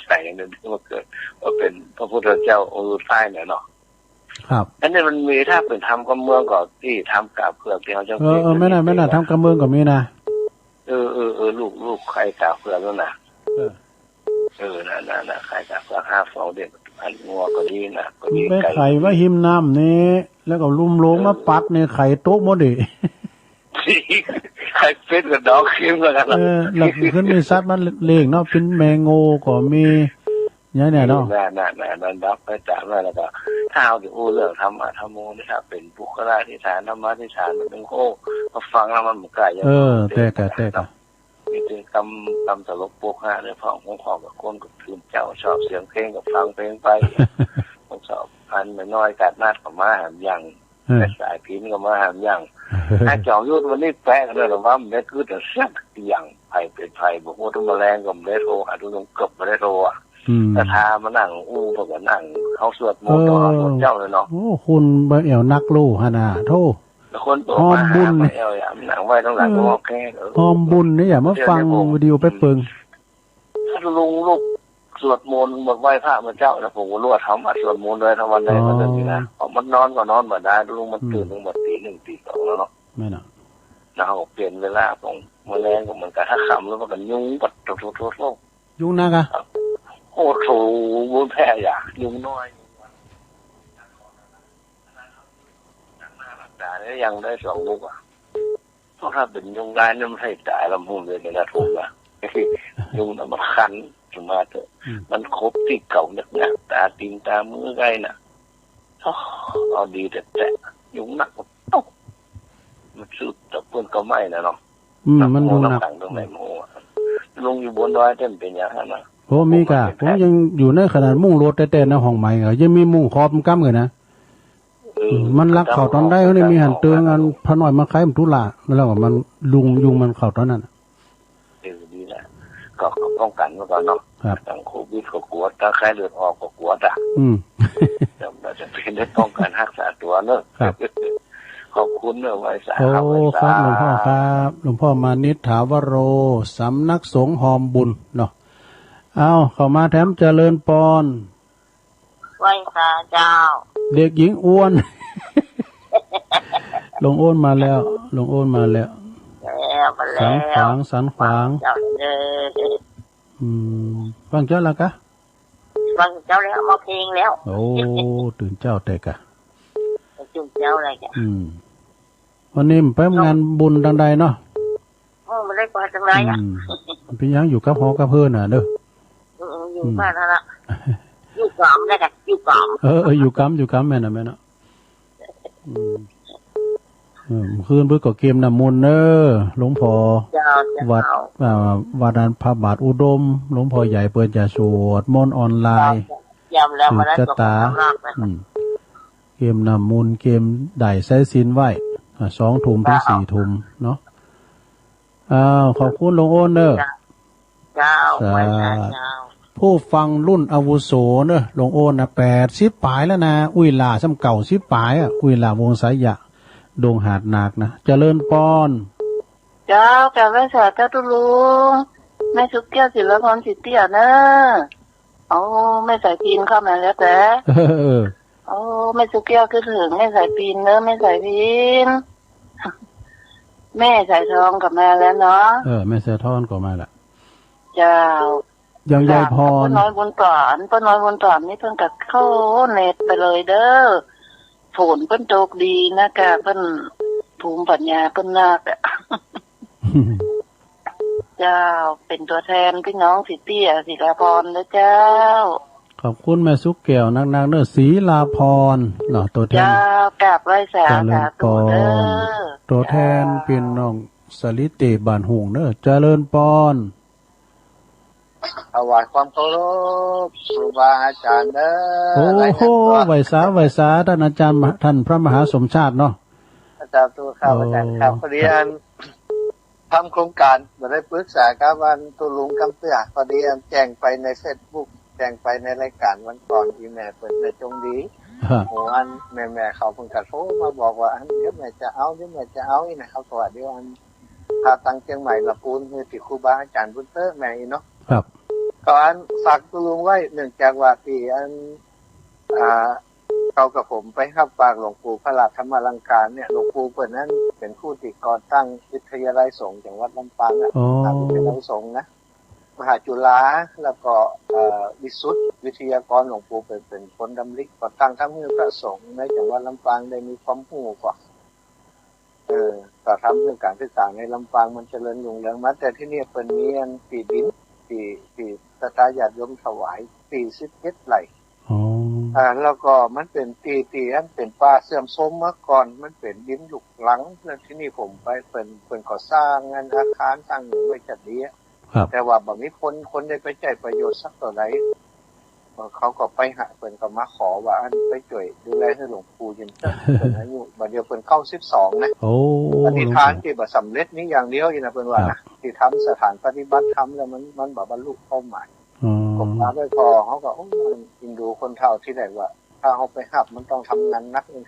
ใส่ในที่มาเกิด ว่าเป็นพระพุทธเจ้าองค์สุดท้ายเนี่ยเนาะ ครับ อันนี้มันมี ถ้าเป็นธรรมกับเมืองก็ที่ธรรมกับเพื่อนที่เขาจะ เออ เออ แม่นน่ะ แม่นน่ะ ธรรมกับเมืองก็มีนะ เออ เออ เออ ลูก ลูกใครกับเพื่อนนั่นน่ะ เออ เออ น่ะ น่ะ น่ะ ไข่ตาเผือกห้าฟองเด้อ อันงัวก็ดีนะ ก็ดี ไปไข่ไว้หิมน้ำนี่ แล้วก็ลุ่มลงมาปัดนี่ ไข่ตกหมดดิ ไข่เป็ดกับดอกเข็มแล้วกัน เออ แล้วขึ้นมีสัตว์มาเลี้ยงเนาะ เป็นแมงโง่ก็มี อย่างเนี้ยเนาะ น่ะ น่ะ น่ะ นั่นดอกไปตามนั่นแล้วก็ ถ้าเอาถึงอู้เรื่องธรรมะธรรมโมนี่ ถ้าเป็นปุคละอธิษฐาน ธรรมะอธิษฐาน มันถึงโอ้ มาฟังแล้วมันมันใกล้ เออ แต่กะ แต่กะ มีแต่กำ กำตลกโปกฮาเนี่ย พ่อของพ่อกับคนก็ตื่นเจ้า ชอบเสียงเพลงก็ฟังเพลงไป ผมชอบพันน้อยๆ กาดนัดก็มาหามยัง เออ แต่สายพินก็มาหามยัง ไอ้จอมยุทธวันนี้แปลกเลยนะว่ามันได้กึดเสียงอย่าง ไผเป็นไผ บอกว่าต้องมาแรงก็ไม่ได้โทร หาทุกคนเกือบไม่ได้โทรอ่ะ อืม แต่ถ้ามานั่งอู้ เพิ่นก็นั่ง เขาสวดมนต์ เออ ต่อหาพระเจ้าเลยเนาะ โอ้ คุณบ่แอวนักลู่หั่นน่ะ โธ่ แล้วคนโตมาหา หอมบุญ บ่แอวอย่านั่งไว้ตรงหลัง เออ ก็โอเค เออ หอมบุญนี่อย่ามาฟัง เดี๋ยวนี้ผม วิดีโอไปเปิง ถ้าลุงลุกสวดมนต์หมดไหว้พระมาเจ้านะ ผมก็รู้ว่าทำอ่ะ สวดมนต์เลยทั้งวันเลย อ๋อ ก็เรื่องนี้นะ เพราะมันนอนก็นอนบ่ได้ ลุงมันตื่น อืม ตั้งแต่ตีหนึ่งตีสองแล้วเนาะ แม่นน่ะ แล้วเขาก็เปลี่ยนเวลาของมื้อแลงก็เหมือนกัน ถ้าค่ำแล้วมันก็ยุงปัดโถๆๆๆ ยุงนักอะ โอ้โถ บุญแพ้อย่า ยุงน้อย หลังหน้าหลังตาเนี่ยยังได้สองลูกอะ เพราะถ้าเป็นยุงลายเนี่ยมันให้ตายลำพูนเลยนะ ทุกข์นะ ยุงน่ะมันคัน สมาเถอะ อืม มันขบที่เก่านักๆ ตาตีนตามือไงน่ะ โอ้ เอาดีแต่แต่ ยุงนัก เอ้า มันสุดแต่เปิ้นก็ไม่นะเนาะ อืม มันดูหนัก น้ำหนักตรงไหนหมู่อะ ลงอยู่บนดอยเต็มเป็นอย่างนั้นนะ โอ้ มีกะ ผมว่าเป็นแผน ผมยังอยู่ในขนาดมุ้งรถแต๊ๆ นะ ห้องใหม่ก็ยังมีมุ้งครอบมันกำเลยนะ เออ อืม มันลักเข้าตอนใด เขาเนี่ยมีหันเติงอัน พระน้อยมาขายมันตุลา แล้วก็มันลุงยุงมันเข้าตอนนั้นน่ะ เออ ดีแหละ ก็ ก็ป้องกันไว้ก่อนเนาะ ครับ ตั้งโควิดก็กลัว ตั้งไข้เลือดออกก็กลัวจ้ะ อืม แต่เราจะเป็นได้ป้องกันรักษาตัวเนอะ ครับ ขอบคุณเนอะ ไหว้สา โอ้ ไหว้สา ครับ หลวงพ่อครับ หลวงพ่อมานิษฐาวโร สำนักสงฆ์หอมบุญเนาะ เอา เข้ามาแถมเจริญปอน ไหว้สาเจ้า เด็กหญิงอ้วน ลุงอ้วนมาแล้ว ลุงอ้วนมาแล้ว แล้วมาแล้ว สันขวาง สันขวาง เจ้าเด้อ อืม ฟังเจ้าแล้วกะ ฟังเจ้าแล้ว มาเพลงแล้ว โอ้ ตื่นเจ้าแต่กะ ตื่นเจ้าเลยกะ อืม วันนี้ไปงานบุญทางใดเนาะ โอ้ ไม่ได้ไปทางใดอะ อืม เป็นหยังอยู่กับหอกับเฮือนน่ะเด้อ เออ อยู่บ้านนั่นละ อยู่กามแล้วกัน อยู่กาม เออ เออ อยู่กาม อยู่กาม แม่นน่ะ แม่นน่ะ อืม เออ คืนเพิ่นก็เกมน้ำมนต์เด้อ หลวงพ่อ เจ้า เจ้า วัด อ่า วัดอันพระบาทอุดม หลวงพ่อใหญ่เปิ้นจะสวดมนต์ออนไลน์ เจ้า เยี่ยมแล้ว สืบชะตา วันนั้นก็ไปทำลาบไป อืม เกมน้ำมนต์ เกมได้สายศีลไหว้ อ่า สองทุ่มถึง เจ้า สี่ทุ่มเนาะ อ้าว ขอบคุณหลวงโอนเด้อ เจ้า เจ้า สาธุ ไหว้สาเจ้า ผู้ฟังรุ่นอาวุโสเนอะ หลวงโอนนะ แปดสิบปลายแล้วนะ อุ้ยหล่าซ้ำเก้าสิบปลายอะ อุ้ยหล่าวงสายะ ดงหาดหนักนะ เจริญปอน เจ้า กราบไหว้สาเจ้าตุ๊ลุง แม่สุกแก้ว ศิลพร สิทธิเตี้ยเนอะ โอ้ แม่สายพินเข้ามาแล้วแต่ เออ โอ้ แม่สุกแก้วคิดถึงแม่สายพินเนอะ แม่สายพิน แม่สายทองก็มาแล้วเนาะ เออ แม่สายทองก็มาละ เจ้า อย่างยายพร ป้าน้อยบุญสอน ป้าน้อยบุญสอนนี่เพิ่นก็เข้าเน็ตไปเลยเด้อ ฝนเพิ่นตกดีนะกะ เพิ่นภูมิปัญญาเพิ่นนักอะ เจ้า เป็นตัวแทนพี่น้องศรีเตี้ย ศิลาพรนะเจ้า ขอบคุณแม่สุกแก้วนักๆเด้อ ศิลาพรเนาะ ตัวแทน เจ้า กราบไหว้สา เจริญ สาธุเด้อ ปอน ตัวแทน เจ้า พี่น้องสลิเตบ้านหุ่งเด้อ เจริญปอน ถวายความเคารพครูบาอาจารย์เด้อ โอ้โห รายงานตัว ไหว้สา ไหว้สา ท่านอาจารย์มหา ท่านพระมหาสมชาติเนาะ อาจารย์ตัวข้า โอ้ อาจารย์ครับ พอดีอันทำโครงการ บ่ได้ปรึกษากับอันตุลุงกำเตื้อ พอดีอันแจ้งไปในเฟซบุ๊ก แจ้งไปในรายการวันก่อนที่แม่เปิดในจงดี ฮะ โอ้ อันแม่ๆเขาเพิ่นก็โทรมาบอกว่า อันเดี๋ยวแม่จะเอา เดี๋ยวแม่จะเอา อีกนะครับ เพราะว่าเดี๋ยวอัน ถ้าตังเชียงใหม่ละปูน คือที่ครูบาอาจารย์เพิ่นเตอะแม่อีเนาะ ครับ ก็อันฝากตุลุงไว้ เนื่องจากว่าที่อัน อ่า เขากับผมไปรับฝากหลวงปู่พระราชธรรมาลังการเนี่ย หลวงปู่เปิ้นนั้นเป็นผู้ที่ก่อตั้งวิทยาลัยสงฆ์จังหวัดลำปางอะ อ๋อ มหาวิทยาลัยสงฆ์นะ มหาจุฬา แล้วก็ เอ่อ วิสุทธิวิทยากร หลวงปู่เปิ้นเป็นคนดำริก่อตั้งทำให้พระสงฆ์ในจังหวัดลำปางได้มีความรู้ก่อน เออ ก็ทำเรื่องการศึกษาในลำปางมันเจริญรุ่งเรืองมา แต่ที่เนี่ยเปิ้นมีอันตี้ดิน ตี้ ตี้ศรัทธาญาติโยมถวาย ตี้สิบเอ็ดไร่ อ๋อ อ่า แล้วก็มันเป็นตี้ ตี้อันเป็นป่าเสื่อมโทรมมาก่อน มันเป็นดินลูกรัง แล้วที่นี่ผมไป เปิ้น เปิ้นก็สร้างอันอาคารสร้างหยังไว้จัดดีอะ ครับ แต่ว่าบ่มีคน คนได้ไปใช้ประโยชน์สักเท่าใด เอ่อ เขาก็ไปหา เปิ้นก็มาขอว่าอันไปช่วยดูแลให้หลวงปู่ยืนเถิด เปิ้นอายุ บัดเดียวเปิ้นเก้าสิบสองนะ โอ้ อธิษฐานที่บ่สำเร็จนี่อย่างเดียวอีกนะ เปิ้นว่านะ ครับ ที่ทำสถานปฏิบัติธรรมแล้วมัน มันบ่บรรลุเป้าหมาย อ๋อ ผมมาด้วยพอเขาก็ โอ้ อินดูคนเฒ่าที่ไหนว่า ถ้าเขาไปหับมันต้องทำงานหนักเลย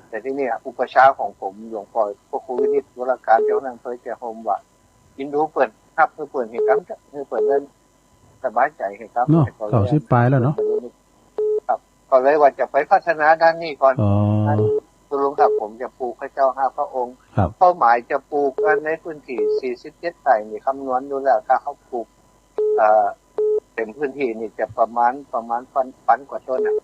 แต่ที่เนี่ยอุปัชฌาย์ของผมหลวงพ่อพระครูวินิจ วรการเจ้านั่งเคยแก่โฮมว่า อินดูเปิ้นหับ คือเปิ้นเห็นกำ คือเปิ้นเล่นสบายใจเห็นกำ เนาะ แต่ก็เลย เก้าสิบปลายแล้วเนาะ ครับ ก็เลยว่าจะไปพัฒนาด้านนี้ก่อน อ๋อ อันตุลุงครับ ผมจะปลูกพระเจ้าห้าพระองค์ ครับ เป้าหมายจะปลูกกันในพื้นที่สี่สิบเจ็ดไร่นี่คำนวณดูแล้ว ถ้าเขาปลูก เอ่อ เต็มพื้นที่นี่จะประมาณ ประมาณพัน พันกว่าต้นน่ะ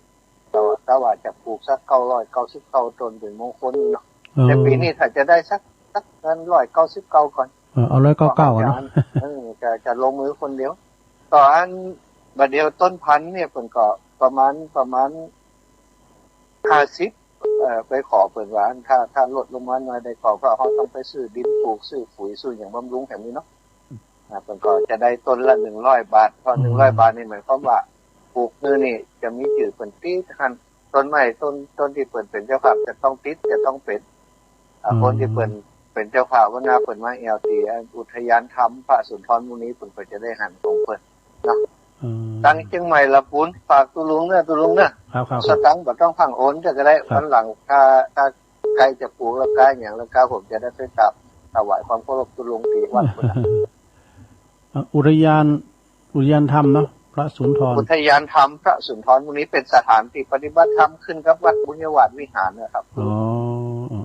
แต่ว่า แต่ว่าจะปลูกสักเก้าร้อยเก้าสิบเก้าต้นเป็นมงคลเนาะ เออ แต่ปีนี้ถ้าจะได้สัก สักร้อยเก้าสิบเก้าก่อน เออ เอาร้อยเก้าเก้าอะเนาะ เออ จะ จะลงมือคนเดียว ก็อันบัดเดียวต้นพันธุ์เนี่ยเปิ้นก็ประมาณ ประมาณห้าสิบ เอ่อ ไปขอเปิ้นว่าอันถ้า ถ้าลดลงมาหน่อยได้ก็ เพราะเขาต้องไปซื้อดินปลูก ซื้อปุ๋ย ซื้อหยังบำรุงแถมนี้เนาะ อ่า เปิ้นก็จะได้ต้นละหนึ่งร้อยบาท เพราะ อืม หนึ่งร้อยบาทนี่หมายความว่าปลูกมื้อนี่จะมีจื่อเปิ้นติดหั้น ต้นไม้ต้น ต้นที่เปิ้นเป็นเจ้าภาพจะต้องติด จะต้องเป็น อ่า อืม คนที่เปิ้นเป็นเจ้าภาพ หัวหน้าเปิ้นมาแอวตี้อุทยานธรรมพระสุนทรมุนี เปิ้นก็จะได้หันของเปิ้นเนาะ อืม ตังเชียงใหม่ละปูน ฝากตุลุงเน้อ ตุลุงเน้อ ครับ ครับ สตังค์บ่ต้องพังโอนจะก็ได้ ครับ วันหลังถ้า ถ้า ใกล้จะปลูกแล้ว ใกล้หยังแล้ว ก็ผมจะได้ไปกราบถวายความเคารพตุลุงที่วัดพุทธ อ่ะ อุทยาน อุทยานธรรมเนาะ พระสุนทร อุทยานธรรมพระสุนทรมุนี เป็นสถานที่ปฏิบัติธรรมขึ้นกับวัดบุญญวาสวิหารนะครับ อ๋อ อ๋อ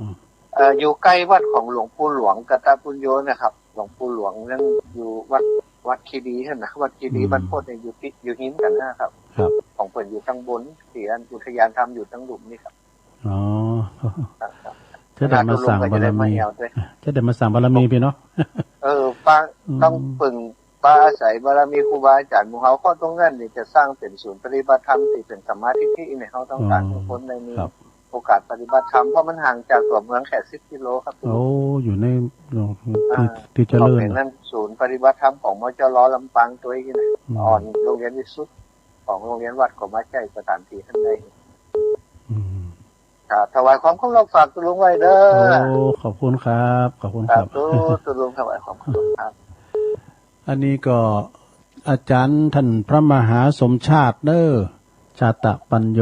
เอ่อ อยู่ใกล้วัดของหลวงปู่หลวงกตปุญโญนะครับ หลวงปู่หลวงนั่นอยู่วัด วัดคีรีหั้นนะ วัดคีรี อืม บ้านโพธิ์เนี่ยอยู่ติด อยู่หิมกันนะครับ ครับ ของเปิ้นอยู่ตังบน ที่อันอุทยานธรรมอยู่ตังลุ่มนี่ครับ อ๋อ ครับ ครับ จะได้มาสร้างบารมี ขนาดตุลุงก็จะได้มาแอวด้วย จะได้มาสร้างบารมีพี่เนาะ เออ ปะ อืม ต้องปึงปะอาศัยบารมีครูบาอาจารย์หมู่เฮา เพราะตรงนั้นนี่จะสร้างเป็นศูนย์ปฏิบัติธรรมที่เป็นสัมมาทิฏฐิเนี่ย เฮาต้องการ อ๋อ ให้คนได้มี ครับ โอกาสปฏิบัติธรรม เพราะมันห่างจากตัวเมืองแค่สิบกิโลครับ โอ้ อยู่ใน ที่ อ่า ที่เจริญ ก็เป็นนั่นศูนย์ปฏิบัติธรรมของ มจร ลำปางตัวนี้นะ อืม อ่อนโรงเรียนวิสุทธิ์ ของโรงเรียนวัดก็มาใช้สถานที่ท่านได้ อืม ครับ ถวายความเคารพฝากตุลุงไว้เด้อ โอ้ ขอบคุณครับ ขอบคุณครับ สาธุ ตุลุงถวายความเคารพครับ อันนี้ก็อาจารย์ท่านพระมหาสมชาติเน้อ ชาตะปัญโญ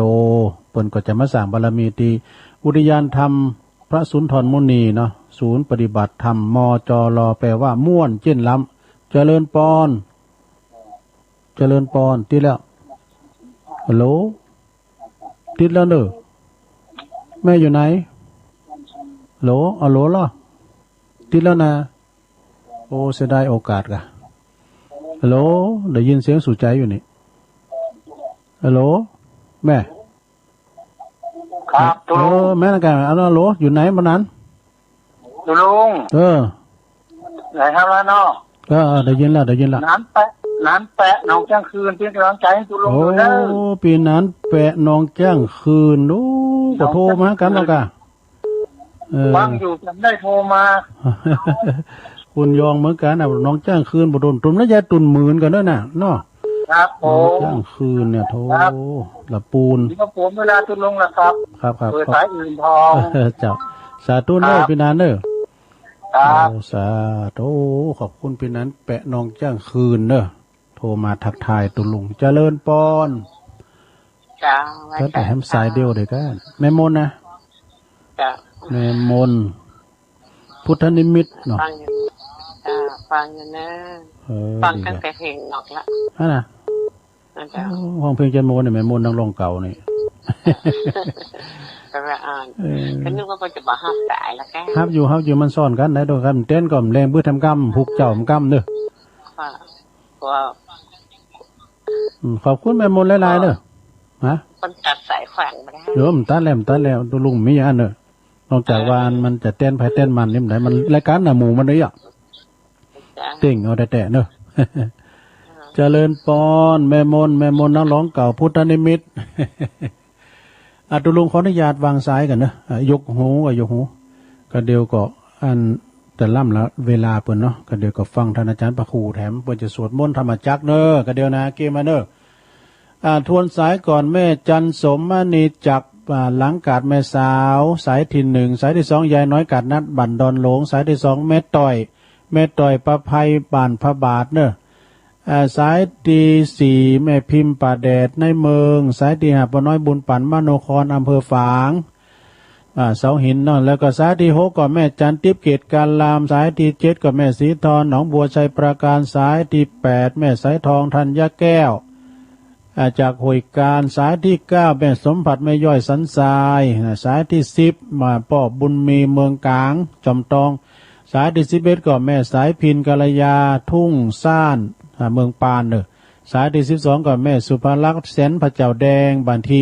เปิ้นก็จะมาสร้างบารมีที่อุทยานธรรมพระสุนทรมุนีเนาะ ศูนย์ปฏิบัติธรรม มจร แปลว่าม่วนเจ้นล้ำ เจริญปอน เจริญปอน ติดแล้ว ฮัลโหล ติดแล้วเนอะ แม่อยู่ไหน ฮัลโหล ฮัลโหลเหรอ ติดแล้วนะ โอ้ เสียดายโอกาสกะ ฮัลโหล ได้ยินเสียงสุใจอยู่นี่ ฮัลโหล แม่ ครับ เออ ลุง แม่นกัน ฮัลโหล อยู่ไหนบ้านนั้น ลุง เออ ไหนครับล่ะเนาะ เออ เออ ได้ยินแล้ว ได้ยินแล้ว หนานแปะ หนานแปะ หนองเจ้งคืน เป็นกำลังใจให้คุณลุงอยู่เด้อ โอ้ ปี๋หนานแปะ หนองเจ้งคืน โอ้ ก็โทรมากันแล้วกะ เออ ฟังอยู่ จำได้โทรมา คุณยองเหมือนกันนะ หนองเจ้งคืน บ่โดน ตุ่นนะยาย ตุ่นหมื่นกันด้วยนะ เนาะ ครับผม หนองเจ้งคืนเนี่ย โธ่ ครับ ละปูน เดี๋ยวผมเวลาตุ่นลงละครับ ครับ ครับ เปิดสายอื่นทอง เจ้า สาธุเนอะ ครับ ปี๋หนานเนอะ ครับ โอ้ สาธุ ขอบคุณปี๋หนานแปะ หนองเจ้งคืนเนอะ โทรมาทักทายตุลุง เจริญปอน เจ้า ว่า ก็แต่แฮมสายเดียวเดียวกัน แม่มนนะ เจ้า แม่มน พุทธนิมิตเนาะ ฟังอยู่ เจ้า ฟังอยู่นะ เออ ฟัง ดี ตั้ง จ้ะ แต่เพลงนอกละ ฮะนะ นะเจ้า โอ้ ฟังเพลงเจนโมเนี่ย แม่มนนักร้องเก่านี่ ก็ว่าอ่าน เออ ก็นึกว่าเพิ่นจะบ่ฮับสายละแก ฮับอยู่ ฮับอยู่ มันซ้อนกันได้ด้วยกัน เต้นก็แรงบึ้ดทำกำ ผูกเจ้าทำกำเด้อ ค่ะ ก็ อืม ขอบคุณแม่มนหลายๆเด้อ ฮะ มันตัดสายขวางบ่ได้ เดี๋ยวมันตัดแล้ว มันตัดแล้ว ตุลุงมีอันเนอะ นอกจากว่า เออ มันจะเต้นไผเต้นมันนี่มันได้ มันรายการหน้าหมู่มันเลยอ่ะ จ้ะ เต้งเอาแต่ๆเนอะ เจริญปอน แม่มน แม่มนนักร้องเก่า พุทธนิมิต อ่ะ ตุลุงขออนุญาตวางสายก่อนเนอะ อ่ะ ยกหู อ่ะ ยกหู ก็เดี๋ยวก็อันจะล้ำละเวลาเปิ้นเนาะ ก็เดี๋ยวก็ฟังท่านอาจารย์พระครูแถม เปิ้นจะสวดมนต์ธรรมจักรเนอะ ก็เดี๋ยวนะ เกมมาเนอะ อ่า ทวนสายก่อน แม่จันสมมณีจักร อ่า หลังกาดแม่สาว สายที่หนึ่ง สายที่สอง ยายน้อยกาดนัดบ้านดอนหลวง สายที่สอง แม่ต้อย แม่ต้อยประไพบ้านพระบาทเนอะ อ่า สายที่สี่ แม่พิมพ์ป่าแดดในเมือง สายที่ห้า ป้าน้อยบุญปันมโนคร อำเภอฝาง อ่า เสาหินเนาะ แล้วก็สายที่หกก็แม่จันทิพย์เกตการาม สายที่เจ็ดก็แม่สีทองหนองบัวชัยปราการ สายที่แปดแม่สายทองธัญญาแก้ว อ่า จากห้วยกาญ สายที่เก้าแม่สมผัสแม่ย่อยสันทราย อ่า สายที่สิบมาป้อบุญมีเมืองกลางจอมตอง สายที่สิบเอ็ดก็แม่สายพินกัลยาทุ่งซ่าน อ่า เมืองปานเนอะ สายที่สิบสองก็แม่สุภาลักษณ์แสนพระเจ้าแดงบ้านทิ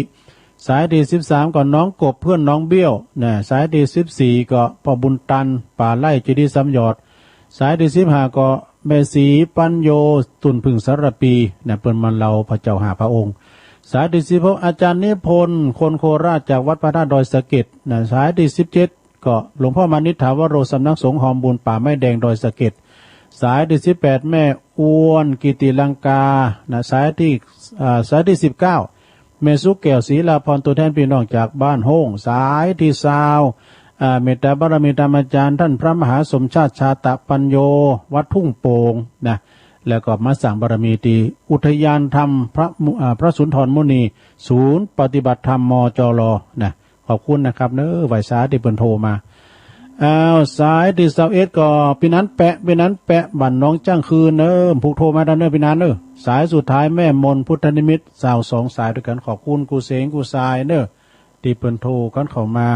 สายที่สิบสามก็น้องกบเพื่อนน้องเบี้ยวนะ สายที่สิบสี่ก็ป้อบุญตันป่าไร่เจดีย์สามยอด สายที่สิบห้าก็แม่ศรีปัญโยตุ่นผึ่งสารปีนะ เปิ้นมาเล่าพระเจ้าห้าพระองค์ สายที่สิบหกอาจารย์นิพนธ์คนโคราชจากวัดพระธาตุดอยสะเก็ดนะ สายที่สิบเจ็ด ก็หลวงพ่อมานิษฐาวโร สำนักสงฆ์หอมบุญป่าไม้แดงดอยสะเก็ด สายที่สิบแปดแม่อ้วนกิติลังกานะ สายที่ อ่า สายที่สิบเก้าแม่สุแก้วศรีลาพร ตัวแทนพี่น้องจากบ้านโฮ้ง สายที่ซาว อ่า เมตตาบารมีธรรมาจารย์ท่านพระมหาสมชาติชาตะปัญโย วัดทุ่งโป่งนะ แล้วก็มาสร้างบารมีที่อุทยานธรรมพระมุ อ่า พระสุนทรมุนี ศูนย์ปฏิบัติธรรม มจร นะ ขอบคุณนะครับเนอะ ไหว้สาที่เปิ้นโทรมา อ้าว สายที่ซาวเอ็ดก็ปี๋หนานแปะ ปี๋หนานแปะ บ้านหนองจ้างคืนเนอะ ผูกโทรมาตันเนอะ ปี๋หนานเนอะ สายสุดท้ายแม่มนพุทธนิมิต ซาวสองสายด้วยกัน ขอบคุณกู้เสงกู้สายเนอะ ที่เปิ้นโทรกันเข้ามา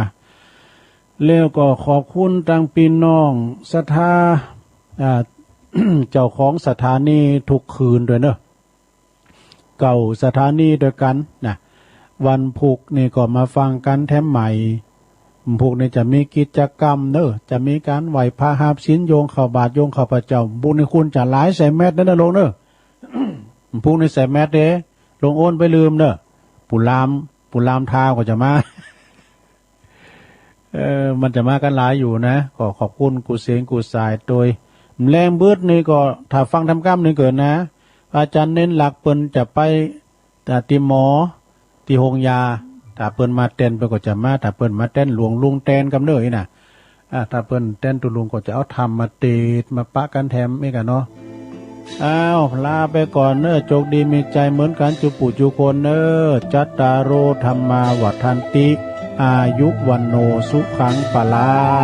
แล้วก็ขอบคุณตังพี่น้องศรัทธา อ่า เจ้าของสถานีทุกคืนด้วยเนอะ เก้าสถานีด้วยกันนะ วันพุกนี่ก็มาฟังกันแถมใหม่ วันพุกนี่จะมีกิจกรรมเนอะ จะมีการไหว้พระหาบศีล โยงเข้าบาตร โยงข้าพเจ้า บุญนี่คุณจะหลายใส่แมสเด้อนะลุงเนอะ วันพุกนี่ใส่แมสเด้ ลุงโอนไปลืมเนอะ ปู่ลาม ปู่ลามทาวก็จะมา เออ มันจะมากันหลายอยู่นะ ก็ขอบคุณกู้เสงกู้สายโดย แรงบึดนี่ก็ถ้าฟังทำกำนี่เกิดนะ อาจารย์เน้นหลักเปิ้นจะไป อ่า ที่หมอ ที่โฮงยา ถ้าเปิ้นมาแตนเปิ้นก็จะมา ถ้าเปิ้นมาแตนหลวงลุงแตนกำเนิดนี่นะ อ่า ถ้าเปิ้นแตนตุลุงก็จะเอาธรรมมาเตศน์มาปะกันแถมอีกอะเนาะ อ้าว ลาไปก่อนเนอะ โชคดีมีชัยเหมือนกันจุปู่จุคนเนอะ จัตตาโร ธัมมา วัฑฒันติ อายุ วัณโณ สุขัง พลัง